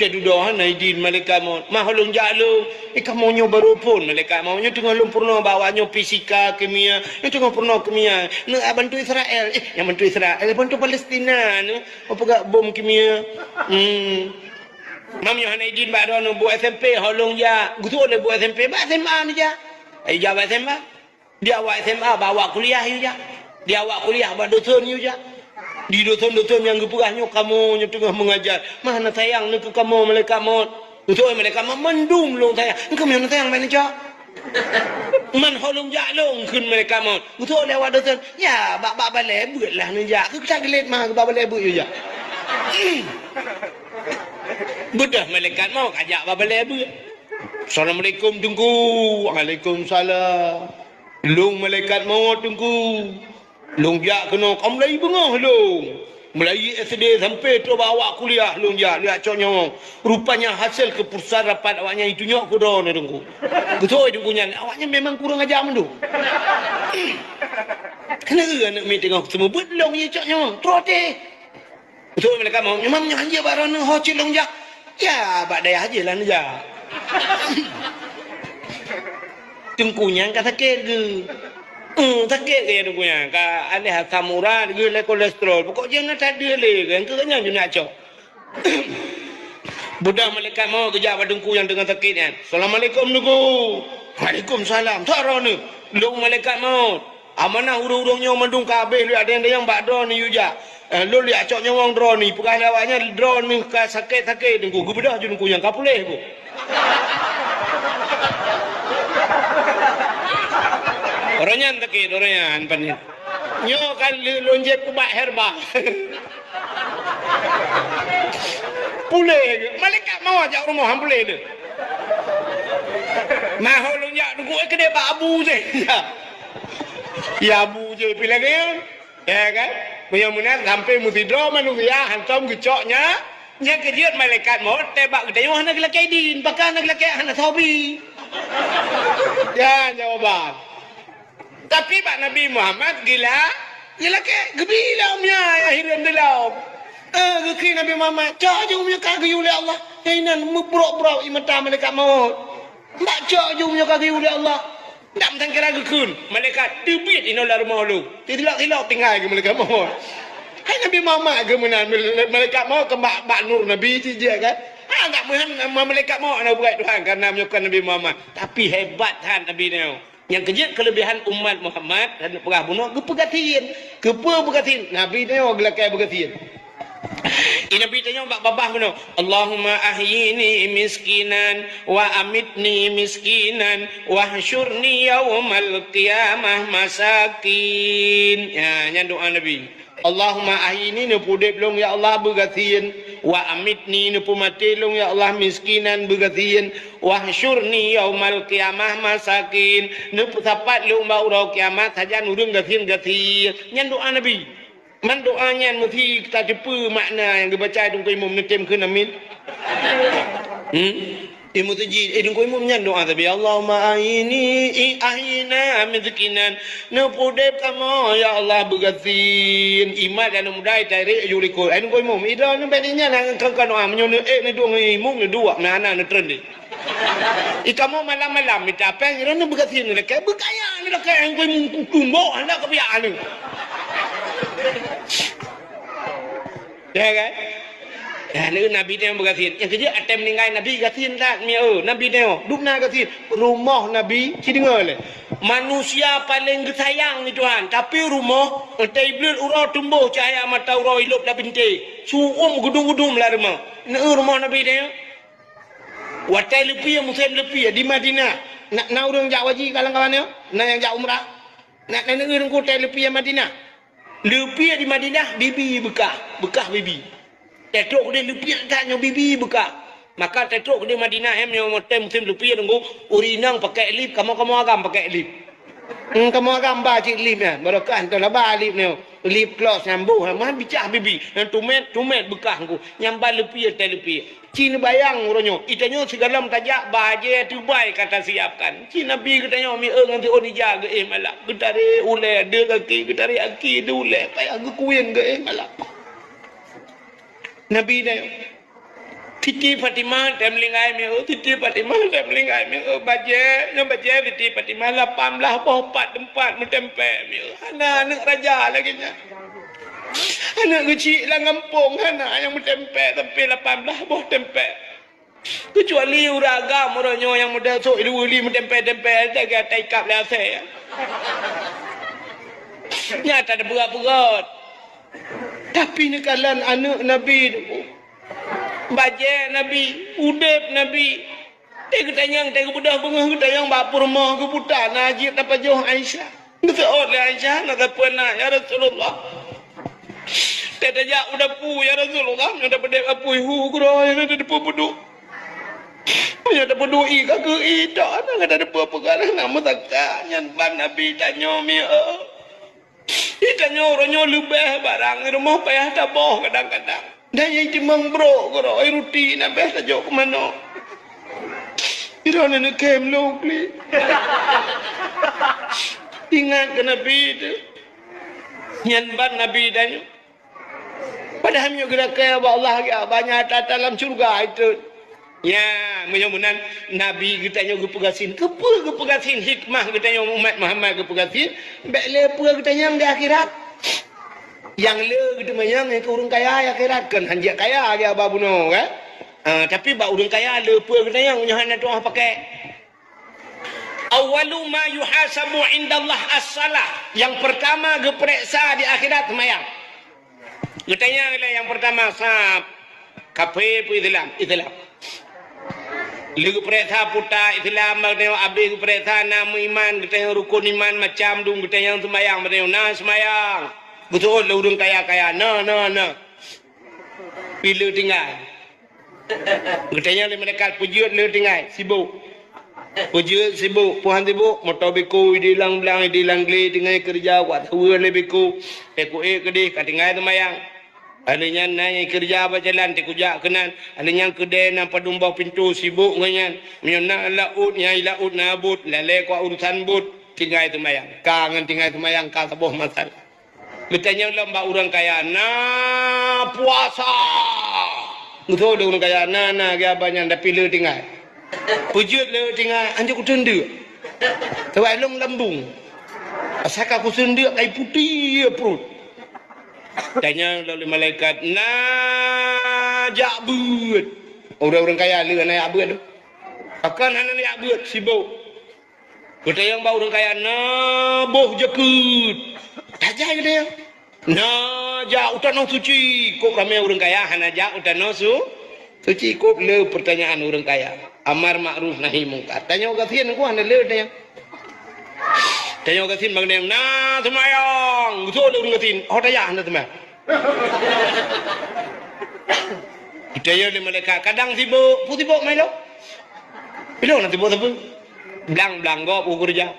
Teududoe hana idin malaikat maut. "Mah lôn jak lôn." "Eh, kamoe nyoe barô phon malaikat maut. Nyoe teungoh lôn peurunoe bak awak nyoe fisika, kimia. Nyoe teungoh peurunoe kimia. Nyoe bantu Israel." "Eh, nyang bantu Israel, bantu Palestina nyoe. Peugah bom kimia." Hmm. "Mah nyoe hana idin bak droeneuh, Bu S M P, ho lôn jak." Geutrok lé Bu S M P bak S M A neujak. Ai jak bak S M A. Di awak S M A bak awak kuliah yue jak. Di awak kuliah bak dosen yue jak. Di dosen-dosen nyang geupeugah nyoe kamoe nyoe teungoh meungajar. Mah na sayang nyoe keu kamoe malaikat maut. Geutrok malaikat maut, "Mandum lôn sayang." "Engkau meunan sayang bak neujak." "Man ho lôn jak lôn," kheun malaikat maut. Geutrok lé awak dosen, "Ya, bak, bak balée beuet lah neujak. Keu ka geulet mah bak balée beuet yue jak." Beudôh malaikat maut ka jak bak balée beuet. "Assalamualaikum, Teungku." "Waalaikumsalam." "Lôn malaikat maut, Teungku. Lôn jak keunoe ka mulai beungoh lôn. Mulai S D sampai trok bak awak kuliah lôn jak, jak cok nyawöng. Rupanya hasil keputusan rapat awaknyan itunyok keu droeneuh, Teungku." Geutrok Teungku nyan, awaknyan memang kurang ajar mandum. Keuneuk aneuk miet teungoh seumeubeuet lôn jicok nyawöng. Trok teuh. Geutrok malaikat maut, "Nyoe mah nyoe hanjeuet bak droeneuh, ho cit lôn jak." "Ya, bak dayah jih lah neujak." Teungku nyan ka sakét geuh. Hmm, sakét geuh ya teungku nyan. Ka aléh asam urat geuh lé kolesterol. Pokok jih na that deuh lé geuh. Keu nyan jeuet nak cok. Beudôh malaikat maut geujak bak teungku nyang teungoh sakét nyan. "Assalamualaikum, Teungku." "Waalaikumsalam." "Soe droeneuh?" "Lôn malaikat maut. Amanah ureuëng-ureuëng nyoe mandum ka habéh lé, ada nyang bak droeneuh yue jak. Eh, lôn jak cok nyawöng droeneuh, peugah lé awaknyan droeneuh ka sakét-sakét, Teungku." Geubeudôh ju teungku nyang ka puléh, Bu. Ureuëng nyan sakét, ureuëng nyan panen. Nyoe kan lé-, lôn jép ubat herba. Puléh, malaikat maut jak rumoh han puléh deuh. Mah ho lôn jak teungku, eh, keudéh bak abu jih. Ya. Ya, bu jih pih lagée nyan. Ya kan? Meunyoe meunan sampai meusidroe manusia hantom geucok nya, nya keu jeuet malaikat maut teuh bak geutanyoe hana geulakée idin, pakon hana geulakée, hana soe bi. Ya, jawaban. Tapi bak Nabi Muhammad geula-, geulakée, geubi lom nya, ya hireuen dilom. Eh, geukheun Nabi Muhammad, "Cok ju meunyoe ka geuyue lé Allah." Nyang inan meubrok-brok ie mata malaikat maut. Bak cok ju meunyoe ka geuyue lé Allah. Ndak meusangkira geukheun, malaikat teubiet inoe lam rumoh lôn. Teutilok-tilok tinggai keu malaikat maut. Hai Nabi Muhammad keu meunan, malaikat maut keu bak, bak nur Nabi cit jih kan. Ha, ndak meuhan malaikat maut na buet Tuhan karena meunyoe kon Nabi Muhammad. Tapi hebat that Nabi nyoe. Nyang keu jeuet keuleubehan umat Muhammad, dan peugah bunoe geupeugasien. Keupeue beugasien? Nabi nyoe geulakée beugasien. Di Nabi tanyoe bak babah bunoe, "Allahumma ahyini miskinan wa amitni miskinan wahsyurni yaumal qiyamah masakin." Ya, nyan doa Nabi. "Allahumma ahyini," neupeudeb lôn ya Allah beugasien, "wa amitni," neupeumaté lôn ya Allah miskinan beugasien, "wahsyurni yaumal qiyamah masakin," neupeusapat lôn bak uroe kiamat sajan ureuëng gasien-gasien. Nyan doa Nabi. Man doa nyan meusi tateupeue makna nyang geubaca Teungku Imum, neutem kheun amin. Hmm? Imum Tajwid, eh, Teungku Imum nyan doa tapi, "Allahumma ahyini, i-, ahyina miskinan." Neupeudeb kamoe, ya Allah, beugasien. Imat dan muda itarek ju likot. Ai Teungku Imum, ida nyan bak nyan ngon keu doa, meunyoe neuék neuduek ngon imum, neuduek, na, na, neutreun deh. I kamoe malam-malam mita péng, droeneuh beugasien neulakée, beugaya neulakée, Teungku Imum kutumbok, hana keubiak anu. Ya kan? Ya, Nabi nyoe beugasien. Nyang keujeuet até meuninggai Nabi gasien that, mi, eu, Nabi nyoe dum na gasien. Rumoh Nabi, ci deungoe lé. Manusia paleng geusayang di Tuhan, tapi rumoh, teuibleuet uroe tumboh cahya mata uroe ilop lam bintéh. Su'um geudum-geudum lam rumoh. Neu rumoh Nabi nyoe. Watée leupie, musém leupie di Madinah, na, na ureuëng jak haji kawan-kawan nyoe, na nyang jak umrah. Na, na neu teungku watée leupie Madinah. Leupie di Madinah, bibi beukah, beukah bibi. Teutrok keudeh leupie that nyoe bibi beukah. Maka teutrok keudeh Madinah, hem nyoe watée musém leupie teungku, ureuëng inong pakai lip, kamoe-kamoe agam pakai lip. Hmm, kamoe agam ba cit lip nyan, barokah entoh laba lip nyoe. Lip gloss nyang boh, meuhan bicah bibi. Nyang tumet, tumet beukah ngku. Nyang ban leupie, tai leupie. Ci neubayang uroe nyoe. Itanyoe sigohlom tajak bajée teubai ka tasiapkan. Ci Nabi geutanyoe mieu ngon siôn ija geuéh malam. Geutarek ulée, deuek gaki, geutarek gaki, deuek ulée. Payah geukuen geuéh malam. Nabi nyoe. Siti Fatimah tem linggai mieu, Siti Fatimah tem linggai mieu, bajée, nyoe bajée Siti Fatimah lapan blaih boh pat teumpat meutempé mieu. Hana aneuëk raja lagée nyan. Aneuëk geuchik lam gampông hana nyang meutempé sampai lapan blaih boh tempé. Keucuali ureuëng agam uroe nyoe nyang muda sok ilu-uli meutempé-tempé lagée taikab lé asée. Nyata teupeugah-peugah. Tapi neukalon aneuëk Nabi tu. Bajée Nabi, udeb Nabi. Teuh geutanyong, teuh geubeudôh beungoh geutanyong bak peurumoh geubuta na jeuet tapajoh Aisyah. Geuseuôt lé Aisyah, na sapeue na, "Ya Rasulullah." Teuh tajak u dapu, "Ya Rasulullah, nyoe tapeudeb apui hu keudroe, nyoe tadeupeu peuduek." Nyoe tapeudui ka keu i tok, na ka tadeupeu peugah na meusakat nyan ban Nabi tanyoe mieu. Itanyoe uroe nyoe leubeh barang i rumoh payah taboh kadang-kadang. Dan nyang timong brok keudroe ruti nabeh tajok keu manok. Droeneuh neukhem lôn klik. Ingat keu Nabi teuh. Nyan ban Nabi tanyoe. Padahai meunyoe geulakée bak Allah, banyak ata-ata lam syeuruga itu. Ya, meunyoe meunan Nabi geutanyoe geupeugasien. Keupeue geupeugasien hikmah geutanyoe umat Muhammad geupeugasien? Bék le peue geutanyong di akhirat. Nyang le geuteumanyong nyang keu ureuëng kaya di akhirat, kon hanjeuet kaya lagée haba bunoe, kan? Ah, tapi bak ureuëng kaya le peue geutanyong nyoe hana tuah pakai. Awwalu ma yuhasabu indallah as-salah. Yang pertama geupereksa di akhirat seumayang. Geutanyong lé nyang pertama, sab, kaphé peue Islam? Islam. Lheueh geupereksa puta Islam, abéh geupereksa na meuiman, geutanyong rukon iman macam dum, geutanyong seumayang, geutanyong na seumayang. Geuseuôt lé ureuëng kaya-kaya, na, na, na. Pih le tinggai. Geutanyong lé malaikat, peujeuet le tinggai, sibok. Peujeuet sibok, peue han sibok, moto beko, ideh lam blang, ideh lam glé, tinggai keureuja, wak saweue lé beko. Teuk ék keudeh, ka tinggai seumayang. Lheueh nyan na nyang keureuja bak jalan, teuk jak keunan. Lheueh nyan keudè na padum boh pintoe, sibok ngon nyan. Meunyoe na laôt, nyang i laôt na bot, lalé keu urusan bot, tinggai seumayang. Ka ngon tinggai seumayang, ka saboh masalah. Geutanyong lom bak ureuëng kaya, "Na puasa?" Geutanyong lé ureuëng kaya, "Na, na," lagée haba nyan, tapi le tinggai. Peujeuet le tinggai, "Anjok kuteundeuk." Teuwai lôn lambung. Asai ka kuteundeuk, kai putéh pruet. Tanyong lom lé malaikat, "Na jak beuet?" Ureuëng-ureuëng kaya le hana jak beuet tu. Pakon hana jak beuet, sibok. Geutanyong bak ureuëng kaya, "Na boh jakeuet?" Tajak geutanyong. "Na jak u tanoh suci?" Kok ramé ureuëng kaya hana jak u tanoh su-, suci. Kok le peurtanyaan ureuëng kaya. Amar makruf nahi mungkar. Tanyoe gasien ku hana le tanyong. Tanyoe gasien bak geutanyoe, "Na seumayang?" Geuseuôt lé ureuëng gasien, "Oh, tajak hana seumayang." Geutanyong lé malaikat, "Kadang sibok, peue sibok, Mailo?" "Ilôn na sibok sapeue?" "Blang-blang gob u keureuja."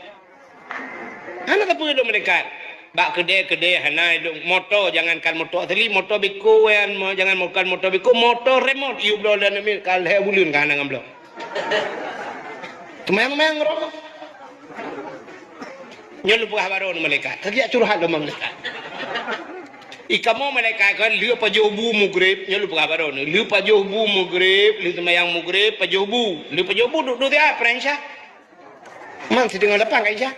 "Hana sapeue ilôn malaikat?" "Bak keudè-keudè hana ilôn, moto, jangankan moto asli, moto beko nyan, mo-, jangankan moto beko, moto remot, yue bloe lam namiet ka lhée buleuen ka hana ngon bloe." Teumayang-mayang roh. Nyoe lôn peugah bak droeneuh malaikat. Ka geujak curhat lom malaikat. I kamoe malaikat kon lheueh pajoh bu mugreb, nyoe lôn peugah bak droeneuh. Lheueh pajoh bu mugreb, lheueh seumayang mugreb, pajoh bu. Lheueh pajoh bu duek-duek siat, peurang Isya. Man siteungoh lapan ka Isya.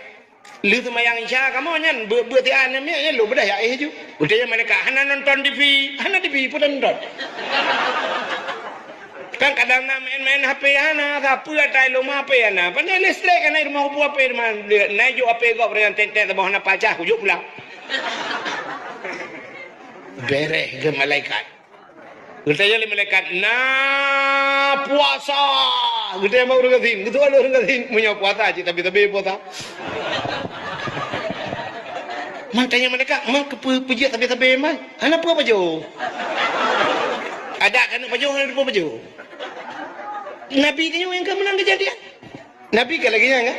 Lheueh seumayang Isya kamoe nyan, beuet-beuet siat nyan miet nyan lôn beudah jak éh ju. Geutanyong malaikat, "Hana nonton T V?" "Hana T V, peue nonton?" Kan kadang na main-main H P hana, sapeue ata i lôn H P hana. Pane listrik hana i rumoh, peue H P teuma. Na jok H P gob, ringan tet-tet saboh hana pacah, kujok pulang. Bereh keu malaikat. Geutanyong lé malaikat, "Na puasa?" Geutanyong bak ureuëng gasien. Geuseuôt lé ureuëng gasien, "Meunyoe puasa cit sabe-sabe puasa." Man tanyong malaikat, "Man keupeue peujeuet sabe-sabe man? Hana peue pajoh." Adak keuneuk pajoh, hana peue pajoh. Nabi tanyoe nyang ka meunan keujadian. Nabi ka lagée nyan kan?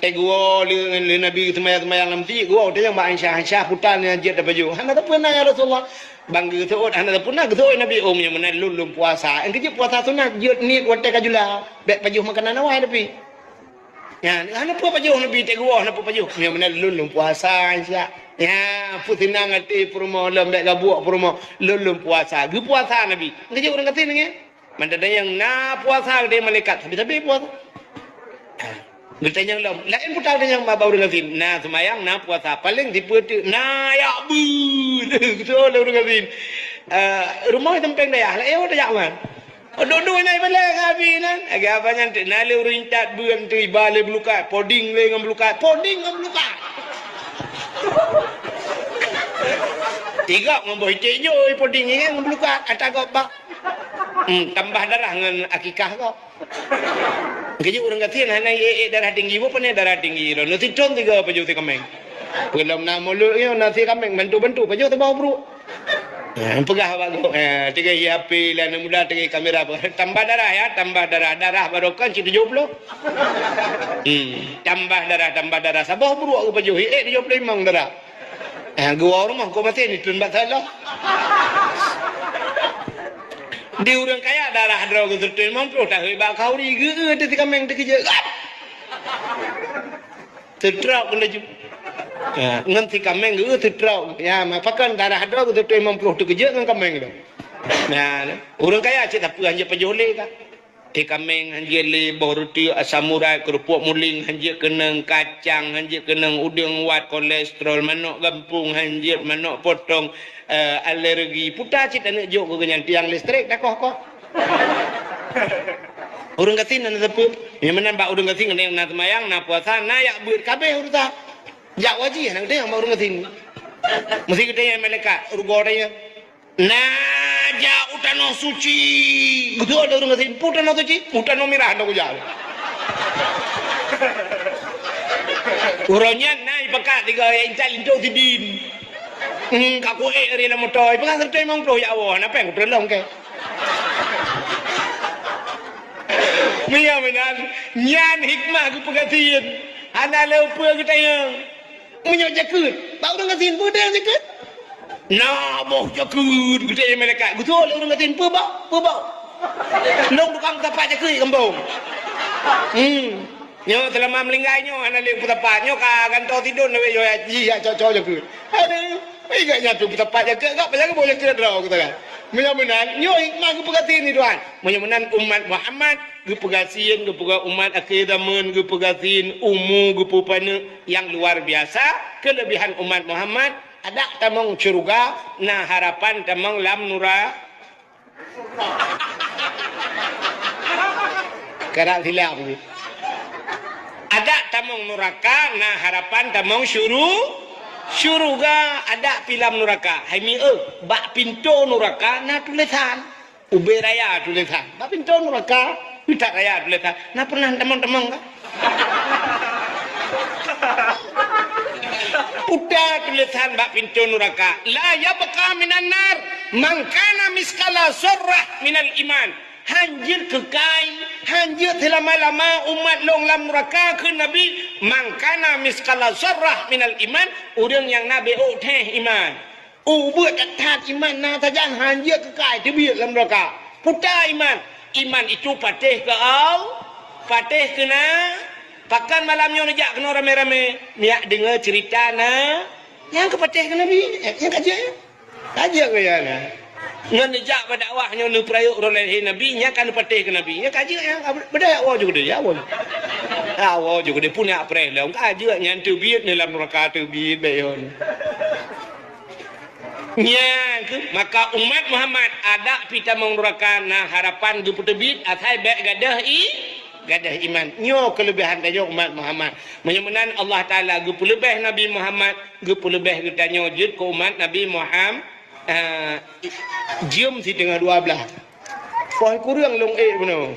Teuguwoe lé, lé Nabi seumayang-seumayang lam meuseujid, guwoe tanyong bak Aisyah, "Aisyah, peue tan nyang jeuet tapajoh?" "Hana tapeuna, ya Rasulullah." Ban geuseuôt, hana tapeuna, geuseuôt Nabi, "Oh, meunyoe meunan lôn, lôn puasa." Engkajeuet puasa sunat, jeuet niet watèe ka jula. Bèk pajoh makanan awai tapi. Nyan, hana peue pajoh Nabi, teuguwoe hana peue pajoh. "Meunyoe meunan lôn, lôn puasa, Aisyah." Nyan, peue seunang até peurumoh lom, bèk gabuek peurumoh, "Lôn, lôn puasa." Geupuasa Nabi. Engkajeuet ureueng gasien nyan. Mantong nyang na puasa geutanyoe malaikat, sabe-sabe puasa. Geutanyong lom, laén peue tan geutanyoe bak ureueng gasien. Na seumayang, na puasa, paleng sipeue teuk na jak beuet. Geutanyong lé ureueng gasien. Eh, rumoh di sampéng dayah, laén peue tan jak man. Oh, duek-duek na ibalèe keu Abi nyan. Lagèe abang nyan teuk na lé ureueng intat beuet teuh iba lé beulukat, poding lé ngon beulukat, poding ngon beulukat. Igop ngon boh iték jôi, poding ngon beulukat, ata gop bak. Hmm, tambah darah ngon akikah gob. Geujak ureueng gasien hana ék-ék darah tinggi, boh pane darah tinggi. Lôn sithon tiga pajoh si kaméng. Peulom na mulod nyoe na si kaméng bantu-bantu pajoh teuboh bruek. Ha, peugah bak gob, ha, tiga hi H P lah aneuk muda, tiga hi kamera. Tambah darah ya, tambah darah. Darah baroe kon cit tujoh ploh. Hmm, tambah darah, tambah darah. Saboh bruek geupajoh, hi ék tujoh ploh limong darah. Eh, geuwoe u rumoh, kok maté ni, treun bak salon. Di ureueng kaya darah droe geuseutôt limong ploh tahôi bak khauri, geu-eu teuh si kaméng teukeujeuet. Gap! Teutrok laju. Ya, ngon si kaméng geu-eu teutrok. Ya, ma pakon darah droe geuseutôt limong ploh teukeujeuet ngon kaméng droe. Nah, ureueng kaya cit sapeue hanjeuet pajoh lé ka. Teuh kaméng hanjeuet lé, boh ruti asam urat, keurupuk muling hanjeuet keunong, kacang hanjeuet keunong, udeueng wat, kolesterol, manok gampông hanjeuet, manok potong, eh, alergi. Puta cit aneuk jok keu nyan tiang listrik takoh-koh. Ureueng gasien na sapeue? Nyang meunan bak ureueng gasien keuneuk na seumayang, na puasa, na jak beuet, kabeh urusan. Jak wajih na geutanyoe bak ureueng gasien. Meusti geutanyoe malaikat, rugoe tanyoe. Na jak u tanoh suci. Geuteupeue lé ureueng gasien, "Peue tanoh suci?" "U tanoh mirah na kujak." Uroe nyan na ipakat tiga ayat intat linto sidin. Hmm, ka kuék ré lam moto, ipeugah seutôt limong ploh ya Allah, na péng kutreun lom kèe. Meunyoe meunan, nyan hikmah geupeugasien. Hana lé upeue geutanyoe. Meunyoe jakeuet, bak ureueng gasien peue teuh nyang jakeuet? Na boh jakeuet geutanyoe malaikat. Geuteupeue lé ureueng gasien, "Peue bak? Peue bak?" "Lôn tukang peusapat jakeuet gampông." Hmm. Nyoe seulama meuninggai nyoe hana lé peusapat. Nyoe ka gantoe sidon lawét nyoe jih jak cok-cok jakeuet. Aduh, ingat nyan tu peusapat jakeuet, gak pajan boh jakeuet droe kata kan. Meunyoe meunan, nyoe hikmah geupeugasien ni Tuhan. Meunyoe meunan umat Muhammad geupeugasien, geupeugah umat akhé zaman, geupeugasien umu, geupeupaneuk nyang luar biasa, keuleubehan umat Muhammad, adak tamong syeuruga, na harapan tamong lam nura-, Karab silap ni. Adak tamong nuraka, na harapan tamong syuru-, syuruga, adak pi lam nuraka. Hai mi eu, bak pintoe nuraka na tulésan. Ubé raya tulésan. Bak pintoe nuraka, Putat raya tulésan. Na pernah tamong-tamong ka? Puta tulésan bak pintoe nuraka, "La yabqa minan nar man kana miskala zarrah minal iman." Hanjeuet keukai, hanjeuet seulama-lama umat lôn lam nuraka, kheun Nabi, "Man kana miskala zarrah minal iman," ureueng nyang na beuôk theh iman. Ubeuet that-that iman na sajan hanjeuet keukai teubiet lam nuraka. Puta iman. Iman itu patéh keu Al-, patéh keu na-, pakon malam nyoe neujak keunoe ramé-ramé, neujak deungoe ceurita na-, nyang keu patéh keu Nabi, nyang ka jeuet. Ka jeuet keu nyan na. Ngon neujak bak dakwah nyoe neupeurayeuk uroe lahé Nabi, nyang ka neupatéh keu Nabi. Nyang ka jeuet nyan, beudaya woe ju keudeh, ya woe. Ya woe ju keudeh, pun jak preh lom. Ka jeuet nyan teubiet neuh lam nuraka teubiet bèk yon. Nyan keuh, maka umat Muhammad adak pi tamong nuraka na harapan geupeuteubiet asai bèk gadôh i-, gadôh iman. Nyoe keuleubehan tanyoe umat Muhammad. Meunyoe meunan Allah Taala geupeuleubeh Nabi Muhammad, geupeuleubeh geutanyoe jeuet keu umat Nabi Muham-, eh, jeuem siteungoh dua blaih. Poh kureueng lôn ék bunoe.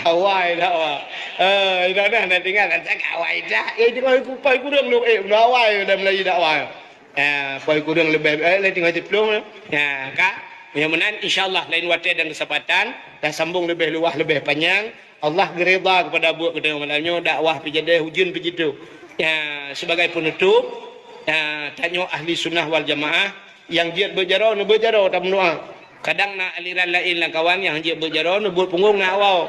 Awai dakwah. Eh, inoe na tinggai, na cakap awai dah. Eh, teungoh poh kureueng lôn ék bunoe, awai dah meulayeue dakwah. Eh, poh kureueng leubeh, eh, lé teungoh siplôh, eh. Ya, ka. Meunyoe meunan, insya Allah, lain watèe dan keusempatan, tasambong leubeh luwah, leubeh panyang. Allah geureda keupada buet geutanyoe malam nyoe, dakwah pih jadi, ujeuen pih jitu. Ya, sebagai penutup, ya, tanyoe ahli sunnah wal jamaah, nyang jeuet beuet jaroe, neubeuet jaroe tameudoa. Kadang na aliran laén lam kawan nyang jeuet beuet jaroe, neubeuet punggong na awau.